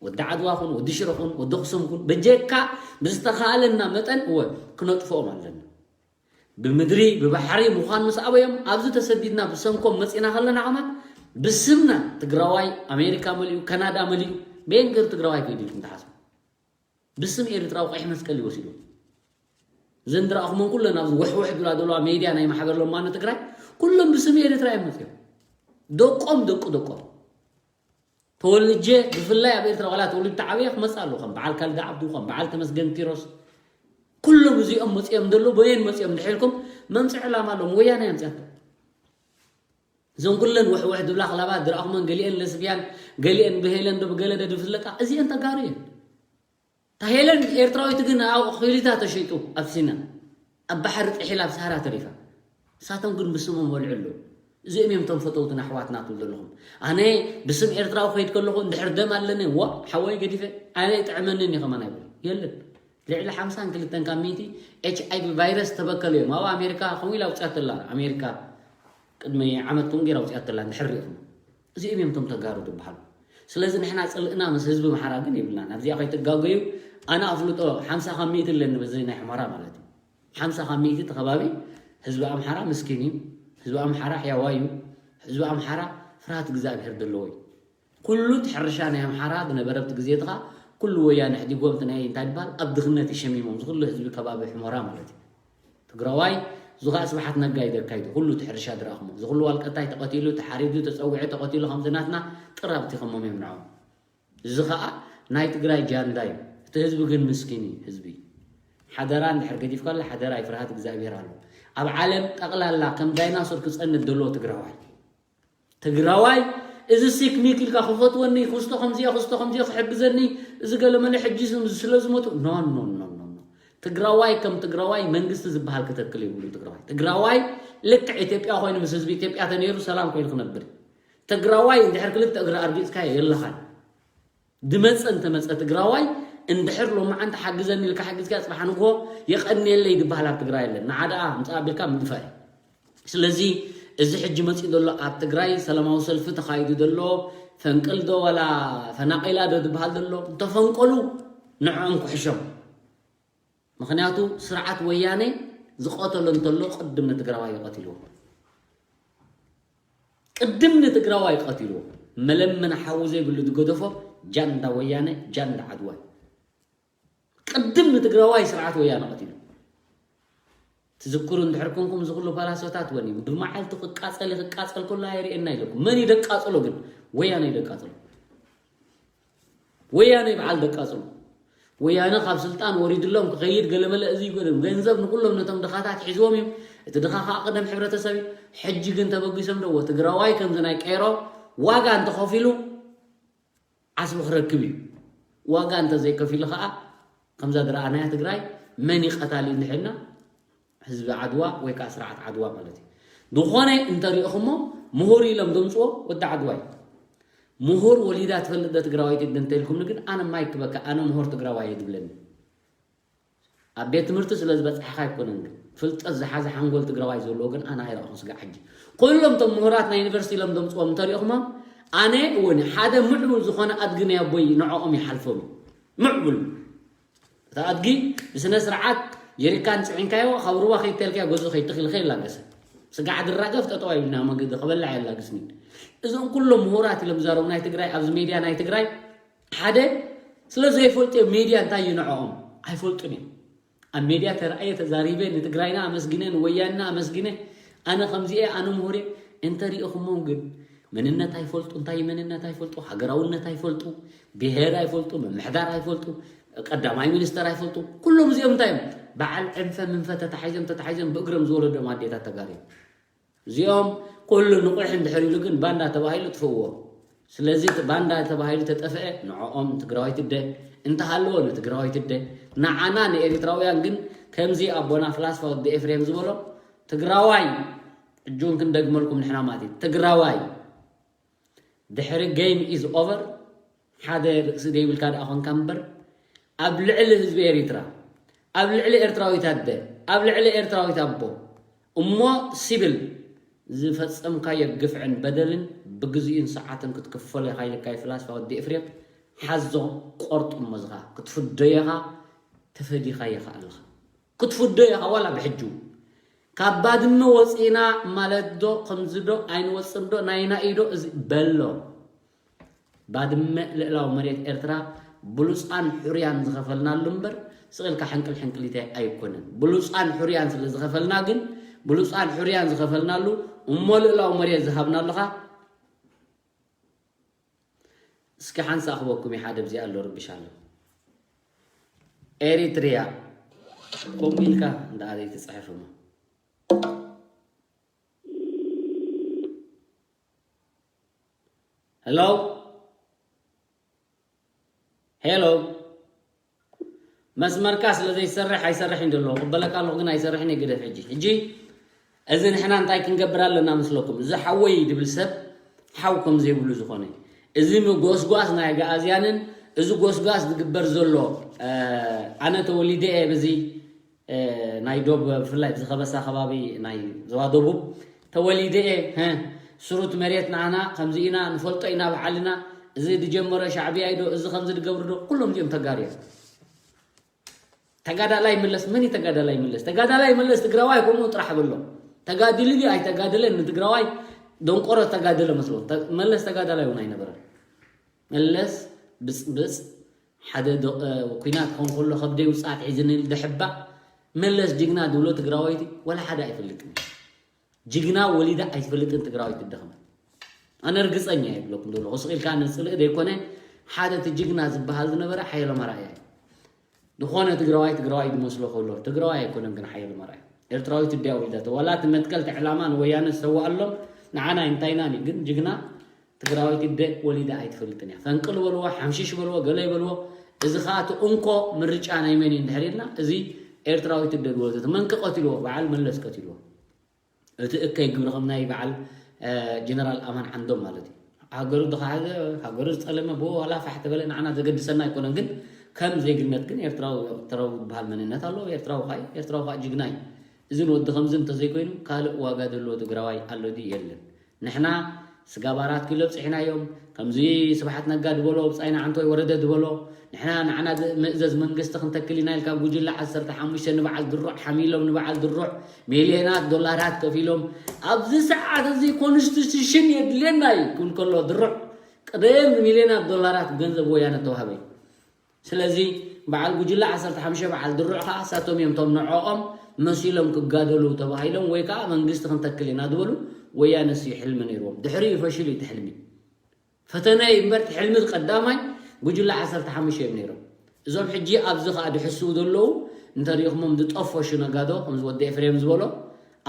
ወዲ ዓድዋ ኩን ወዲ ሽረ ኩን ወዲ ኣክሱም ኩን በጀካ ብዝተኻለና መጠን እወ ክነጥፍኦም ኣለና ብምድሪ ብባሕሪ ምዃን ምስ ኣበዮም ኣብዚ ተሰዲድና ብሰንኮም መፂና ከለና ከማን ብስምና ትግራዋይ ኣሜሪካ መሊኡ ካናዳ መሊኡ በየን ገይሩ ትግራዋይ ከይዱ ኢልኩም ትሓስቡ ብስም ኤርትራዊ ቀይሕ መስቀል ይወሲዱ ዘንድራእኹመን ኩለን ኣብዚ ውሕውሕ ዝብላ ዘለዋ ሜድያ ናይ ማሕበር ለማኖ ትግራይ ኩሎም ብስም ኤርትራ እዮም መፅኦም ደቆም ደቁ ደቆም ተወልጀ ብፍላይ ኣብ ኤርትራ ዋላ ተወልጅ ተዓብየ ክመፅእ ኣለዎ ከም በዓል ካልድ ዓብዱ ከም በዓል ተመስገን ኪሮስ ኩሎም እዚኦም መፅኦም ዘሎ በየን መፅኦም ድሒልኩም መምፅዒ ዕላማ ኣለዎም ወያነ የምፅኣቶ እዞም ኩለን ውሕውሕ ዝብላ ክላባት ዝረኣኹመን ገሊአን ለስብያን ገሊአን ብሄለን ዶ ብገለደ ዝፍለጣ እዚአን ተጋሩ እየን ታሄለን ኤርትራዊት ግን ኣብ ኺሊታ ተሸይጡ ኣብ ሲና ኣብ ባሕሪ ጥሒላ ኣብ ሳህራ ተሪፋ እሳቶም ግን ብስሞም በልዑ ኣለዉ እዚኦም እዮም እቶም ፈተውትን ኣሕዋትና ትብሉ ዘለኹም ኣነ ብስም ኤርትራዊ ከይድ ከለኹ እንድሕር ደም ኣለኒ ዋ ሓወይ ገዲፈ ኣነ ይጥዕመንን እዩ ከማን ኣይብሉ የለን ልዕሊ ሓምሳን ክልተን ካብ ሚእቲ ኤች ኣይ ቪ ቫይረስ ተበከሉ እዮም ኣብ ኣሜሪካ ከምኡ ኢላ ኣውፅኣትላ ኣሜሪካ ቅድሚ ዓመት ከምኡ ገይራ ኣውፅኣትላ እንድሕር ሪኢኹም እዚኦም እዮም እቶም ተጋሩ ዝበሃሉ ስለዚ ንሕና ፅልእና ምስ ህዝቢ ኣምሓራ ግን የብልናን ኣብዚኣ ከይትጋገዩ ኣነ ኣፍልጦ ሓምሳ ካብ ሚእቲ ኣለኒ በዚ ናይ ሑመራ ማለት እዩ ሓምሳ ካብ ሚእቲ እቲ ከባቢ ህዝቢ ኣምሓራ ምስኪን እዩ ህዝቢ ኣምሓራ ሕያዋይ እዩ ህዝቢ ኣምሓራ ፍርሃት እግዚኣብሄር ዘለዎ እዩ ኩሉ እቲ ሕርሻ ናይ ኣምሓራ ዝነበረ ኣብቲ ግዜ እቲ ከዓ ኩሉ ወያነ ሕዲጎም እቲ ናይ እንታይ ይበሃል ኣብ ድኽነት ይሸሚሞም ዝኩሉ ህዝቢ ከባቢ ሑመራ ማለት እዩ ትግራዋይ እዚ ከዓ ስብሓት ነጋ ይደካይዱ ኩሉ እቲ ሕርሻ ዝረኣኹሞ እዚ ኩሉ ዋልቀታይ ተቐቲሉ ተሓሪዱ ተፀዊዑ ተቐቲሉ ከምዚ ናትና ጥራብቲ ከሞም እዮም ንዖም እዚ ከዓ ናይ ትግራይ ጃንዳ እዩ እቲ ህዝቢ ግን ምስኪን እዩ ህዝቢ ሓደራ እንድሕር ገዲፍካሉ ሓደራ ይፍርሃት እግዚኣብሔር ኣሎ ኣብ ዓለም ጠቕላላ ከም ዳይናሶር ክፀንት ዘለዎ ትግራዋይ ትግራዋይ እዚ ሲክኒክ ኢልካ ክፈትወኒ ክስቶ ከምዚኣ ክስቶ ከምዚኣ ክሕግዘኒ እዚ ገለመለ ሕጂ ስለ ዝመጡ ኖ ኖ ኖ ኖ ትግራዋይ ከም ትግራዋይ መንግስቲ ዝበሃል ክተክል የብሉ ትግራዋይ ትግራዋይ ልክዕ ኢትዮጵያ ኮይኑ ምስ ህዝቢ ኢትዮጵያ ተነይሩ ሰላም ኮይኑ ክነብር ትግራዋይ እንድሕር ክልተ እግሪ ኣርጊፅካ የለኻን ድመፀ እንተመፀ ትግራዋይ እንድሕር ሎማዓንቲ ሓግዘኒ ኢልካ ሓጊዝካ ፅባሕ ንግሆ የቐንየለይ ዝበሃል ኣብ ትግራይ የለን ንዓ ደኣ ምፃእ ኣቢልካ ምድፋእ እዩ ስለዚ እዚ ሕጂ መፂኡ ዘሎ ኣብ ትግራይ ሰላማዊ ሰልፊ ተኻይዱ ዘሎ ፈንቅል ዶ ዋላ ፈናቂላ ዶ ዝበሃል ዘሎ እንተፈንቀሉ ንዕኦም ክሕሾም ምኽንያቱ ስርዓት ወያነ ዝቐተሎ እንተሎ ቅድም ንትግራዋይ ይቐትልዎ ቅድም ንትግራዋይ ቀትልዎ መለመን ሓዊ ዘይብሉ ዝገደፎ ጃንዳ ወያነ ጃንዳ ዓድዋ እዩ። ቅድም ንትግራዋይ ስርዓት ወያነ ቀትሉ ትዝክሩ እንድሕር ኮንኩም እዚ ኩሉ ፓላሶታት ወን እዩ ብመዓልቱ ክቃፀል ክቃፀል ከሎ ኣይርእየና ኢለኩም መን እዩ ደቃፅሎ ግን ወያነ እዩ ደቃፅሎ ወያነ በዓል ደቃፅሎ ወያነ ካብ ስልጣን ወሪድሎም ክኸይድ ገለመለ እዚ ይጎደም ገንዘብ ንኩሎም ነቶም ድኻታት ሒዝዎም እዩ እቲ ድኻ ከዓ ቅደም ሕብረተሰብ እዩ ሕጂ ግን ተበጊሶም ደዎ ትግራዋይ ከምዚ ናይ ቀይሮ ዋጋ እንተኸፊሉ ዓስቢ ክረክብ እዩ ዋጋ እንተዘይከፊሉ ከዓ ከምዛ ዝረኣናያ ትግራይ መን ይቀታል እንድሕና ህዝቢ ዓድዋ ወይ ከዓ ስርዓት ዓድዋ ማለት እዩ ዝኾነ እንተሪእኹሞ ምሁር ኢሎም ዘምፅዎ ወዲ ዓድዋ እዩ ምሁር ወሊዳ ትፈልጥ ዶ ትግራዋይቲ እንተኢልኩምኒ ግን ኣነ ማይክ በካ ኣነ ምሁር ትግራዋይ እየ ዝብለኒ ኣብ ቤት ትምህርቲ ስለ ዝበፅሕኻ ኣይኮነን፣ ግን ፍልጠት ዝሓዘ ሓንጎል ትግራዋይ ዘለዎ ግን ኣነ ኣይረእኹን። ስጋዕ ሕጂ ኩሎም እቶም ምሁራት ናይ ዩኒቨርሲቲ ኢሎም ዘምፅዎም እንተሪእኹሞም፣ ኣነ እውን ሓደ ምዕቡል ዝኾነ ኣድጊ ናይ ኣቦይ ንዕኦም ይሓልፎም እዩ። ምዕቡል እቲ ኣድጊ ብስነ ስርዓት ጀሪካን ፅዒንካዮ ካብ ሩባ ከይተልካዮ ገዝኡ ከይተኺልካ ይላገሰ። ስጋዕ ድራገፍ ጠጠው ኣይብልና መገዲ ከበላዕ የላግስኒ። እዞም ኩሎም ምሁራት ኢሎም ዝዛረቡ ናይ ትግራይ ኣብዚ ሜድያ ናይ ትግራይ ሓደ ስለ ዘይፈልጡ እዮም። ሜድያ እንታይ እዩ ንዕኦም ኣይፈልጡን እዮም። ኣብ ሜድያ ተረኣየ ተዛሪበ ንትግራይና ኣመስግነ ንወያንና ኣመስግነ ኣነ ከምዚኤ ኣነ ምሁሬ እንተሪእኹሞም ግን መንነት ኣይፈልጡ፣ እንታይ መንነት ኣይፈልጡ፣ ሃገራውነት ኣይፈልጡ፣ ብሄር ኣይፈልጡ፣ ምምሕዳር ኣይፈልጡ፣ ቀዳማይ ሚኒስተር ኣይፈልጡ። ኩሎም እዚኦም እንታይ እዮም? በዓል ዕንፈ ምንፈ ተታሒዞም ተታሒዞም ብእግሮም ዝወለዶም ኣዴታት ተጋሩ እዮም። እዚኦም ኩሉ ንቑሕ እንድሕር ኢሉ ግን ባንዳ ተባሂሉ ጥፍእዎ። ስለዚ እቲ ባንዳ ተባሂሉ ተጠፍአ ንዕኦም ትግራዋይ ትደ እንተሃለዎ ንትግራዋይ ትደ ንዓና ንኤሪትራውያን ግን ከምዚ ኣቦና ፍላስፋ ወዲ ኤፍሬም ዝበሎ ትግራዋይ እጁን ክንደግመልኩም ንሕና ማለት እዩ። ትግራዋይ ድሕሪ game is over ሓደ ርእሲ ዘይብልካ ደኣ ኮንካ እምበር ኣብ ልዕሊ ህዝቢ ኤሪትራ ኣብ ልዕሊ ኤርትራዊት ኣደ ኣብ ልዕሊ ኤርትራዊት ኣቦ እሞ ሲቪል ዝፈጸምካዮ ግፍዕን በደልን ብግዚኡን ሰዓትን ክትክፈሎ ኢኻ ኢልካ እዩ ፍላስፋ ወዲ ኤፍሬም። ሓዞ ቆርጥሞ ዝኻ ክትፍደዮ ኢኻ። ተፈዲኻ ኢኻ ኣለኻ ክትፍደዮ ኢኻ ዋላ ብሕጂ እውን። ካብ ባድመ ወፂና ማለት ዶ ከምዚ ዶ ኣይንወፅን ዶ ናይና እዩ ዶ እዚ በሎ። ባድመ ልእላዊ መሬት ኤርትራ ብሉፃን ሕሩያን ዝኸፈልናሉ እምበር ስቕ ኢልካ ሕንቅል ሕንቅሊተ ኣይኮነን። ብሉፃን ሕሩያን ስለ ዝኸፈልና ግን ብሉፃን ሕሩያን ዝኸፈልናሉ እሞ ልእላዊ መሬት ዝሃብናሉ ኸ እስኪ ሓንሳ ክበኩም እዩ ሓደ ብዚኣ ኣሎ ርብሽ ኣሎ ኤሪትሪያ ከምኡ ኢልካ እንዳ ኣደይ ትፅሕፍ እሞ ሄሎ ሄሎ መስመርካ ስለ ዘይሰርሕ ኣይሰርሕን ዘሎ ቅበለካ ኣለኹ ግን ኣይሰርሕን ግደፍ ሕጂ ሕጂ እዚ ንሕና እንታይ ክንገብር ኣለና መስለኩም እዚ ሓወይ ድብል ሰብ ሓው ከም ዘይብሉ ዝኾነ እዚ ጎስጓስ ናይ ኣግኣዝያንን እዚ ጎስጓስ ዝግበር ዘሎ ኣነ ተወሊደ እየ በዚ ናይ ዶብ ብፍላይ ብዝኸበሳ ከባቢ ናይ ዞባ ደቡብ ተወሊደ እየ ስሩት መሬት ንዓና ከምዚ ኢና ንፈልጦ ኢና ብዓልና እዚ ድጀመሮ ሻዕብያ ዶ እዚ ከምዚ ድገብሩ ዶ ኩሎም እዚኦም ተጋሩ እዮም ተጋዳላይ መለስ መን ተጋዳላይ መለስ ተጋዳላይ መለስ ትግራዋይ ከምኡ ጥራሕ በሎ ተጋድሉ ድዩ ኣይተጋደለን ንትግራዋይ ደንቆሮ ተጋደለ መስሎ መለስ ተጋዳላይ እውን ኣይነበረን መለስ ብፅብፅ ሓደ ኩናት ክኾን ከሎ ከብደይ ውፅኣት ሒዝኒ ደሕባእ መለስ ጅግና ድብሎ ትግራዋይቲ ወላ ሓደ ኣይፈልጥን ጅግና ወሊዳ ኣይትፈልጥን ትግራዋይቲ ደኸመ ኣነ ርግፀኛ እየ ብለኩም ዘለኹ ስቕ ኢልካ ንፅልኢ ዘይኮነ ሓደ እቲ ጅግና ዝበሃል ዝነበረ ሓየሎም ኣርኣያ እዩ ዝኾነ ትግራዋይ ትግራዋይ ዝመስሎ ከሎ ትግራዋይ ኣይኮነን ግን ሓየሎም ኣርኣያ ኤርትራዊት ድያ ወሊዳቶ ዋላ እቲ መትከል እቲ ዕላማ ንወያነ ዝሰዋኣሎም ንዓና ኣይንታይናን እዩ ግን ጅግና ትግራወይቲ ኣደ ወሊዳ ኣይትፈልጥን እያ። ፈንቅል በልዎ፣ ሓምሽሽ በልዎ፣ ገለ ይበልዎ። እዚ ከዓ እቲ እንኮ ምርጫ ናይ መን እዩ እንድሕር ኢልና እዚ ኤርትራዊት ኣደ ዝወለደት መን ከ ቀቲልዎ? በዓል መለስ ቀቲልዎ። እቲ እከይ ግብሪ ከም ናይ በዓል ጀነራል ኣማን ዓንዶም ማለት እዩ። ሃገሩ ዝኸሓደ፣ ሃገሩ ዝጠለመ ብኡ ዋላ ፋሕ ተበለ ንዓና ዘገድሰና ኣይኮነን። ግን ከም ዜግነት ግን ኤርትራዊ ኤርትራዊ ዝበሃል መንነት ኣለዎ። ኤርትራዊ ከዓ ኤርትራዊ ከዓ ጅግና እዩ። እዚ ንወዲ ከምዚ እንተዘይኮይኑ ካልእ ዋጋ ዘለዎ ትግራዋይ ኣሎ ድዩ የለን። ንሕና ስጋብ ኣራት ኪሎ ኣብፂሕናዮም ከምዚ ስብሓት ነጋ ድበሎ ብፃይና ዓንቶይ ወረደ ድበሎ ንሕና ንዓና ዝእመእዘዝ መንግስቲ ክንተክል ኢና ኢልካ ጉጅለ ዓሰርተ ሓሙሽተ ንበዓል ድሩዕ ሓሚሎም ንበዓል ድሩዕ ሚልዮናት ዶላራት ከፊሎም ኣብዚ ሰዓት እዚ ኮንስቲቱሽን የድልየና እዩ ክብል ከሎ ድሩዕ ቅደም ሚልዮናት ዶላራት ገንዘብ ወያነ ተዋህበ እዩ ስለዚ በዓል ጉጅለ ዓሰርተ ሓሙሽተ በዓል ድሩዕ ከዓ እሳቶም እዮም እቶም ንዕኦም መሲሎም ክጋደሉ ተባሂሎም ወይ ከዓ መንግስቲ ክንተክል ኢና ዝበሉ ወያነ እሱ እዩ ሕልሚ ነይርዎም ድሕሪኡ ፈሽሉ እዩ እቲ ሕልሚ ፈተነ እዩ እምበር እቲ ሕልሚ ቀዳማይ ጉጅለ ዓሰርተ ሓሙሽተ እዮም ነይሮም እዞም ሕጂ ኣብዚ ከዓ ድሕስው ዘለዉ እንተሪእኹሞም ዝጠፈሹ ነጋዶ ከምዚ ወዲ ኤፍሬም ዝበሎ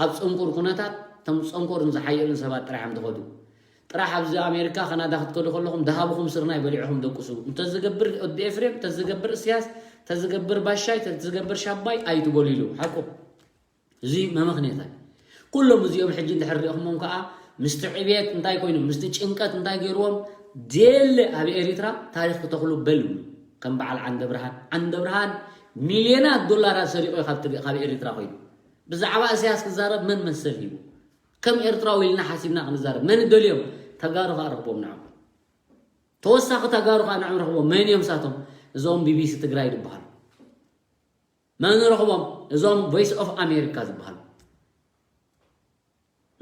ኣብ ፅንቁር ኩነታት እቶም ዝፀንኮሩን ዝሓየሉን ሰባት ጥራሕ እዮም ዝኸዱ ጥራሕ ኣብዚ ኣሜሪካ ካናዳ ክትከዱ ከለኹም ደሃብኹም ስርናይ በሊዕኹም ደቅሱ እንተዝገብር ወዲ ኤፍሬም ተዝገብር እስያስ ተዝገብር ባሻይ ተዝገብር ሻባይ ኣይትበሉ ኢሉ ሓቁ እዚ መመኽንያት እዩ ኩሎም እዚኦም ሕጂ እንድሕር ሪእኹሞም ከዓ ምስቲ ዕብየት እንታይ ኮይኑ ምስቲ ጭንቀት እንታይ ገይርዎም ደለ ኣብ ኤሪትራ ታሪክ ክተኽሉ በል ይብሉ ከም በዓል ዓንደ ብርሃን ዓንደ ብርሃን ሚልዮናት ዶላራት ሰሪቑ እዩ ካብ ትግ- ካብ ኤርትራ ኮይኑ። ብዛዕባ እስያስ ክዛረብ መን መሰል ሂቡ? ከም ኤርትራዊ ኢልና ሓሲብና ክንዛረብ መን ደልዮም? ተጋሩ ከኣ ረኽቦም ንዕኦም። ተወሳኺ ተጋሩ ከኣ ንዕኦም ረኽቦም። መን እዮም ሳቶም? እዞም ቢቢሲ ትግራይ ዝበሃሉ። መን ረኽቦም? እዞም ቮይስ ኦፍ ኣሜሪካ ዝበሃሉ።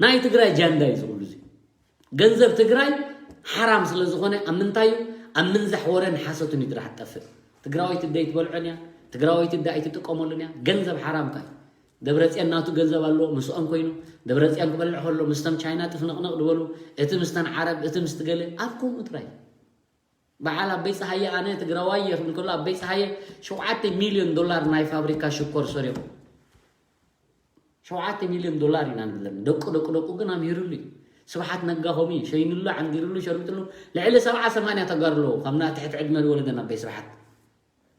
ናይ ትግራይ ጃንዳ እዩ ዝብሉ እዚ ገንዘብ ትግራይ ሓራም ስለ ዝኾነ ኣብ ምንታይ እዩ? ኣብ ምንዛሕ ወረን ሓሰቱን እዩ ጥራሕ ትጠፍእ። ትግራወይቲ ደይ ትበልዖን እያ። ትግራወይቲ ዳ ኣይትጥቀመሉን እያ። ገንዘብ ሓራም ታይ? ደብረፅዮን ናቱ ገንዘብ ኣለዎ ምስኦም ኮይኑ። ደብረፅዮን ክበልዕ ከሎ ምስቶም ቻይና ጥፍንቕንቕ ዝበሉ፣ እቲ ምስተን ዓረብ፣ እቲ ምስቲ ገለ ኣብ ከምኡ ጥራይ። በዓል ኣበይ ፀሃየ ኣነ ትግራዋይ እየ ክብል ከሎ ኣበይ ፀሃየ ሸውዓተ ሚልዮን ዶላር ናይ ፋብሪካ ሽኮር ሰሪቑ። ሸውዓተ ሚልዮን ዶላር ኢና ንብል ዘለና። ደቁ ደቁ ደቁ ግን ኣምሂሩሉ እዩ። ስብሓት ነጋ ከምኡ እዩ። ሸይኑሉ፣ ዓንጊሩሉ፣ ሸርቢጥሉ። ልዕሊ ሰብዓ ሰማንያ ተጋሩ ኣለዉ። ካብ ናይ ትሕቲ ዕድመ ዝወለደና ኣበይ ስብሓት።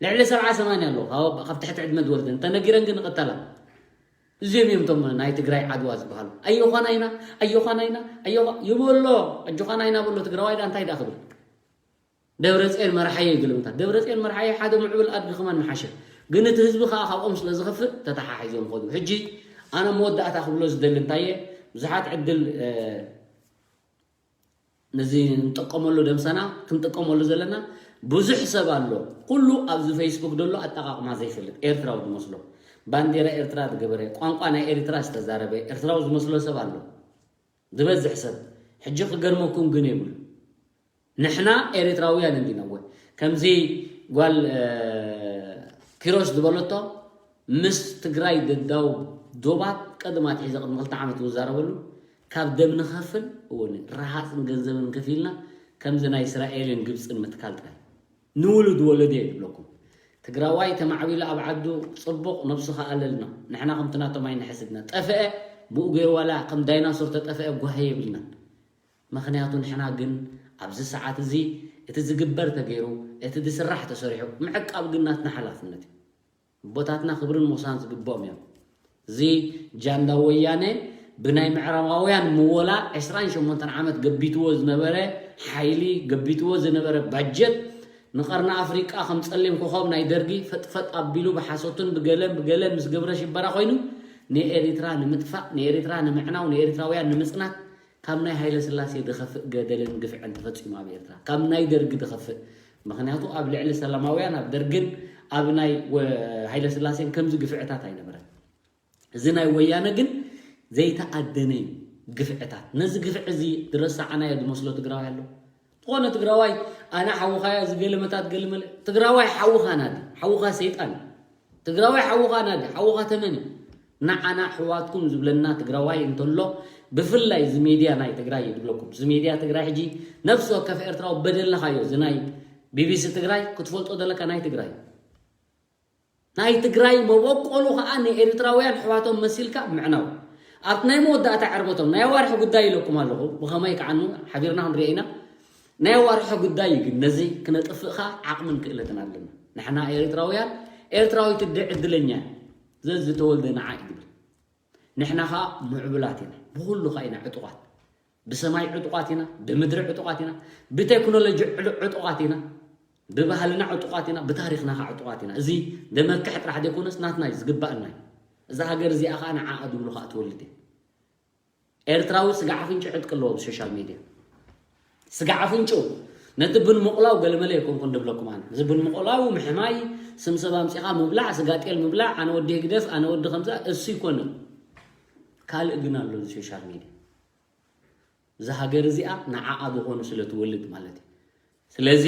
ልዕሊ ሰብዓ ሰማንያ ኣለዉ። ካብ ካብ ትሕቲ ዕድመ ዝወለደን። ተነጊረን ግን ይቕተላ። እዚኦም እዮም እቶም ናይ ትግራይ ዓድዋ ዝበሃሉ። ኣዮዃና ኢና፣ ኣዮዃና ኢና፣ ኣዮዃ ይበሎ፣ ኣጆዃና ኢና በሎ። ትግራዋይ ዳ እንታይ ዳ ክብል? ደብረፅዮን መርሓየ ይብል ምታት። ደብረፅዮን መርሓየ ሓደ ምዕብል ኣድጊ ከማን ምሓሸ። ግን እቲ ህዝቢ ከዓ ካብኦም ስለ ዝኸፍእ ተተሓሒዞም ኸዱ። ሕጂ ኣነ መወዳእታ ክብሎ ዝደሊ እንታየ፣ ብዙሓት ዕድል፣ እ፣ ነዚ ንጥቀመሉ ደምሰና ክንጥቀመሉ ዘለና ብዙሕ ሰብ ኣሎ። ኩሉ ኣብዚ ፌስቡክ ደሎ ኣጠቓቕማ ዘይፈልጥ፣ ኤርትራዊ ዝመስሎ፣ ባንዴራ ኤርትራ ዝገበረ፣ ቋንቋ ናይ ኤርትራ ዝተዛረበ ኤርትራዊ ዝመስሎ ሰብ ኣሎ። ዝበዝሕ ሰብ። ሕጂ ክገርመኩም ግን የብሉ። ንሕና ኤርትራውያን እንዲና። እወ፣ ከምዚ ጓል፣ እ፣ ኪሮስ ዝበለቶ፣ ምስ ትግራይ ደዳው ዶባት ቀደም ኣትሒዘ ቅድሚ ክልተ ዓመት ዝዛረበሉ፣ ካብ ደም ንኸፍል፣ እውን ረሃፅን ገንዘብን ከፊልና፣ ከምዚ ናይ እስራኤልን ግብፅን ምትካል ጥራይ። ንውሉድ ወለዶ እየ ዝብለኩም። ትግራዋይ ተማዕቢሉ ኣብ ዓዱ ፅቡቕ፣ ነብሱ ከኣ ኣለልና። ንሕና ከምቲ ናቶም ኣይንሕስድና። ጠፍአ፣ ብኡ ገይሩ ዋላ ከም ዳይናሶር ተጠፍአ ጓሂ የብልናን። ምኽንያቱ ንሕና ግን ኣብዚ ሰዓት እዚ እቲ ዝግበር ተገይሩ፣ እቲ ዝስራሕ ተሰሪሑ ምዕቃብ ግን ናትና ሓላፍነት እዩ። ኣቦታትና ክብርን ሞሳን ዝግብኦም እዮም። እዚ ጃንዳ ወያነ ብናይ ምዕራባውያን ምወላ ዕስራን ሸሞንተን ዓመት ገቢትዎ ዝነበረ ሓይሊ፣ ገቢትዎ ዝነበረ ባጀት፣ ንቐርኒ ኣፍሪቃ ከም ጸሊም ኮኾብ ናይ ደርጊ ፈጥፈጥ ኣቢሉ ብሓሶትን ብገለን ብገለን ምስ ገብረ ሽበራ ኮይኑ ንኤሪትራ ንምጥፋእ፣ ንኤሪትራ ንምዕናው፣ ንኤሪትራውያን ንምጽናት ካብ ናይ ሃይለ ስላሴ ዝኸፍእ ገደልን ግፍዕን ተፈጺሙ ኣብ ኤርትራ። ካብ ናይ ደርጊ ዝኸፍእ። ምኽንያቱ ኣብ ልዕሊ ሰላማውያን ኣብ ደርግን ኣብ ናይ ወ-፣ ሃይለ ስላሴን ከምዚ ግፍዕታት ኣይነበረን። እዚ ናይ ወያነ ግን ዘይተኣደነ እዩ ግፍዕታት። ነዚ ግፍዒ እዚ ዝረሳዕናዮ ዝመስሎ ትግራዋይ ኣሎ። ዝኾነ ትግራዋይ ኣነ ሓውኻያ ዝገለመታት ገልመለ ትግራዋይ ሓውኻ ናዲ፣ ሓውኻ ሰይጣን እዩ። ትግራዋይ ሓውኻ ናዲ፣ ሓውኻ ተመን እዩ። ንዓና ኣሕዋትኩም ዝብለና ትግራዋይ እንተሎ፣ ብፍላይ እዚ ሜድያ ናይ ትግራይ እዩ ዝብለኩም። እዚ ሜድያ ትግራይ ሕጂ ነፍሲ ወከፍ ኤርትራዊ በደልናኻዮ። እዚ ናይ ቢቢሲ ትግራይ ክትፈልጦ ዘለካ ናይ ትግራይ። ናይ ትግራይ መበቆሉ ኸዓ ንኤርትራውያን ኣሕዋቶም መሲልካ ምዕናው። ኣብቲ ናይ መወዳእታ ዕርበቶም ናይ ኣዋርሒ ጉዳይ ኢለኩም ኣለኹ። ብኸመይ ከዓኑ ሓቢርና ክንሪኦ ኢና። ናይ ኣዋርሒ ጉዳይ እዩ፣ ግን ነዚ ክነጥፍእ ኸዓ ዓቕምን ክእለትን ኣለና። ንሕና ኤርትራውያን፣ ኤርትራዊት እደ ዕድለኛ እያ። ዘዝተወልደ ንዓ እዩ ዝብል። ንሕና ኸዓ ምዕቡላት ኢና። ብኹሉ ኸዓ ኢና ዕጡቓት። ብሰማይ ዕጡቓት ኢና፣ ብምድሪ ዕጡቓት ኢና፣ ብቴክኖሎጂ ዕሉ-፣ ዕጡቓት ኢና፣ ብባህልና ዕጡቓት ኢና፣ ብታሪኽና ኸዓ ዕጡቓት ኢና። እዚ ዘመክሕ ጥራሕ ዘይኮነስ ናትና እዩ፣ ዝግባእና እዩ። እዛ ሃገር እዚኣ ኸዓ ንዓኣ ዝብሉ ኸዓ ትወልድ እያ። ኤርትራዊ ስጋዕ ኣፍንጭ ዕጥቂ ኣለዎ ብሶሻል ሜድያ። ስጋዕ ኣፍንጭ ነቲ ብን ምቑላው ገለመለ ኣይኮንኩን ድብለኩም ኣነ። እዚ ብን ምቑላው ምሕማይ፣ ስም ሰብ ኣምጺኻ ምብላዕ፣ ስጋ ጤል ምብላዕ፣ ኣነ ወዲ ህግደፍ፣ ኣነ ወዲ ከምዛ፣ እሱ ይኮነ። ካልእ ግን ኣሎ እዚ ሶሻል ሜድያ። እዛ ሃገር እዚኣ ንዓኣ ዝኾኑ ስለ ትወልድ ማለት እዩ። ስለዚ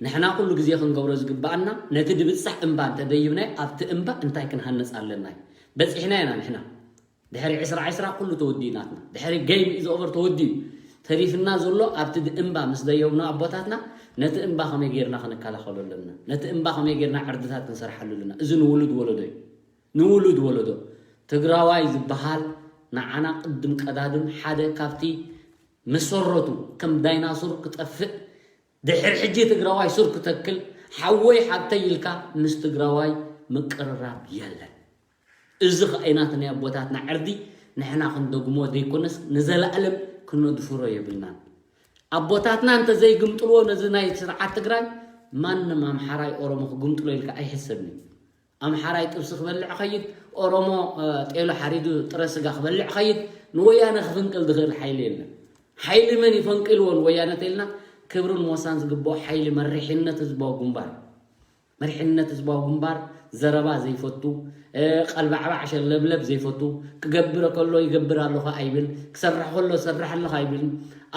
ንሕና ኩሉ ግዜ ክንገብሮ ዝግብኣና ነቲ ድብጻሕ እምባ እንተደይብናዮ ኣብቲ እምባ እንታይ ክንሃንጽ ኣለና እዩ። በጺሕና ኢና ንሕና። ድሕሪ ዕስራ ዕስራ ኩሉ ተወዲኡ ናትና። ድሕሪ game is over ተወዲኡ። ተሪፍና ዘሎ ኣብቲ ድ-፣ እምባ ምስ ደየብና ኣቦታትና ነቲ እምባ ከመይ ጌርና ክንከላኸሎ ኣለና። ነቲ እምባ ከመይ ጌርና ዕርድታት ክንሰርሓሉ ኣለና። እዚ ንውሉድ ወለዶ እዩ። ንውሉድ ወለዶ ትግራዋይ ዝበሃል ንዓና ቅድም ቀዳድም ሓደ ካብቲ መሰረቱ ከም ዳይናሶር ክጠፍእ ድሕሪ ሕጂ ትግራዋይ ሱር ክተክል ሓወይ ሓብተይ ኢልካ ምስ ትግራዋይ ምቅርራብ የለን። እዚ ኸዓ ናትና ኣቦታትና ዕርዲ ንሕና ክንደግሞ ዘይኮነስ ንዘላእለም ክነድፍሮ የብልናን። ኣቦታትና እንተዘይግምጥልዎ ነዚ ናይ ስርዓት ትግራይ ማንም ኣምሓራይ ኦሮሞ ክግምጥሎ ኢልካ ኣይሕሰብን እዩ። ኣምሓራይ ጥብሲ ክበልዕ ኸይድ፣ ኦሮሞ እ፣ ጤሎ ሓሪዱ ጥረ ስጋ ክበልዕ ኸይድ፣ ንወያነ ክፍንቅል ዝኽእል ሓይሊ የለን። ሓይሊ መን ይፈንቅልዎ ንወያነ ተልና ክብርን ሞሳን ዝግብኦ ሓይሊ መሪሕነት ህዝባዊ ግንባር። መሪሕነት ህዝባዊ ግንባር ዘረባ ዘይፈቱ፣ እ፣ ቀልባዕባዕ ሸለብለብ ዘይፈቱ፣ ክገብር ከሎ ይገብር ኣለኹ ኣይብል፣ ክሰርሕ ከሎ ሰርሕ ኣለኹ ኣይብልን።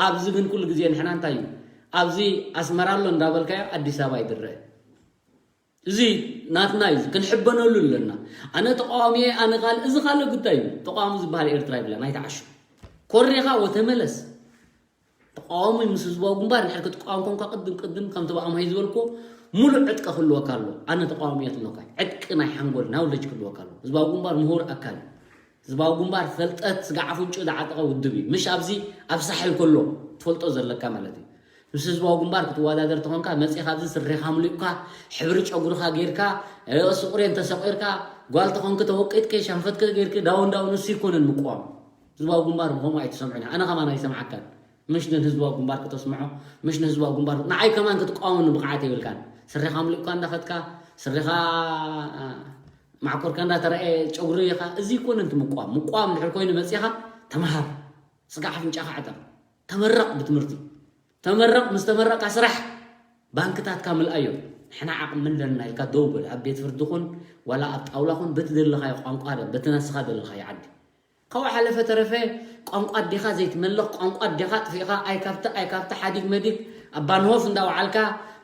ኣብዚ ግን ኩሉ ግዜ ንሕና እንታይ እዩ? ኣብዚ ኣስመራ ኣሎ እንዳበልካዮ ኣዲስ ኣበባ ይድረእ። እዚ ናትና እዩ፣ ክንሕበነሉ ኣለና። ኣነ ተቃዋሚ እየ፣ ኣነ ካል-፣ እዚ ካልእ ጉዳይ እዩ። ተቃዋሚ ዝበሃል ኤርትራ ይብላን ኣይተዓሹ። ኮሪኻ ወተመለስ። ተቃዋሚ ምስ ህዝባዊ ግንባር እንድሕር ክትቃወም ኮንካ ቅድም ቅድም ከምቲ ብኣምሃይ ዝበልኩ ሙሉእ ዕጥቂ ክህልወካ ኣሎ። ኣነ ተቃዋሚ እየ ትብለካ። ዕጥቂ ናይ ሓንጎል ናውለጅ ክህልወካ ኣሎ። ህዝባዊ ግንባር ምሁር ኣካል እዩ። ህዝባዊ ግንባር ፈልጠት ስጋዕ ኣፍንጭኡ ዝዓጠቐ ውድብ እዩ። ምሽ ኣብዚ ኣብ ሳሕል ከሎ ትፈልጦ ዘለካ ማለት እዩ። ምስ ህዝባዊ ግንባር ክትወዳደር ተኾንካ መፂኻ ኣብዚ ስሬኻ ምሉእካ ሕብሪ ጨጉርኻ ጌርካ እ፣ ሱቁሬን ተሰቂርካ ጓል ተኾንክ ተወቂጥክ ሻንፈትክ ጌርክ ዳውን ዳውን እሱ ይኮነን ምቋም። ህዝባዊ ግንባር ብኸምኡ ኣይትሰምዑን። ኣነ ከማን ኣይሰምዓካን። ምሽ ንህዝባዊ ግንባር ከተስምዖ፣ ምሽ ንህዝባዊ ግንባር ንዓይ ከማን ክትቃወመኒ ብቕዓት የብልካን። ስሬኻ ምሉእካ እንዳኸድካ ስሬኻ እ፣ ማዕኮርካ እንዳተረኣየ ጨጉሪ ኢኻ። እዚ ይኮነን እቲ ምቋም። ምቋም ድሕር ኮይኑ መፂኻ ተምሃር። ስጋዕ ኣፍንጫኻ ዕጠቕ። ተመረቕ ብትምህርቲ። ተመረቕ፣ ምስ ተመረቕካ ስራሕ። ባንክታትካ ምልኣዮ። ንሕና ዓቕሚ ኣለና ኢልካ ደው በል። ኣብ ቤት ፍርዲ ኹን ዋላ ኣብ ጣውላ ኹን በቲ ዘለኻዮ ቋንቋ ደ-፣ በቲ ናስኻ ዘለኻዮ ዓዲ። ካብኡ ሓለፈ ተረፈ ቋንቋ ኣዴኻ ዘይትመልኽ፣ ቋንቋ ኣዴኻ ኣጥፊእኻ፣ ኣይ ካብቲ ኣይ ካብቲ ሓዲግ መዲግ ኣብ ባንሆፍ እንዳወዓልካ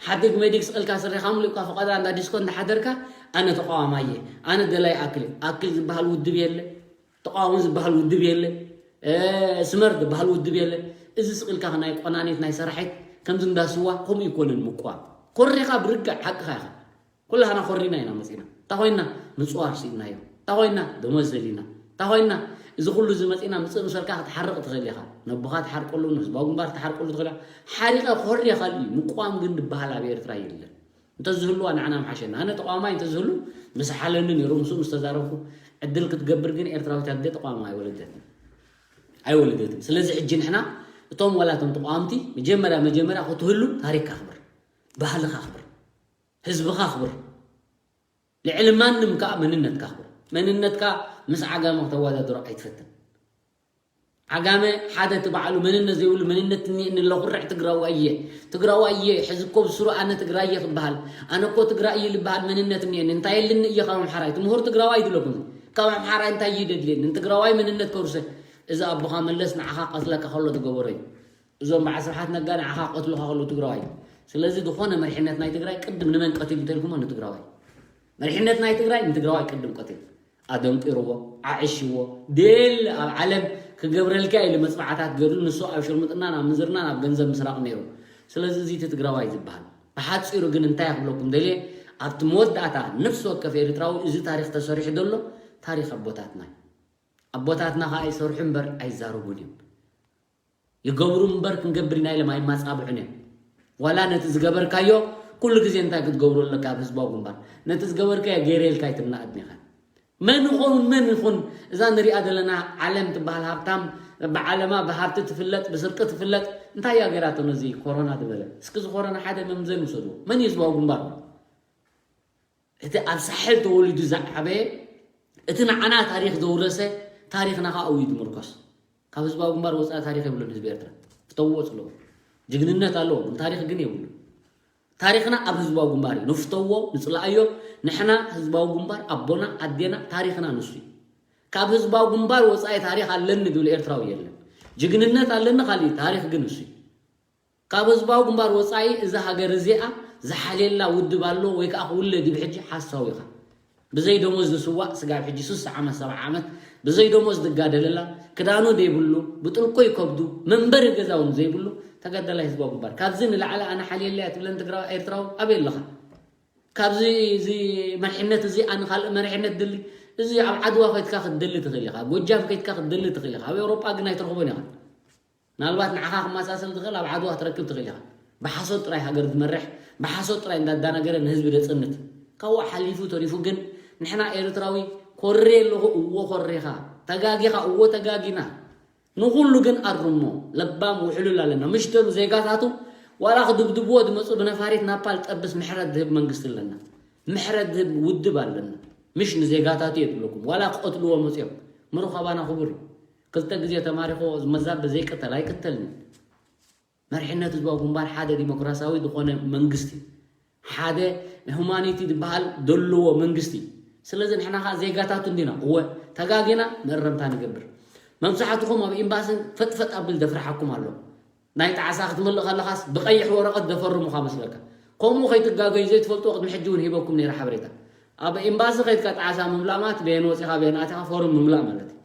ሓዲግ መዲግ ስቕልካ ስሬኻ ምሉእካ ፈቐዳ እንዳ ዲስኮ እንዳሓደርካ ኣነ ተቃዋማይ እየ፣ ኣነ ደላይ ኣክል፣ ኣክል ዝበሃል ውድብ የለ። ተቃዋሚ ዝበሃል ውድብ የለ፣ እ፣ ስመር ዝበሃል ውድብ የለ። እዚ ስቕ ኢልካ ናይ ቆናኒት ናይ ሰራሒት ከምዚ እንዳ ስዋ ከምኡ ይኮነን ምቋም። ኮሪኻ ብርግዕ ሓቅኻ ኢኻ። ኩላህና ኮሪና ኢና መፂና። እንታ ኮይና ምፅዋር ስኢንናዮ። እንታ ኮይና ደሞዝ ደሊና። እንታ ኮይና እዚ ኩሉ እዚ መፂና ምፅእ ምሰርካ ክትሓርቕ ትኽእል ኢኻ። ነቦኻ ትሓርቀሉ፣ ንህዝባዊ ግንባር ትሓርቀሉ ትኽእል ኢኻ። ሓሪቐ ኮሪ ካልእ እዩ። ምቋም ግን ዝበሃል ኣብ ኤርትራ የለን። እንተዝህልዋ ንዓና ምሓሸና። ኣነ ተቋማይ እንተዝህሉ ምሰሓለኒ ነይሩ፣ ምስኡ ምስ ተዛረብኩ። ዕድል ክትገብር ግን ኤርትራዊት ኣደ ተቋማ ኣይወለደትን። ኣይወለደትን። ስለዚ ሕጂ ንሕና እቶም ዋላ እቶም ተቋምቲ መጀመርያ መጀመርያ ክትህሉ ታሪኽካ ኣኽብር፣ ባህልኻ ኣኽብር፣ ህዝብኻ ኣኽብር። ልዕሊ ማንም ከኣ መንነትካ ኣኽብር። መንነትካ ምስ ዓጋመ ክተወዳድሮ ኣይትፈትን። ዓጋመ ሓደ እቲ ባዕሉ መንነት ዘይብሉ መንነት እኒኤኒ ኣሎ ኩርዕ ትግራዋይ እየ። ትግራዋይ እየ። ሕዚ እኮ ብስሩ ኣነ ትግራይ እየ ክበሃል። ኣነ እኮ ትግራይ እየ ልበሃል መንነት እኒኤኒ። እንታይ የልኒ እየ ካብ ኣምሓራይ? እቲ ምሁር ትግራዋይ ይድለኩም። ካብ ኣምሓራይ እንታይ እዩ ደድልየኒ? ንትግራዋይ መንነት ከውርሰ። እዚ ኣቦኻ መለስ ንዓኻ ቀትለካ ከሎ ዝገበሮ እዩ። እዞም በዓል ስብሓት ነጋ ንዓኻ ቀትሉኻ ከሎ ትግራዋይ። ስለዚ ዝኾነ መሪሕነት ናይ ትግራይ ቅድም ንመን ቀቲሉ እንተልኩሞ ንትግራዋይ። መሪሕነት ናይ ትግራይ ንትግራዋይ ቅድም ቀቲሉ። ኣደንቂርዎ፣ ዓዕሽዎ፣ ደል ኣብ ዓለም ክገብረልካ ኢሉ መፅባዕታት ገድሉ ንሱ ኣብ ሽርምጥናን ኣብ ምንዝርናን ኣብ ገንዘብ ምስራቕ ነይሩ። ስለዚ እዚ እቲ ትግራዋይ ዝበሃል። ብሓፂሩ ግን እንታይ ክብለኩም ደልየ፣ ኣብቲ መወዳእታ ነፍሲ ወከፍ ኤርትራዊ እዚ ታሪኽ ተሰሪሑ ዘሎ ታሪኽ ኣቦታትና እዩ። ኣቦታትና ከዓ ይሰርሑ እምበር ኣይዛረቡን እዮም። ይገብሩ እምበር ክንገብር ኢና ኢሎም ኣይማፃብዑን እዮም። ዋላ ነቲ ዝገበርካዮ ኩሉ ግዜ እንታይ ክትገብሩ ኣለካ ኣብ ህዝባዊ ግንባር? ነቲ ዝገበርካዮ ገይረ ኢልካ ኣይትናእድን ኢኻ። መን ይኹን መን ይኹን እዛ ንሪኣ ዘለና ዓለም ትበሃል ሃብታም ብዓለማ ብሃብቲ ትፍለጥ ብስርቂ ትፍለጥ እንታይ እያ ገይራቶ ነዚ ኮሮና ዝበለ? እስኪ እዚ ኮሮና ሓደ መምዘን ውሰድዎ። መን እዩ ህዝባዊ ግንባር? እቲ ኣብ ሳሕል ተወሊዱ ዝዓበየ እቲ ንዓና ታሪኽ ዘውረሰ ታሪኽና ከዓ ኣብኡ እዩ ዝምርኮስ። ካብ ህዝባዊ ግንባር ወፃኢ ታሪኽ የብሉን ህዝቢ ኤርትራ። ፍተውዎ ፅልዎ። ጅግንነት ኣለዎ ግን ታሪኽ ግን የብሉን። ታሪኽና ኣብ ህዝባዊ ግንባር እዩ። ንፍተዎ፣ ንፅላኣዮ። ንሕና ህዝባዊ ግንባር ኣቦና ኣዴና ታሪኽና ንሱ እዩ። ካብ ህዝባዊ ግንባር ወፃኢ ታሪኽ ኣለኒ ዝብል ኤርትራዊ የለን። ጅግንነት ኣለኒ ካሊእ ታሪኽ ግን ንሱ እዩ። ካብ ህዝባዊ ግንባር ወፃኢ እዛ ሃገር እዚኣ ዝሓልየላ ውድብ ኣሎ ወይ ከዓ ክውለድ እዩ ብሕጂ ሓሳዊ ኢኻ። ብዘይ ደሞዝ ዝስዋእ ስጋብ ሕጂ ስሳ ዓመት ሰብዓ ዓመት ብዘይ ደሞዝ ዝጋደለላ ክዳኑ ዘይብሉ ብጥልቆ ይከብዱ መንበሪ ገዛ እውን ዘይብሉ ተጋዳላይ ህዝባዊ ግንባር ካብዚ ንላዕሊ ኣነ ሓልየለያ ትብለን ትግራዊ ኤርትራዊ ኣበይ ኣለኻ? ካብዚ እዚ መሪሕነት እዚ ኣነ ካልእ መሪሕነት ድሊ እዚ ኣብ ዓድዋ ከይትካ ክትደሊ ትኽእል ኢኻ፣ ጎጃም ከይትካ ክትደሊ ትኽእል ኢኻ፣ ኣብ ኤውሮጳ ግን ኣይትረኽቦን ኢኻ። ምናልባት ንዓኻ ክመሳሰል ዝኽእል ኣብ ዓድዋ ክትረክብ ትኽእል ኢኻ። ብሓሶት ጥራይ ሃገር ዝመርሕ፣ ብሓሶት ጥራይ እንዳዳናገረ ንህዝቢ ደጽንት። ካብኡ ሓሊፉ ተሪፉ ግን ንሕና ኤርትራዊ ኮሬ ኣለኹ፣ እዎ ኮሬኻ፣ ተጋጊኻ፣ እዎ ተጋጊና። ንኹሉ ግን ኣርሞ ለባም ውሕሉል ኣለና። ምሽቶም ዜጋታቱ ዋላ ክድብድብዎ ዝመፁ ብነፋሪት ናፓል ጠብስ ምሕረት ዝህብ መንግስቲ ኣለና። ምሕረት ዝህብ ውድብ ኣለና። ምሽ ንዜጋታቱ እየ ዝብለኩም። ዋላ ክቐትልዎ መፅኦም፣ ምሩ ካባና ክቡር እዩ። ክልተ ግዜ ተማሪኾ ዝመዛበ ዘይቅተል ኣይቅተልን። መሪሕነት ህዝባዊ ግንባር ሓደ ዲሞክራሲያዊ ዝኾነ መንግስቲ፣ ሓደ ሁማኒቲ ዝበሃል ዘለዎ መንግስቲ። ስለዚ ንሕና ከዓ ዜጋታቱ እንዲና። እወ፣ ተጋጊና፣ መእረምታ ንገብር። መብዛሕትኹም ኣብ ኤምባሲ ፈጥፈጥ ኣብል ደፍርሓኩም ኣሎ። ናይ ጣዕሳ ክትምልእ ከለኻስ ብቐይሕ ወረቐት ደፈርሙኻ መስለካ። ከምኡ ከይትጋገዩ ዘይትፈልጥዎ ቅድሚ ሕጂ እውን ሂበኩም ነይረ ሓበሬታ። ኣብ ኤምባሲ ከይድካ ጣዕሳ ምምላእ ማለት በየን ወፂኻ በየን ኣቲኻ ፎርም ምምላእ ማለት እዩ።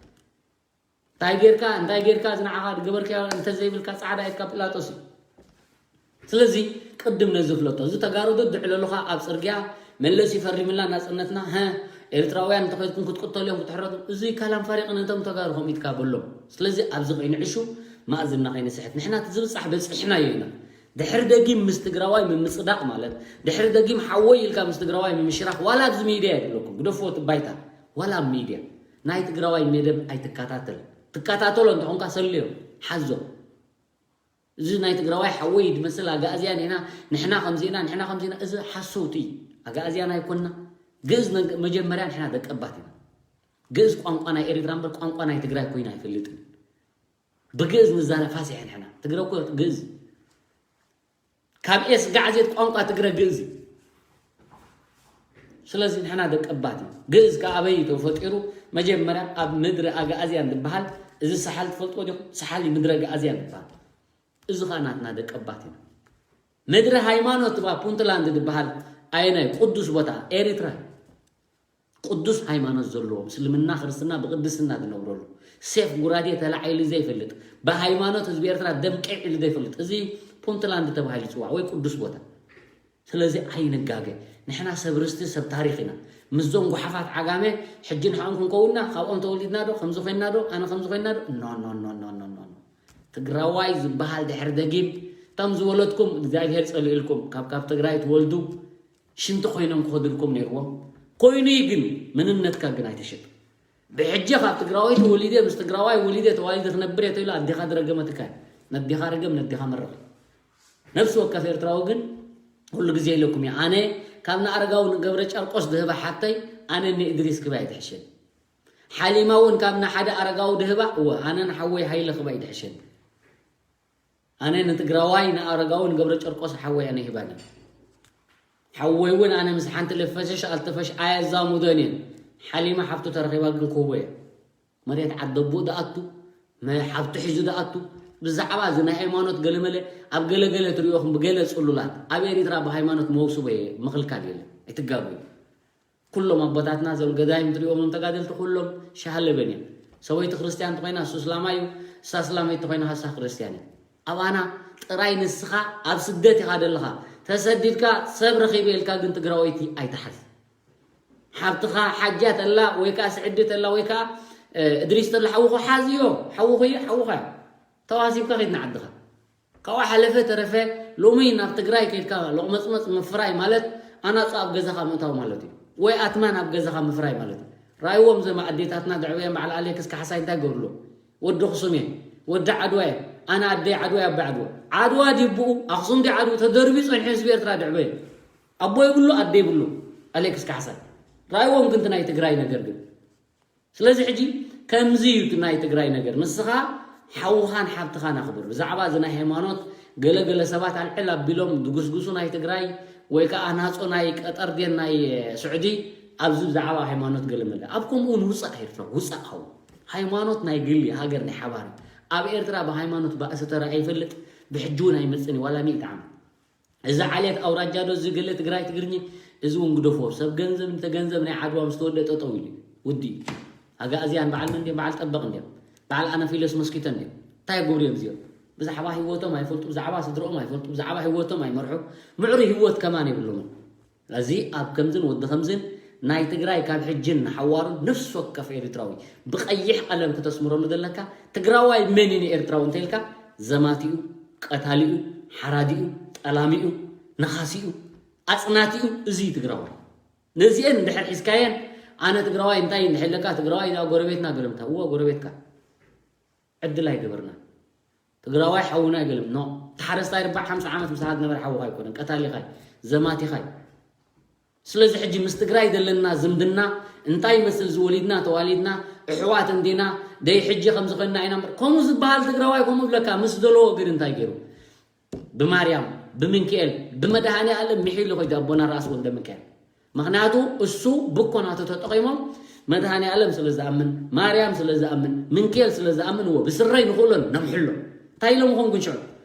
እንታይ ጌርካ እንታይ ጌርካ ዝንዓኻ ዝገበርካዮ እንተዘይብልካ ፃዕዳ ኢድካ ጲላጦስ እዩ። ስለዚ ቅድም ነዚ ፍለጦ። እዚ ተጋሩ ድዕለሉኻ ኣብ ፅርግያ መለስ ይፈሪምልና ናፅነትና፣ ሀ፣ ኤርትራውያን እንተኸድኩም ክትቅተሉ እዮም ክትሕረዱ። እዚ ካላም ፋሪቕ ነቶም ተጋሩ ከምኡ ኢትካ በሎም። ስለዚ ኣብዚ ከይንዕሹ ማእዝና ከይንስሕት። ንሕና እቲ ዝብፃሕ በፂሕናዮ ኢና። ድሕሪ ደጊም ምስ ትግራዋይ ምምፅዳቕ ማለት ድሕሪ ደጊም ሓወይ ኢልካ ምስ ትግራዋይ ምምሽራኽ ዋላ ኣብዚ ሚድያ የብለኩም። ግደፍዎ እቲ ባይታ። ዋላ ኣብ ሚድያ ናይ ትግራዋይ መደብ ኣይትከታተል። ትከታተሎ እንተኾንካ ሰልዮ፣ ሓዞ። እዚ ናይ ትግራዋይ ሓወይ ዝመስል ኣጋእዝያን ኢና፣ ንሕና ከምዚ ኢና፣ ንሕና ከምዚ ኢና። እዚ ሓሰውቲ እዩ። ኣጋእዝያን ኣይኮንና። ግእዝ መጀመርያ ንሕና ደቀባት ኢና። ግእዝ ቋንቋ ናይ ኤርትራ እምበር ቋንቋ ናይ ትግራይ ኮይኑ ኣይፈልጥን። ብግእዝ ንዛረብ ፋሲሕ ንሕና ትግረ እኮ ግእዝ ካብ ኤስ ጋዕዜት ቋንቋ ትግረ ግእዝ እዩ። ስለዚ ንሕና ደቀባት እዩ። ግእዝ ከ ኣበይ ተፈጢሩ? መጀመርያ ኣብ ምድሪ ኣጋእዝያን ዝበሃል እዚ ሰሓል ትፈልጥዎ ዲኹም? ሰሓል እዩ ምድረ ኣጋእዝያን ዝበሃል። እዚ ኸ ናትና ደቀባት ኢና። ምድሪ ሃይማኖት ባ ፑንትላንድ ዝበሃል ኣየናይ ቅዱስ ቦታ? ኤሪትራ። ቅዱስ ሃይማኖት ዘለዎ ምስልምና ክርስትና ብቅድስና ዝነብረሉ ሴፍ ጉራዴ ተላዒሉ ዘይፈልጥ ብሃይማኖት ህዝቢ ኤርትራ ደም ቀይ ኢሉ ዘይፈልጥ እዚ ፑንትላንድ ተባሂሉ ይፅዋዕ ወይ ቅዱስ ቦታ። ስለዚ ኣይንጋገ። ንሕና ሰብ ርስቲ ሰብ ታሪኽ ኢና። ምስዞም ጓሓፋት ዓጋመ ሕጂ ንሕኦም ክንከውንና ካብኦም ተወሊድና ዶ ከምዚ ኮይንና ዶ ኣነ ከምዚ ኮይንና ዶ ኖ ኖ ኖ ኖ ኖ ኖ ኖ ትግራዋይ ዝበሃል ድሕሪ ደጊም እቶም ዝወለድኩም እግዚኣብሔር ጸሊእልኩም ካብ ካብ ትግራይ ትወልዱ ሽንቲ ኮይኖም ክኸዱልኩም ነይርዎም። ኮይኑ እዩ ግን መንነትካ ግን ኣይትሽጥ። ብሕጂ ካብ ትግራዋይ ተወሊደ ምስ ትግራዋይ ወሊደ ተዋሊደ ክነብር እየ ተብሎ ኣዴኻ ዝረገመትካ እዩ። ነዴኻ ርገም ነዴኻ መርቕ። ነብሲ ወከፍ ኤርትራዊ ግን ኩሉ ግዜ ኢለኩም እየ ኣነ ካብ ንኣረጋዊ ንገብረ ጨርቆስ ዝህባ ሓተይ ኣነ ንእድሪስ ክባ ይትሕሸን። ሓሊማ እውን ካብ ንሓደ ኣረጋዊ ድህባ እወ ኣነ ንሓወይ ሃይለ ክባ ይትሕሸን። ኣነ ንትግራዋይ ንኣረጋዊ ንገብረ ጨርቆስ ሓወይ ኣነ ሂባኒ። ሓወይ እውን ኣነ ምስ ሓንቲ ልፈሸሽ ኣልተፈሽ ኣየዛሙዶን እየን። ሓሊማ ሓፍቱ ተረኺባ ግን ክህቦ እየ። መሬት ዓደቡእ ደኣቱ መ- ሓብቱ ሒዙ ደኣቱ ብዛዕባ እዚ ናይ ሃይማኖት ገለመለ ኣብ ገለገለ ትሪኦኹም ብገለ ፅሉላት ኣብ ኤሪትራ ብሃይማኖት መውስቦ እየ ምኽልካል የለን ኣይትጋቡ ኩሎም ኣቦታትና እዞም ገዳይም ትሪኦምም ተጋደልቲ ኩሎም ሸሃለበን እዮም ሰበይቲ ክርስትያን ተኮይና እሱ እስላማ እዩ እሳ እስላመይቲ ተኮይና እሳ ክርስትያን እዩ ኣባና ጥራይ ንስኻ ኣብ ስደት ኢኻ ደለኻ ተሰዲድካ ሰብ ረኺበ ኢልካ ግን ትግራወይቲ ኣይትሓዝ ሓብትኻ ሓጃ ተላ ወይ ከዓ ስዕዲ ተላ ወይ ከዓ እድሪስ ተላ ሓውኹ ሓዝዮ ሓውኹ እዩ ሓውኻ እዩ ተዋሲብካ ከይድ ንዓድኻ ካብኡ ሓለፈ ተረፈ ሎሚ ናብ ትግራይ ከይድካ ሎቕመፅመፅ ምፍራይ ማለት ኣናፁ ኣብ ገዛኻ ምእታው ማለት እዩ ወይ ኣትማን ኣብ ገዛኻ ምፍራይ ማለት እዩ ራይዎም ዘማ ኣዴታትና ድዕበየን በዓል ኣሌክስ ካሕሳይ እንታይ ገብርሎ ወዲ ኣኽሱም እየ ወዲ ዓድዋ እየ ኣነ ኣደይ ዓድዋ እየ ኣባይ ዓድዋ ዓድዋ ዲብኡ ኣኽሱም ዲ ዓድዋ ተደርቢ ፀኒሑ ህዝቢ ኤርትራ ድዕበ እዩ ኣቦ ይብሉ ኣደ ይብሉ ኣሌክስ ካሕሳይ ራይዎም ግን ናይ ትግራይ ነገር ግን ስለዚ ሕጂ ከምዚ እዩ ናይ ትግራይ ነገር ንስኻ ሓውኻን ሓብትኻን ኣኽብር ብዛዕባ እዚ ናይ ሃይማኖት ገለገለ ሰባት ኣልዕል ኣቢሎም ድጉስጉሱ ናይ ትግራይ ወይ ከዓ ናፆ ናይ ቀጠር ድን ናይ ስዑዲ ኣብዚ ብዛዕባ ሃይማኖት ገለ መለ ኣብ ከምኡ እውን ውፃእ ኤርትራ ውፃእ ሃው ሃይማኖት ናይ ግሊ ሃገር ናይ ሓባር ኣብ ኤርትራ ብሃይማኖት ባእሲ ተረኣ ይፈልጥ ብሕጂ እውን ኣይመፅን ዋላ ሚእቲ ዓመት እዚ ዓሌት ኣውራጃ ዶ እዚ ገለ ትግራይ ትግርኝ እዚ እውን ግደፎ ሰብ ገንዘብ እንተ ገንዘብ ናይ ዓድዋ ምስ ተወልደ ጠጠው ኢሉ ውዲ ኣጋእዝያን በዓል መን እንዲዮም በዓል ጠበቕ እንዲዮም በዓል ኣነፊሎስ መስኪቶ እንዲዮም እንታይ ግብሩ እዮም እዚኦም ብዛዕባ ህይወቶም ኣይፈልጡ ብዛዕባ ስድረኦም ኣይፈልጡ ብዛዕባ ህይወቶም ኣይመርሑ ምዕሩ ህይወት ከማን የብሎምን እዚ ኣብ ከምዝን ወዲ ከምዝን ናይ ትግራይ ካብ ሕጅን ንሓዋሩን ነፍሲ ወከፍ ኤርትራዊ ብቀይሕ ቀለም ክተስምረሉ ዘለካ ትግራዋይ መን እዩ ንኤርትራዊ እንተልካ ዘማቲኡ፣ ቀታሊኡ፣ ሓራዲኡ፣ ጠላሚኡ፣ ነኻሲኡ፣ ኣፅናቲኡ እዚ እዩ ትግራዋይ። ነዚአን እንድሕር ሒዝካየን ኣነ ትግራዋይ እንታይ እንድሕለካ ትግራዋይ እዚኣ ጎረቤትና ገለምታ እዋ ጎረቤትካ ዕድል ኣይገበርና ትግራዋይ ሓውና ኣይገለም ኖ ተሓረስታይ ርባዕ ሓምሳ ዓመት ምሳኻ ዝነበረ ሓውኻ ኣይኮነን ቀታሊኻይ ዘማቲኻይ ስለዚ ሕጂ ምስ ትግራይ ዘለና ዝምድና እንታይ ይመስል? ዝወሊድና ተዋሊድና ኣሕዋት እንዲና ደይ ሕጂ ከምዚ ኮይንና ኢና እምበር፣ ከምኡ ዝበሃል ትግራዋይ ከምኡ ብለካ ምስ ዘለዎ ግን እንታይ ገይሩ? ብማርያም፣ ብምንክኤል፣ ብመድሃኔ ኣለም ምሒሉ ከይዱ ኣቦና ራእሲ ወልደ ምንክኤል። ምክንያቱ እሱ ብኮናቱ ተጠቂሞም መድሃኔ ኣለም ስለ ዝኣምን፣ ማርያም ስለ ዝኣምን፣ ምንክኤል ስለ ዝኣምን እዎ ብስረይ ንኽእሎን ነምሕሎ። እንታይ ኢሎም ይኾን ግን ሽዑ?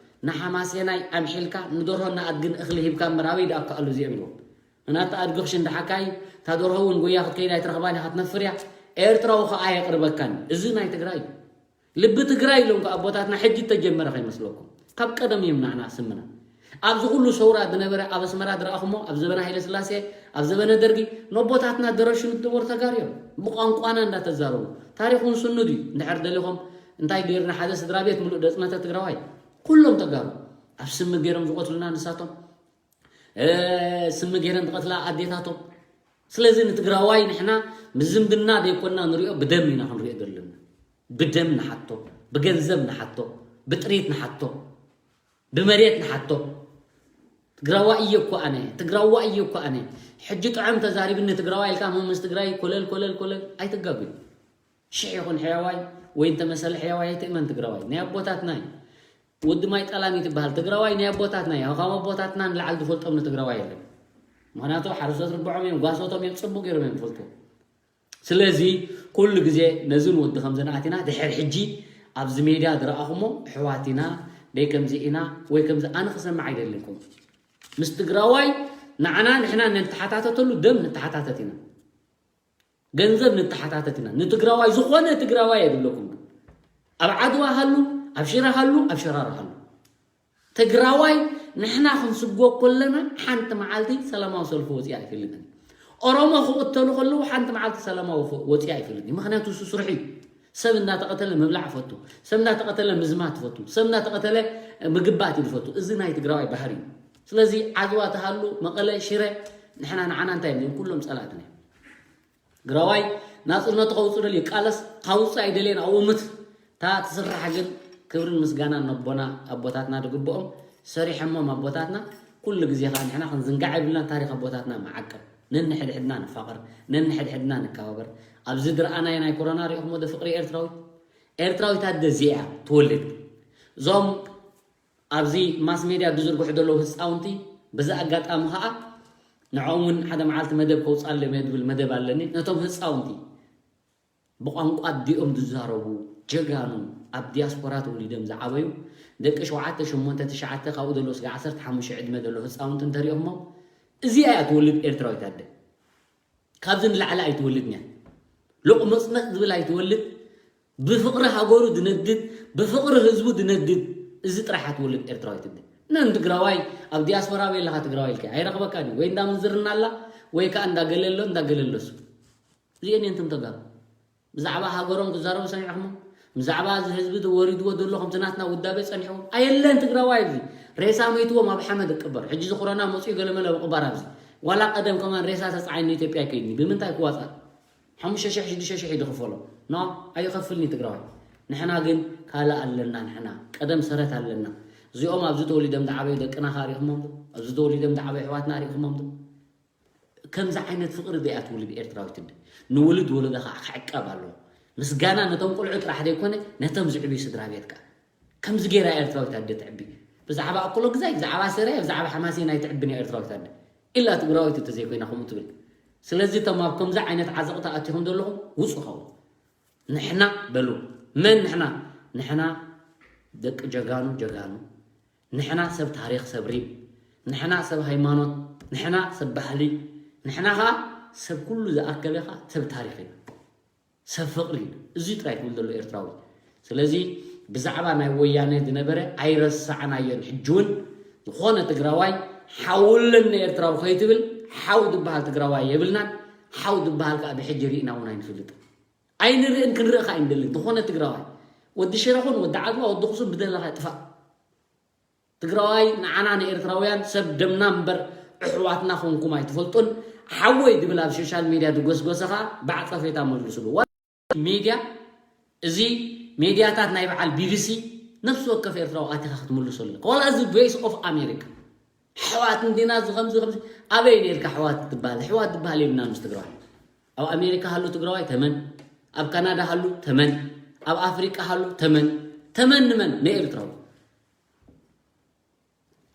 ንሓማሴናይ ኣምሒልካ ንደርሆን ንኣድግን እኽሊ ሂብካ እምበር ኣበይ ደኣ ከኣሉ እዚኦም ኢልዎም። ምናት ኣድግኽሽ እንዳሓካይ እታ ደርሆ እውን ጎያ ክትከይድ ኣይትረኽባን ኢኻ ትነፍር እያ። ኤርትራዊ ከኣ ኣየቕርበካን። እዚ ናይ ትግራይ እዩ። ልቢ ትግራይ ኢሎም ከኣ ኣቦታትና ሕጂ እተጀመረ ከይመስለኩም። ካብ ቀደም እዮም ንዓና ስምና። ኣብዚ ኩሉ ሰውራ ዝነበረ ኣብ ኣስመራ ዝረኣኹሞ ኣብ ዘበነ ሃይለ ስላሴ ኣብ ዘበነ ደርጊ ነቦታትና ደረሹ ንትነበሩ ተጋሩ እዮም። ብቋንቋና እንዳተዛረቡ ታሪኹን ስኑድ እዩ። እንድሕር ደሊኹም እንታይ ገይርና ሓደ ስድራ ቤት ምሉእ ደጽመተ ትግራዋይ ኩሎም ተጋሩ ኣብ ስሚ ገይሮም ዝቐትሉና ንሳቶም እ፣ ስሚ ገይረን ዝቐትላ ኣዴታቶም። ስለዚ ንትግራዋይ ንሕና ምስ ዝምድና ዘይኮንና ንሪኦ ብደም ኢና ክንሪኦ ዘለና። ብደም ንሓቶ፣ ብገንዘብ ንሓቶ፣ ብጥሪት ንሓቶ፣ ብመሬት ንሓቶ። ትግራዋይ እየ እኮ ኣነ፣ ትግራዋይ እየ እኮ ኣነ። ሕጂ ጥዑም ተዛሪብኒ ትግራዋይ ኢልካ ምስ ትግራይ ኮለል ኮለል ኮለል ኣይትጋጉ። ሽሕ ይኹን ሕያዋይ ወይ እንተመሰለ ሕያዋይ ኣይትእመን ትግራዋይ ናይ ኣቦታትና እዩ። ወዲ ማይ ጠላም እዩ ትበሃል ትግራዋይ ናይ ኣቦታትና እዩ። ካብ ኣቦታትና ንላዕሊ ዝፈልጦም ንትግራዋይ የለን። ምክንያቱ ሓረስቶት ርብዖም እዮም፣ ጓሶቶም እዮም፣ ፅቡቅ ገይሮም እዮም ዝፈልጡ። ስለዚ ኩሉ ግዜ ነዝን ወዲ ከምዚ ንኣቲና ድሕር ሕጂ ኣብዚ ሜድያ ዝረኣኹሞ ኣሕዋት ኢና ደይ ከምዚ ኢና ወይ ከምዚ ኣነ ክሰምዕ ኣይደልንኩም። ምስ ትግራዋይ ንዓና ንሕና ነተሓታተተሉ ደም ንተሓታተት ኢና። ገንዘብ ንተሓታተት ኢና። ንትግራዋይ ዝኾነ ትግራዋይ የብለኩም። ኣብ ዓድዋ ሃሉ፣ ኣብ ሽረ ሃሉ፣ ኣብ ሸራሮ ሃሉ። ትግራዋይ ንሕና ክንስጎ ከለና ሓንቲ መዓልቲ ሰላማዊ ሰልፊ ወፂኣ ኣይፈልጥን። ኦሮሞ ክቕተሉ ከለዉ ሓንቲ መዓልቲ ሰላማዊ ወ- ወፂኣ ኣይፈልጥን። ምክንያቱ እሱ ስርሑ እዩ። ሰብ እንዳተቐተለ ምብላዕ ፈቱ፣ ሰብ እንዳተቐተለ ምዝማት ፈቱ፣ ሰብ እንዳተቐተለ ምግባእ ትፈቱ። እዚ ናይ ትግራዋይ ባህሪ እዩ። ስለዚ ዓድዋ ተሃሉ፣ መቐለ፣ ሽረ፣ ንሕና ንዓና እንታይ እዮም? ኩሎም ፀላእትና እዮም። ትግራዋይ ናፅነቱ ከውፅእ ደልዩ ይቃለስ፣ ካውፅእ ኣይደልየን ኣብኡ ምት። እታ ትስራሕ ግን ክብርን ምስጋናን ነቦና ኣቦታትና ዝግብኦም ሰሪሖሞም ኣቦታትና። ኩሉ ግዜ ከዓ ንሕና ክንዝንጋዕ የብልና። ታሪክ ኣቦታትና መዓቀብ፣ ነንሕድሕድና ንፋቐር፣ ነንሕድሕድና ንከባበር። ኣብዚ ዝረኣናዮ ናይ ኮሮና ሪኢኹሞ ዶ ፍቕሪ ኤርትራዊት? ኤርትራዊት ኣደ እዚኣ እያ ትወልድ። እዞም ኣብዚ ማስ ሜድያ ዝዝርግሑ ዘለዉ ህፃውንቲ፣ በዚ ኣጋጣሚ ከዓ ንዕኦም እውን ሓደ መዓልቲ መደብ ከውፅኣሎም እየ ዝብል መደብ ኣለኒ። ነቶም ህፃውንቲ ብቋንቋ ኣዲኦም ዝዛረቡ ጀጋኑ ኣብ ዲያስፖራ ተወሊዶም ዝዓበዩ ደቂ ሸውዓተ፣ ሸሞንተ፣ ትሽዓተ ካብኡ ዘለዉ ስጋ ዓሰርተ ሓሙሽተ ዕድመ ዘለዉ ህፃውንቲ እንተሪኦሞ እዚኣ እያ ትወልድ ኤርትራዊት ኣደ። ካብዚ ንላዕሊ ኣይትወልድን እያ። ሎቕመጽመጽ ዝብል ኣይትወልድ። ብፍቕሪ ሃገሩ ዝነድድ፣ ብፍቕሪ ህዝቡ ዝነድድ፣ እዚ ጥራሕ እያ ትወልድ ኤርትራዊት ኣደ። ነን ትግራዋይ ኣብ ዲያስፖራ ኣበይ ኣለኻ ትግራዋይ ኢልካ ኣይረኽበካን እዩ። ወይ እንዳ ምንዝርና ኣላ ወይ ከኣ እንዳ ገለ ኣሎ እንዳ ገለ ኣሎ እሱ። እዚአን እየን እቶም ተጋሩ። ብዛዕባ ሃገሮም ክዛረቡ ሰሚዕኹሞ? ብዛዕባ እዚ ህዝቢ እዚ ወሪድዎ ዘሎ ከምቲ ናትና ውዳቤ ጸኒሕዎ? ኣየለን ትግራዋይ ኣብዚ። ሬሳ መይትዎም ኣብ ሓመድ ይቅበር። ሕጂ እዚ ኮሮና መጺኡ ገለመለ ምቕባር ኣብዚ። ዋላ ቀደም ከማን ሬሳ ተጻዒኑ ንኢትዮጵያ ኣይከይድን እዩ። ብምንታይ ክዋጻእ? ሓሙሽተ ሽሕ ሽዱሽተ ሽሕ እዩ ዝኽፈሎ። ኖ፣ ኣይኸፍልን እዩ ትግራዋይ። ንሕና ግን ካልእ ኣለና። ንሕና ቀደም ሰረት ኣለና። እዚኦም ኣብዚ ተወሊዶም ዝዓበዩ ደቅና ከ ሪእኹሞም ዶ? ኣብዚ ተወሊዶም ዝዓበዩ ኣሕዋትና ሪእኹሞም ዶ? ከምዚ ዓይነት ፍቕሪ ደኣ ትውልድ ኤርትራዊት እንደ ንውልድ ወለዶ ከዓ ክዕቀብ ኣለዎ። ምስጋና ነቶም ቆልዑ ጥራሕ ዘይኮነ ነቶም ዝዕብዩ ስድራ ቤት ከዓ። ከምዚ ገይራ ኤርትራዊት ኣደ ትዕቢ። ብዛዕባ ኣኮሎ ግዛይ፣ ብዛዕባ ሰራየ፣ ብዛዕባ ሓማሴን ኣይትዕብን እያ ኤርትራዊት ኣደ። ኢላ ትግራዊት እንተዘይኮይና ከምኡ ትብል። ስለዚ እቶም ኣብ ከምዚ ዓይነት ዓዘቕቲ ኣቲኹም ዘለኹም ውፁ ካብኡ። ንሕና በሉ። መን ንሕና? ንሕና ደቂ ጀጋኑ ጀጋኑ። ንሕና ሰብ ታሪኽ ሰብ ሪም። ንሕና ሰብ ሃይማኖት። ንሕና ሰብ ባህሊ። ንሕና ኸዓ ሰብ ኩሉ ዝኣከበ ኸዓ ሰብ ታሪኽ ኢና። ሰብ ፍቕሪ ኢና። እዚ ጥራይ ትብል ዘሎ ኤርትራዊ። ስለዚ ብዛዕባ ናይ ወያነ ዝነበረ ኣይረሳዕናዮን። ሕጂ እውን ዝኾነ ትግራዋይ ሓው ኣለኒ ኤርትራዊ ከይትብል ሓው ዝበሃል ትግራዋይ የብልናን። ሓው ዝበሃል ከዓ ብሕጂ ርኢና እውን ኣይንፈልጥን። ኣይንርእን ክንርኢ ከዓ ኣይንደልን። ዝኾነ ትግራዋይ ወዲ ሽረ ኹን ወዲ ዓድዋ ወዲ ኣኽሱም ብደለኻ ጥፋእ። ትግራዋይ ንዓና ንኤርትራውያን ሰብ ደምና እምበር ኣሕዋትና ኮንኩም ኣይትፈልጡን። ሓወይ ዝብል ኣብ ሶሻል ሚድያ ዝጎስጎሰ ከዓ ብዓጸፌታ መልስሉ። ዋላ ሚድያ እዚ ሚድያታት ናይ በዓል ቢቢሲ ነፍሲ ወከፍ ኤርትራዊ ኣቲኻ ክትምልሰሉ። ዋላ እዚ ቮይስ ኦፍ ኣሜሪካ ኣሕዋት እንዲና እዚ ከምዚ ከምዚ ኣበይ ነርካ ኣሕዋት ትበሃል? ኣሕዋት ትበሃል የብልናን ምስ ትግራዋይ። ኣብ ኣሜሪካ ሃሉ ትግራዋይ ተመን፣ ኣብ ካናዳ ሃሉ ተመን፣ ኣብ ኣፍሪቃ ሃሉ ተመን። ተመን ንመን? ንኤርትራዊ።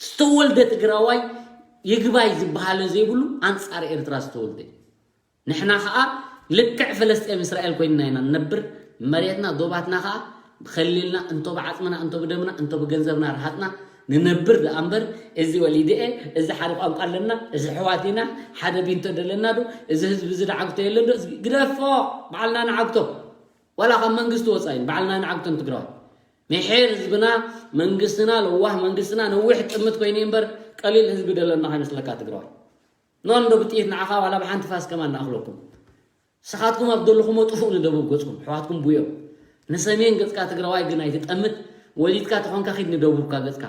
ዝተወልደ ትግራዋይ ይግባይ ዝበሃሎ ዘይብሉ ኣንጻር ኤርትራ ዝተወልደ። ንሕና ኸኣ ልክዕ ፍልስጤም እስራኤል ኮይንና ኢና ንነብር። መሬትና ዶባትና ኸኣ ከሊልና እንቶ ብዓጽምና እንቶ ብደምና እንቶ ብገንዘብና ረሃጽና ንነብር ደኣ እምበር፣ እዚ ወሊደኤ፣ እዚ ሓደ ቋንቋ ኣለና፣ እዚ ኣሕዋት ኢና፣ ሓደ ቢንቶ ደለና ዶ፣ እዚ ህዝቢ እዚ ደዓግቶ የለን ዶ፣ እዚ ግደፎ፣ ባዕልና ንዓግቶ። ዋላ ካብ መንግስቲ ወጻኢ ባዕልና ንዓግቶ ንትግራዋይ። ምሒር ህዝብና፣ መንግስትና፣ ለዋህ መንግስትና ነዊሕ ጥምት ኮይኑ እምበር ቀሊል ህዝቢ ደለና ከይመስለካ ትግራዋይ። ኖ እንዶ ብጥይት ንዓኻ ዋላ ብሓንቲ ፋስ ከማን ንኣኽለኩም። ንስኻትኩም ኣብ ዘለኹሞ ጥፉእ ንደቡብ ገጽኩም፣ ኣሕዋትኩም ቡዮም። ንሰሜን ገጽካ ትግራዋይ ግን ኣይትጠምት፣ ወሊድካ ተኾንካ ኺድ ንደቡብካ ገጽካ።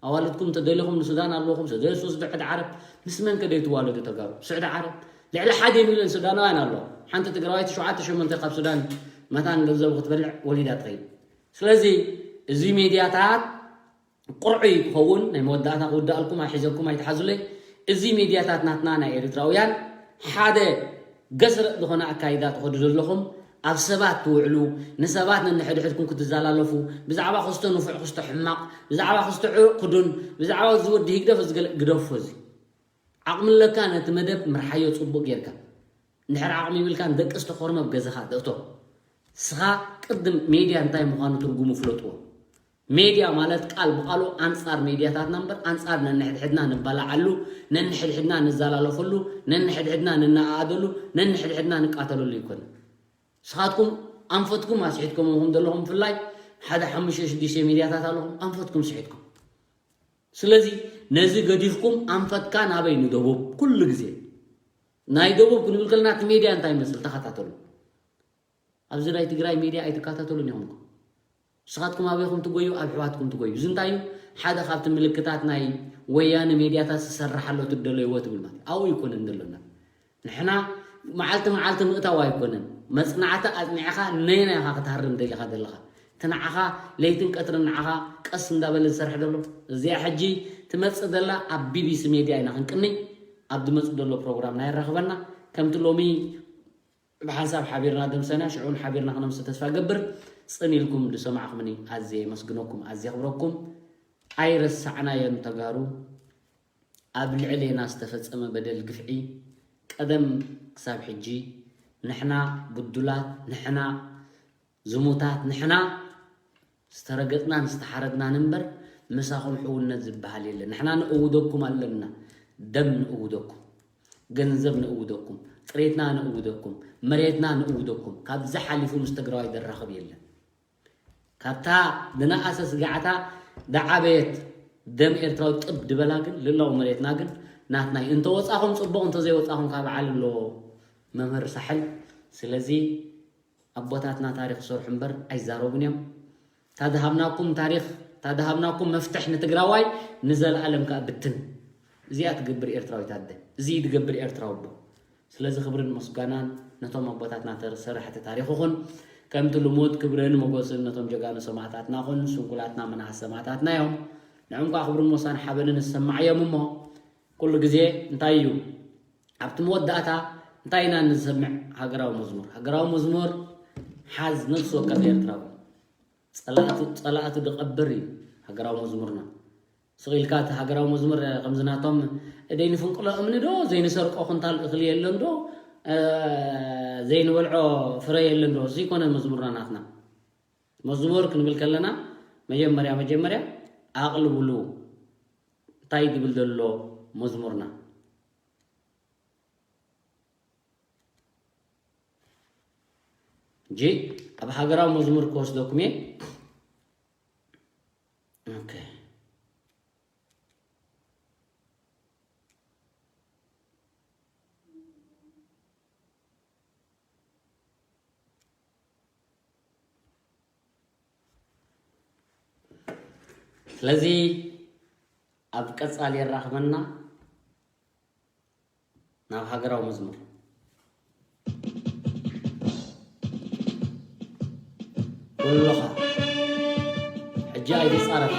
ኣዋልድኩም ተደሊኹም ንሱዳን ኣለኹም፣ ስደሱ ስድሕድ ዓረብ፣ ምስ መን ከደይ ትዋለዱ ተጋሩ? ስዕዲ ዓረብ፣ ልዕሊ ሓደ ሚልዮን ሱዳናውያን ኣለዉ። ሓንቲ ትግራዋይቲ ሸውዓተ ሸሞንተ ካብ ሱዳን መታን ገንዘቡ ክትበልዕ ወሊዳ ትኸይድ። ስለዚ እዚ ሚድያታት ቁርዑይ ክኸውን ናይ መወዳእታ ክውዳእልኩም ኣይሒዘኩም ኣይትሓዙለይ። እዚ ሚድያታት ናትና ናይ ኤርትራውያን ሓደ ገስረጥ ዝኾነ ኣካይዳ ትኸዱ ዘለኹም ኣብ ሰባት ትውዕሉ፣ ንሰባት ነንሕድሕድኩም ክትዘላለፉ፣ ብዛዕባ ክስቶ ንፉዕ ክስቶ ሕማቕ፣ ብዛዕባ ክስቶ ዕሩቕ ክዱን፣ ብዛዕባ እዚ ወዲ ህግደፍ እዚ ገለ ግደፎ። እዚ ዓቕሚ ኣለካ ነቲ መደብ ምርሓዮ ጽቡቕ ጌርካ። እንድሕር ዓቕሚ ይብልካ ንደቂ ዝተኾርመ ኣብ ገዛኻ ተእቶ። ንስኻ ቅድም ሜድያ እንታይ ምዃኑ ትርጉሙ ፍለጥዎ። ሜድያ ማለት ቃል ብቓሉ ኣንጻር ሜድያታትና እምበር ኣንጻር ነንሕድሕድና ንባላዓሉ፣ ነንሕድሕድና ንዘላለፈሉ፣ ነንሕድሕድና ንነኣኣደሉ፣ ነንሕድሕድና ንቃተለሉ ኣይኮነን። ንስኻትኩም ኣንፈትኩም ኣስሒትኩም ዘለኹም፣ ብፍላይ ሓደ ሓሙሽተ ሽዱሽተ ሜድያታት ኣለኹም ኣንፈትኩም ስሒትኩም። ስለዚ ነዚ ገዲፍኩም ኣንፈትካ ናበይ ንደቡብ ኩሉ ግዜ ናይ ደቡብ ክንብል ከለና እቲ ሜድያ እንታይ ይመስል ተኸታተሉ። ኣብዚ ናይ ትግራይ ሜድያ ኣይትከታተሉን ኢኹም እኮ። ንስኻትኩም ኣበይኹም ትጎዩ፣ ኣብ ኣሕዋትኩም ትጎዩ። እዚ እንታይ እዩ? ሓደ ካብቲ ምልክታት ናይ ወያነ ሜድያታት ዝሰርሕ ኣሎ እቲ ደለይዎ ትብል ማለት ኣብኡ ኣይኮነን ዘሎና። ንሕና መዓልቲ መዓልቲ ምእታው ኣይኮነን። መጽናዕቲ ኣጽኒዕኻ ነየናይ ኢኻ ክትሃርም ደሊኻ ዘለኻ? እቲ ንዓኻ ለይትን ቀትርን ንዓኻ ቀስ እንዳበለ ዝሰርሕ ዘሎ። እዚኣ ሕጂ ትመጽእ ዘላ ኣብ ቢቢሲ ሜድያ ኢና ክንቅኒ። ኣብ ዝመጽእ ዘሎ ፕሮግራምና የራኽበና። ከምቲ ሎሚ ብሓንሳብ ሓቢርና ደምሰና፣ ሽዑ እውን ሓቢርና ክነምስ ተስፋ ገብር። ጽን ኢልኩም ዝሰማዕኩምኒ ኣዝየ የመስግነኩም፣ ኣዝየ የኽብረኩም። ኣይረሳዕናዮን ተጋሩ። ኣብ ልዕሌና ዝተፈጸመ በደል ግፍዒ ቀደም ክሳብ ሕጂ ንሕና ብዱላት፣ ንሕና ዝሙታት፣ ንሕና ዝተረገጽናን ዝተሓረድናን እምበር ምሳኹም ሕውነት ዝበሃል የለን። ንሕና ንእውደኩም ኣለና፣ ደም ንእውደኩም፣ ገንዘብ ንእውደኩም፣ ጥሬትና ንእውደኩም፣ መሬትና ንእውደኩም። ካብዚ ሓሊፉ ምስ ትግራዋይ ዘራኽብ የለን። ካብታ ዝነኣሰ ስጋዕታ ዝዓበየት ደም ኤርትራዊ ጥብ ዝበላ ግን ልእላው መሬትና ግን ናትና እዩ። እንተወጻኹም ጽቡቕ፣ እንተዘይወጻኹም ካብ በዓል ኣለዎ መምህር ሳሕል። ስለዚ ኣቦታትና ታሪኽ ይሰርሑ እምበር ኣይዛረቡን እዮም። ታድሃብናኩም ታሪኽ፣ ታድሃብናኩም መፍትሕ ንትግራዋይ ንዘለኣለም ከኣ ብትን። እዚኣ ትገብር ኤርትራዊት ኣደ፣ እዚ እዩ ዝገብር ኤርትራዊ ኣቦ። ስለዚ ክብርን ምስጋናን ነቶም ኣቦታትና ተር-፣ ሰራሕቲ ታሪኽ ይኹን። ከምቲ ልሙድ ክብርን ሞገስን ነቶም ጀጋኑ ሰማእታትና ይኹን፣ ስንኩላትና መናሃስ ሰማእታትና እዮም። ንዕም ከኣ ክብርን ሞሳን ሓበንን ዝሰማዕ እዮም እሞ፣ ኩሉ ግዜ እንታይ እዩ ኣብቲ መወዳእታ እንታይ ኢና ንሰምዕ? ሃገራዊ መዝሙር። ሃገራዊ መዝሙር ሓዝ ነፍሲ ወከፍ ኤርትራዊ። ጸላእቱ፣ ጸላእቱ ድቐብር እዩ ሃገራዊ መዝሙርና። ስቕ ኢልካ እቲ ሃገራዊ መዝሙር፣ እ፣ ከምዚ ናቶም፣ እ፣ ዘይንፍንቅሎ እምኒ ዶ፣ ዘይንሰርቆ ኩንታል እኽሊ የለን ዶ፣ እ፣ ዘይንበልዖ ፍረ የለን ዶ? እዚ ይኮነ መዝሙርና ናትና። መዝሙር ክንብል ከለና መጀመርያ፣ መጀመርያ ኣቕልብሉ። እንታይ ዝብል ዘሎ መዝሙርና? ሕጂ ኣብ ሃገራዊ መዝሙር ክወስደኩም እየ። ኦኬ። ስለዚ ኣብ ቀጻሊ የራኽበና። ናብ ሃገራዊ መዝሙር። ኩልኻ ሕጂ ኣይትጻረፍ።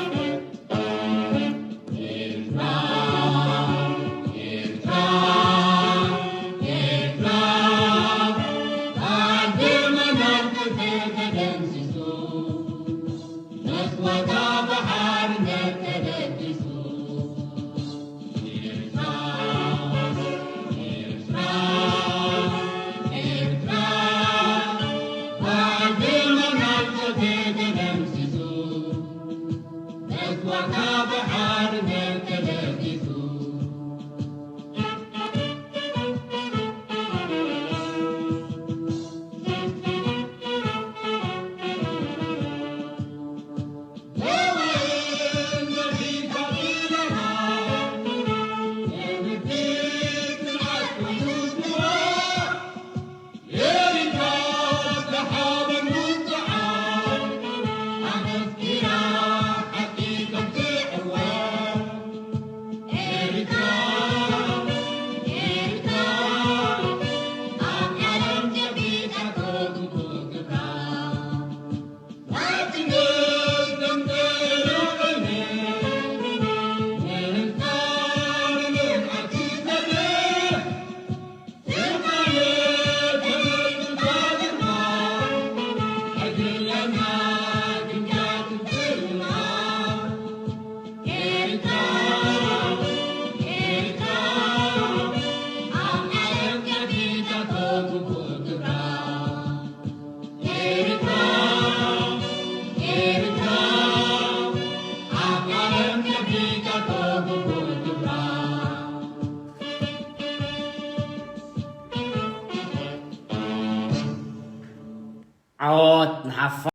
ዓወት ንሓፋ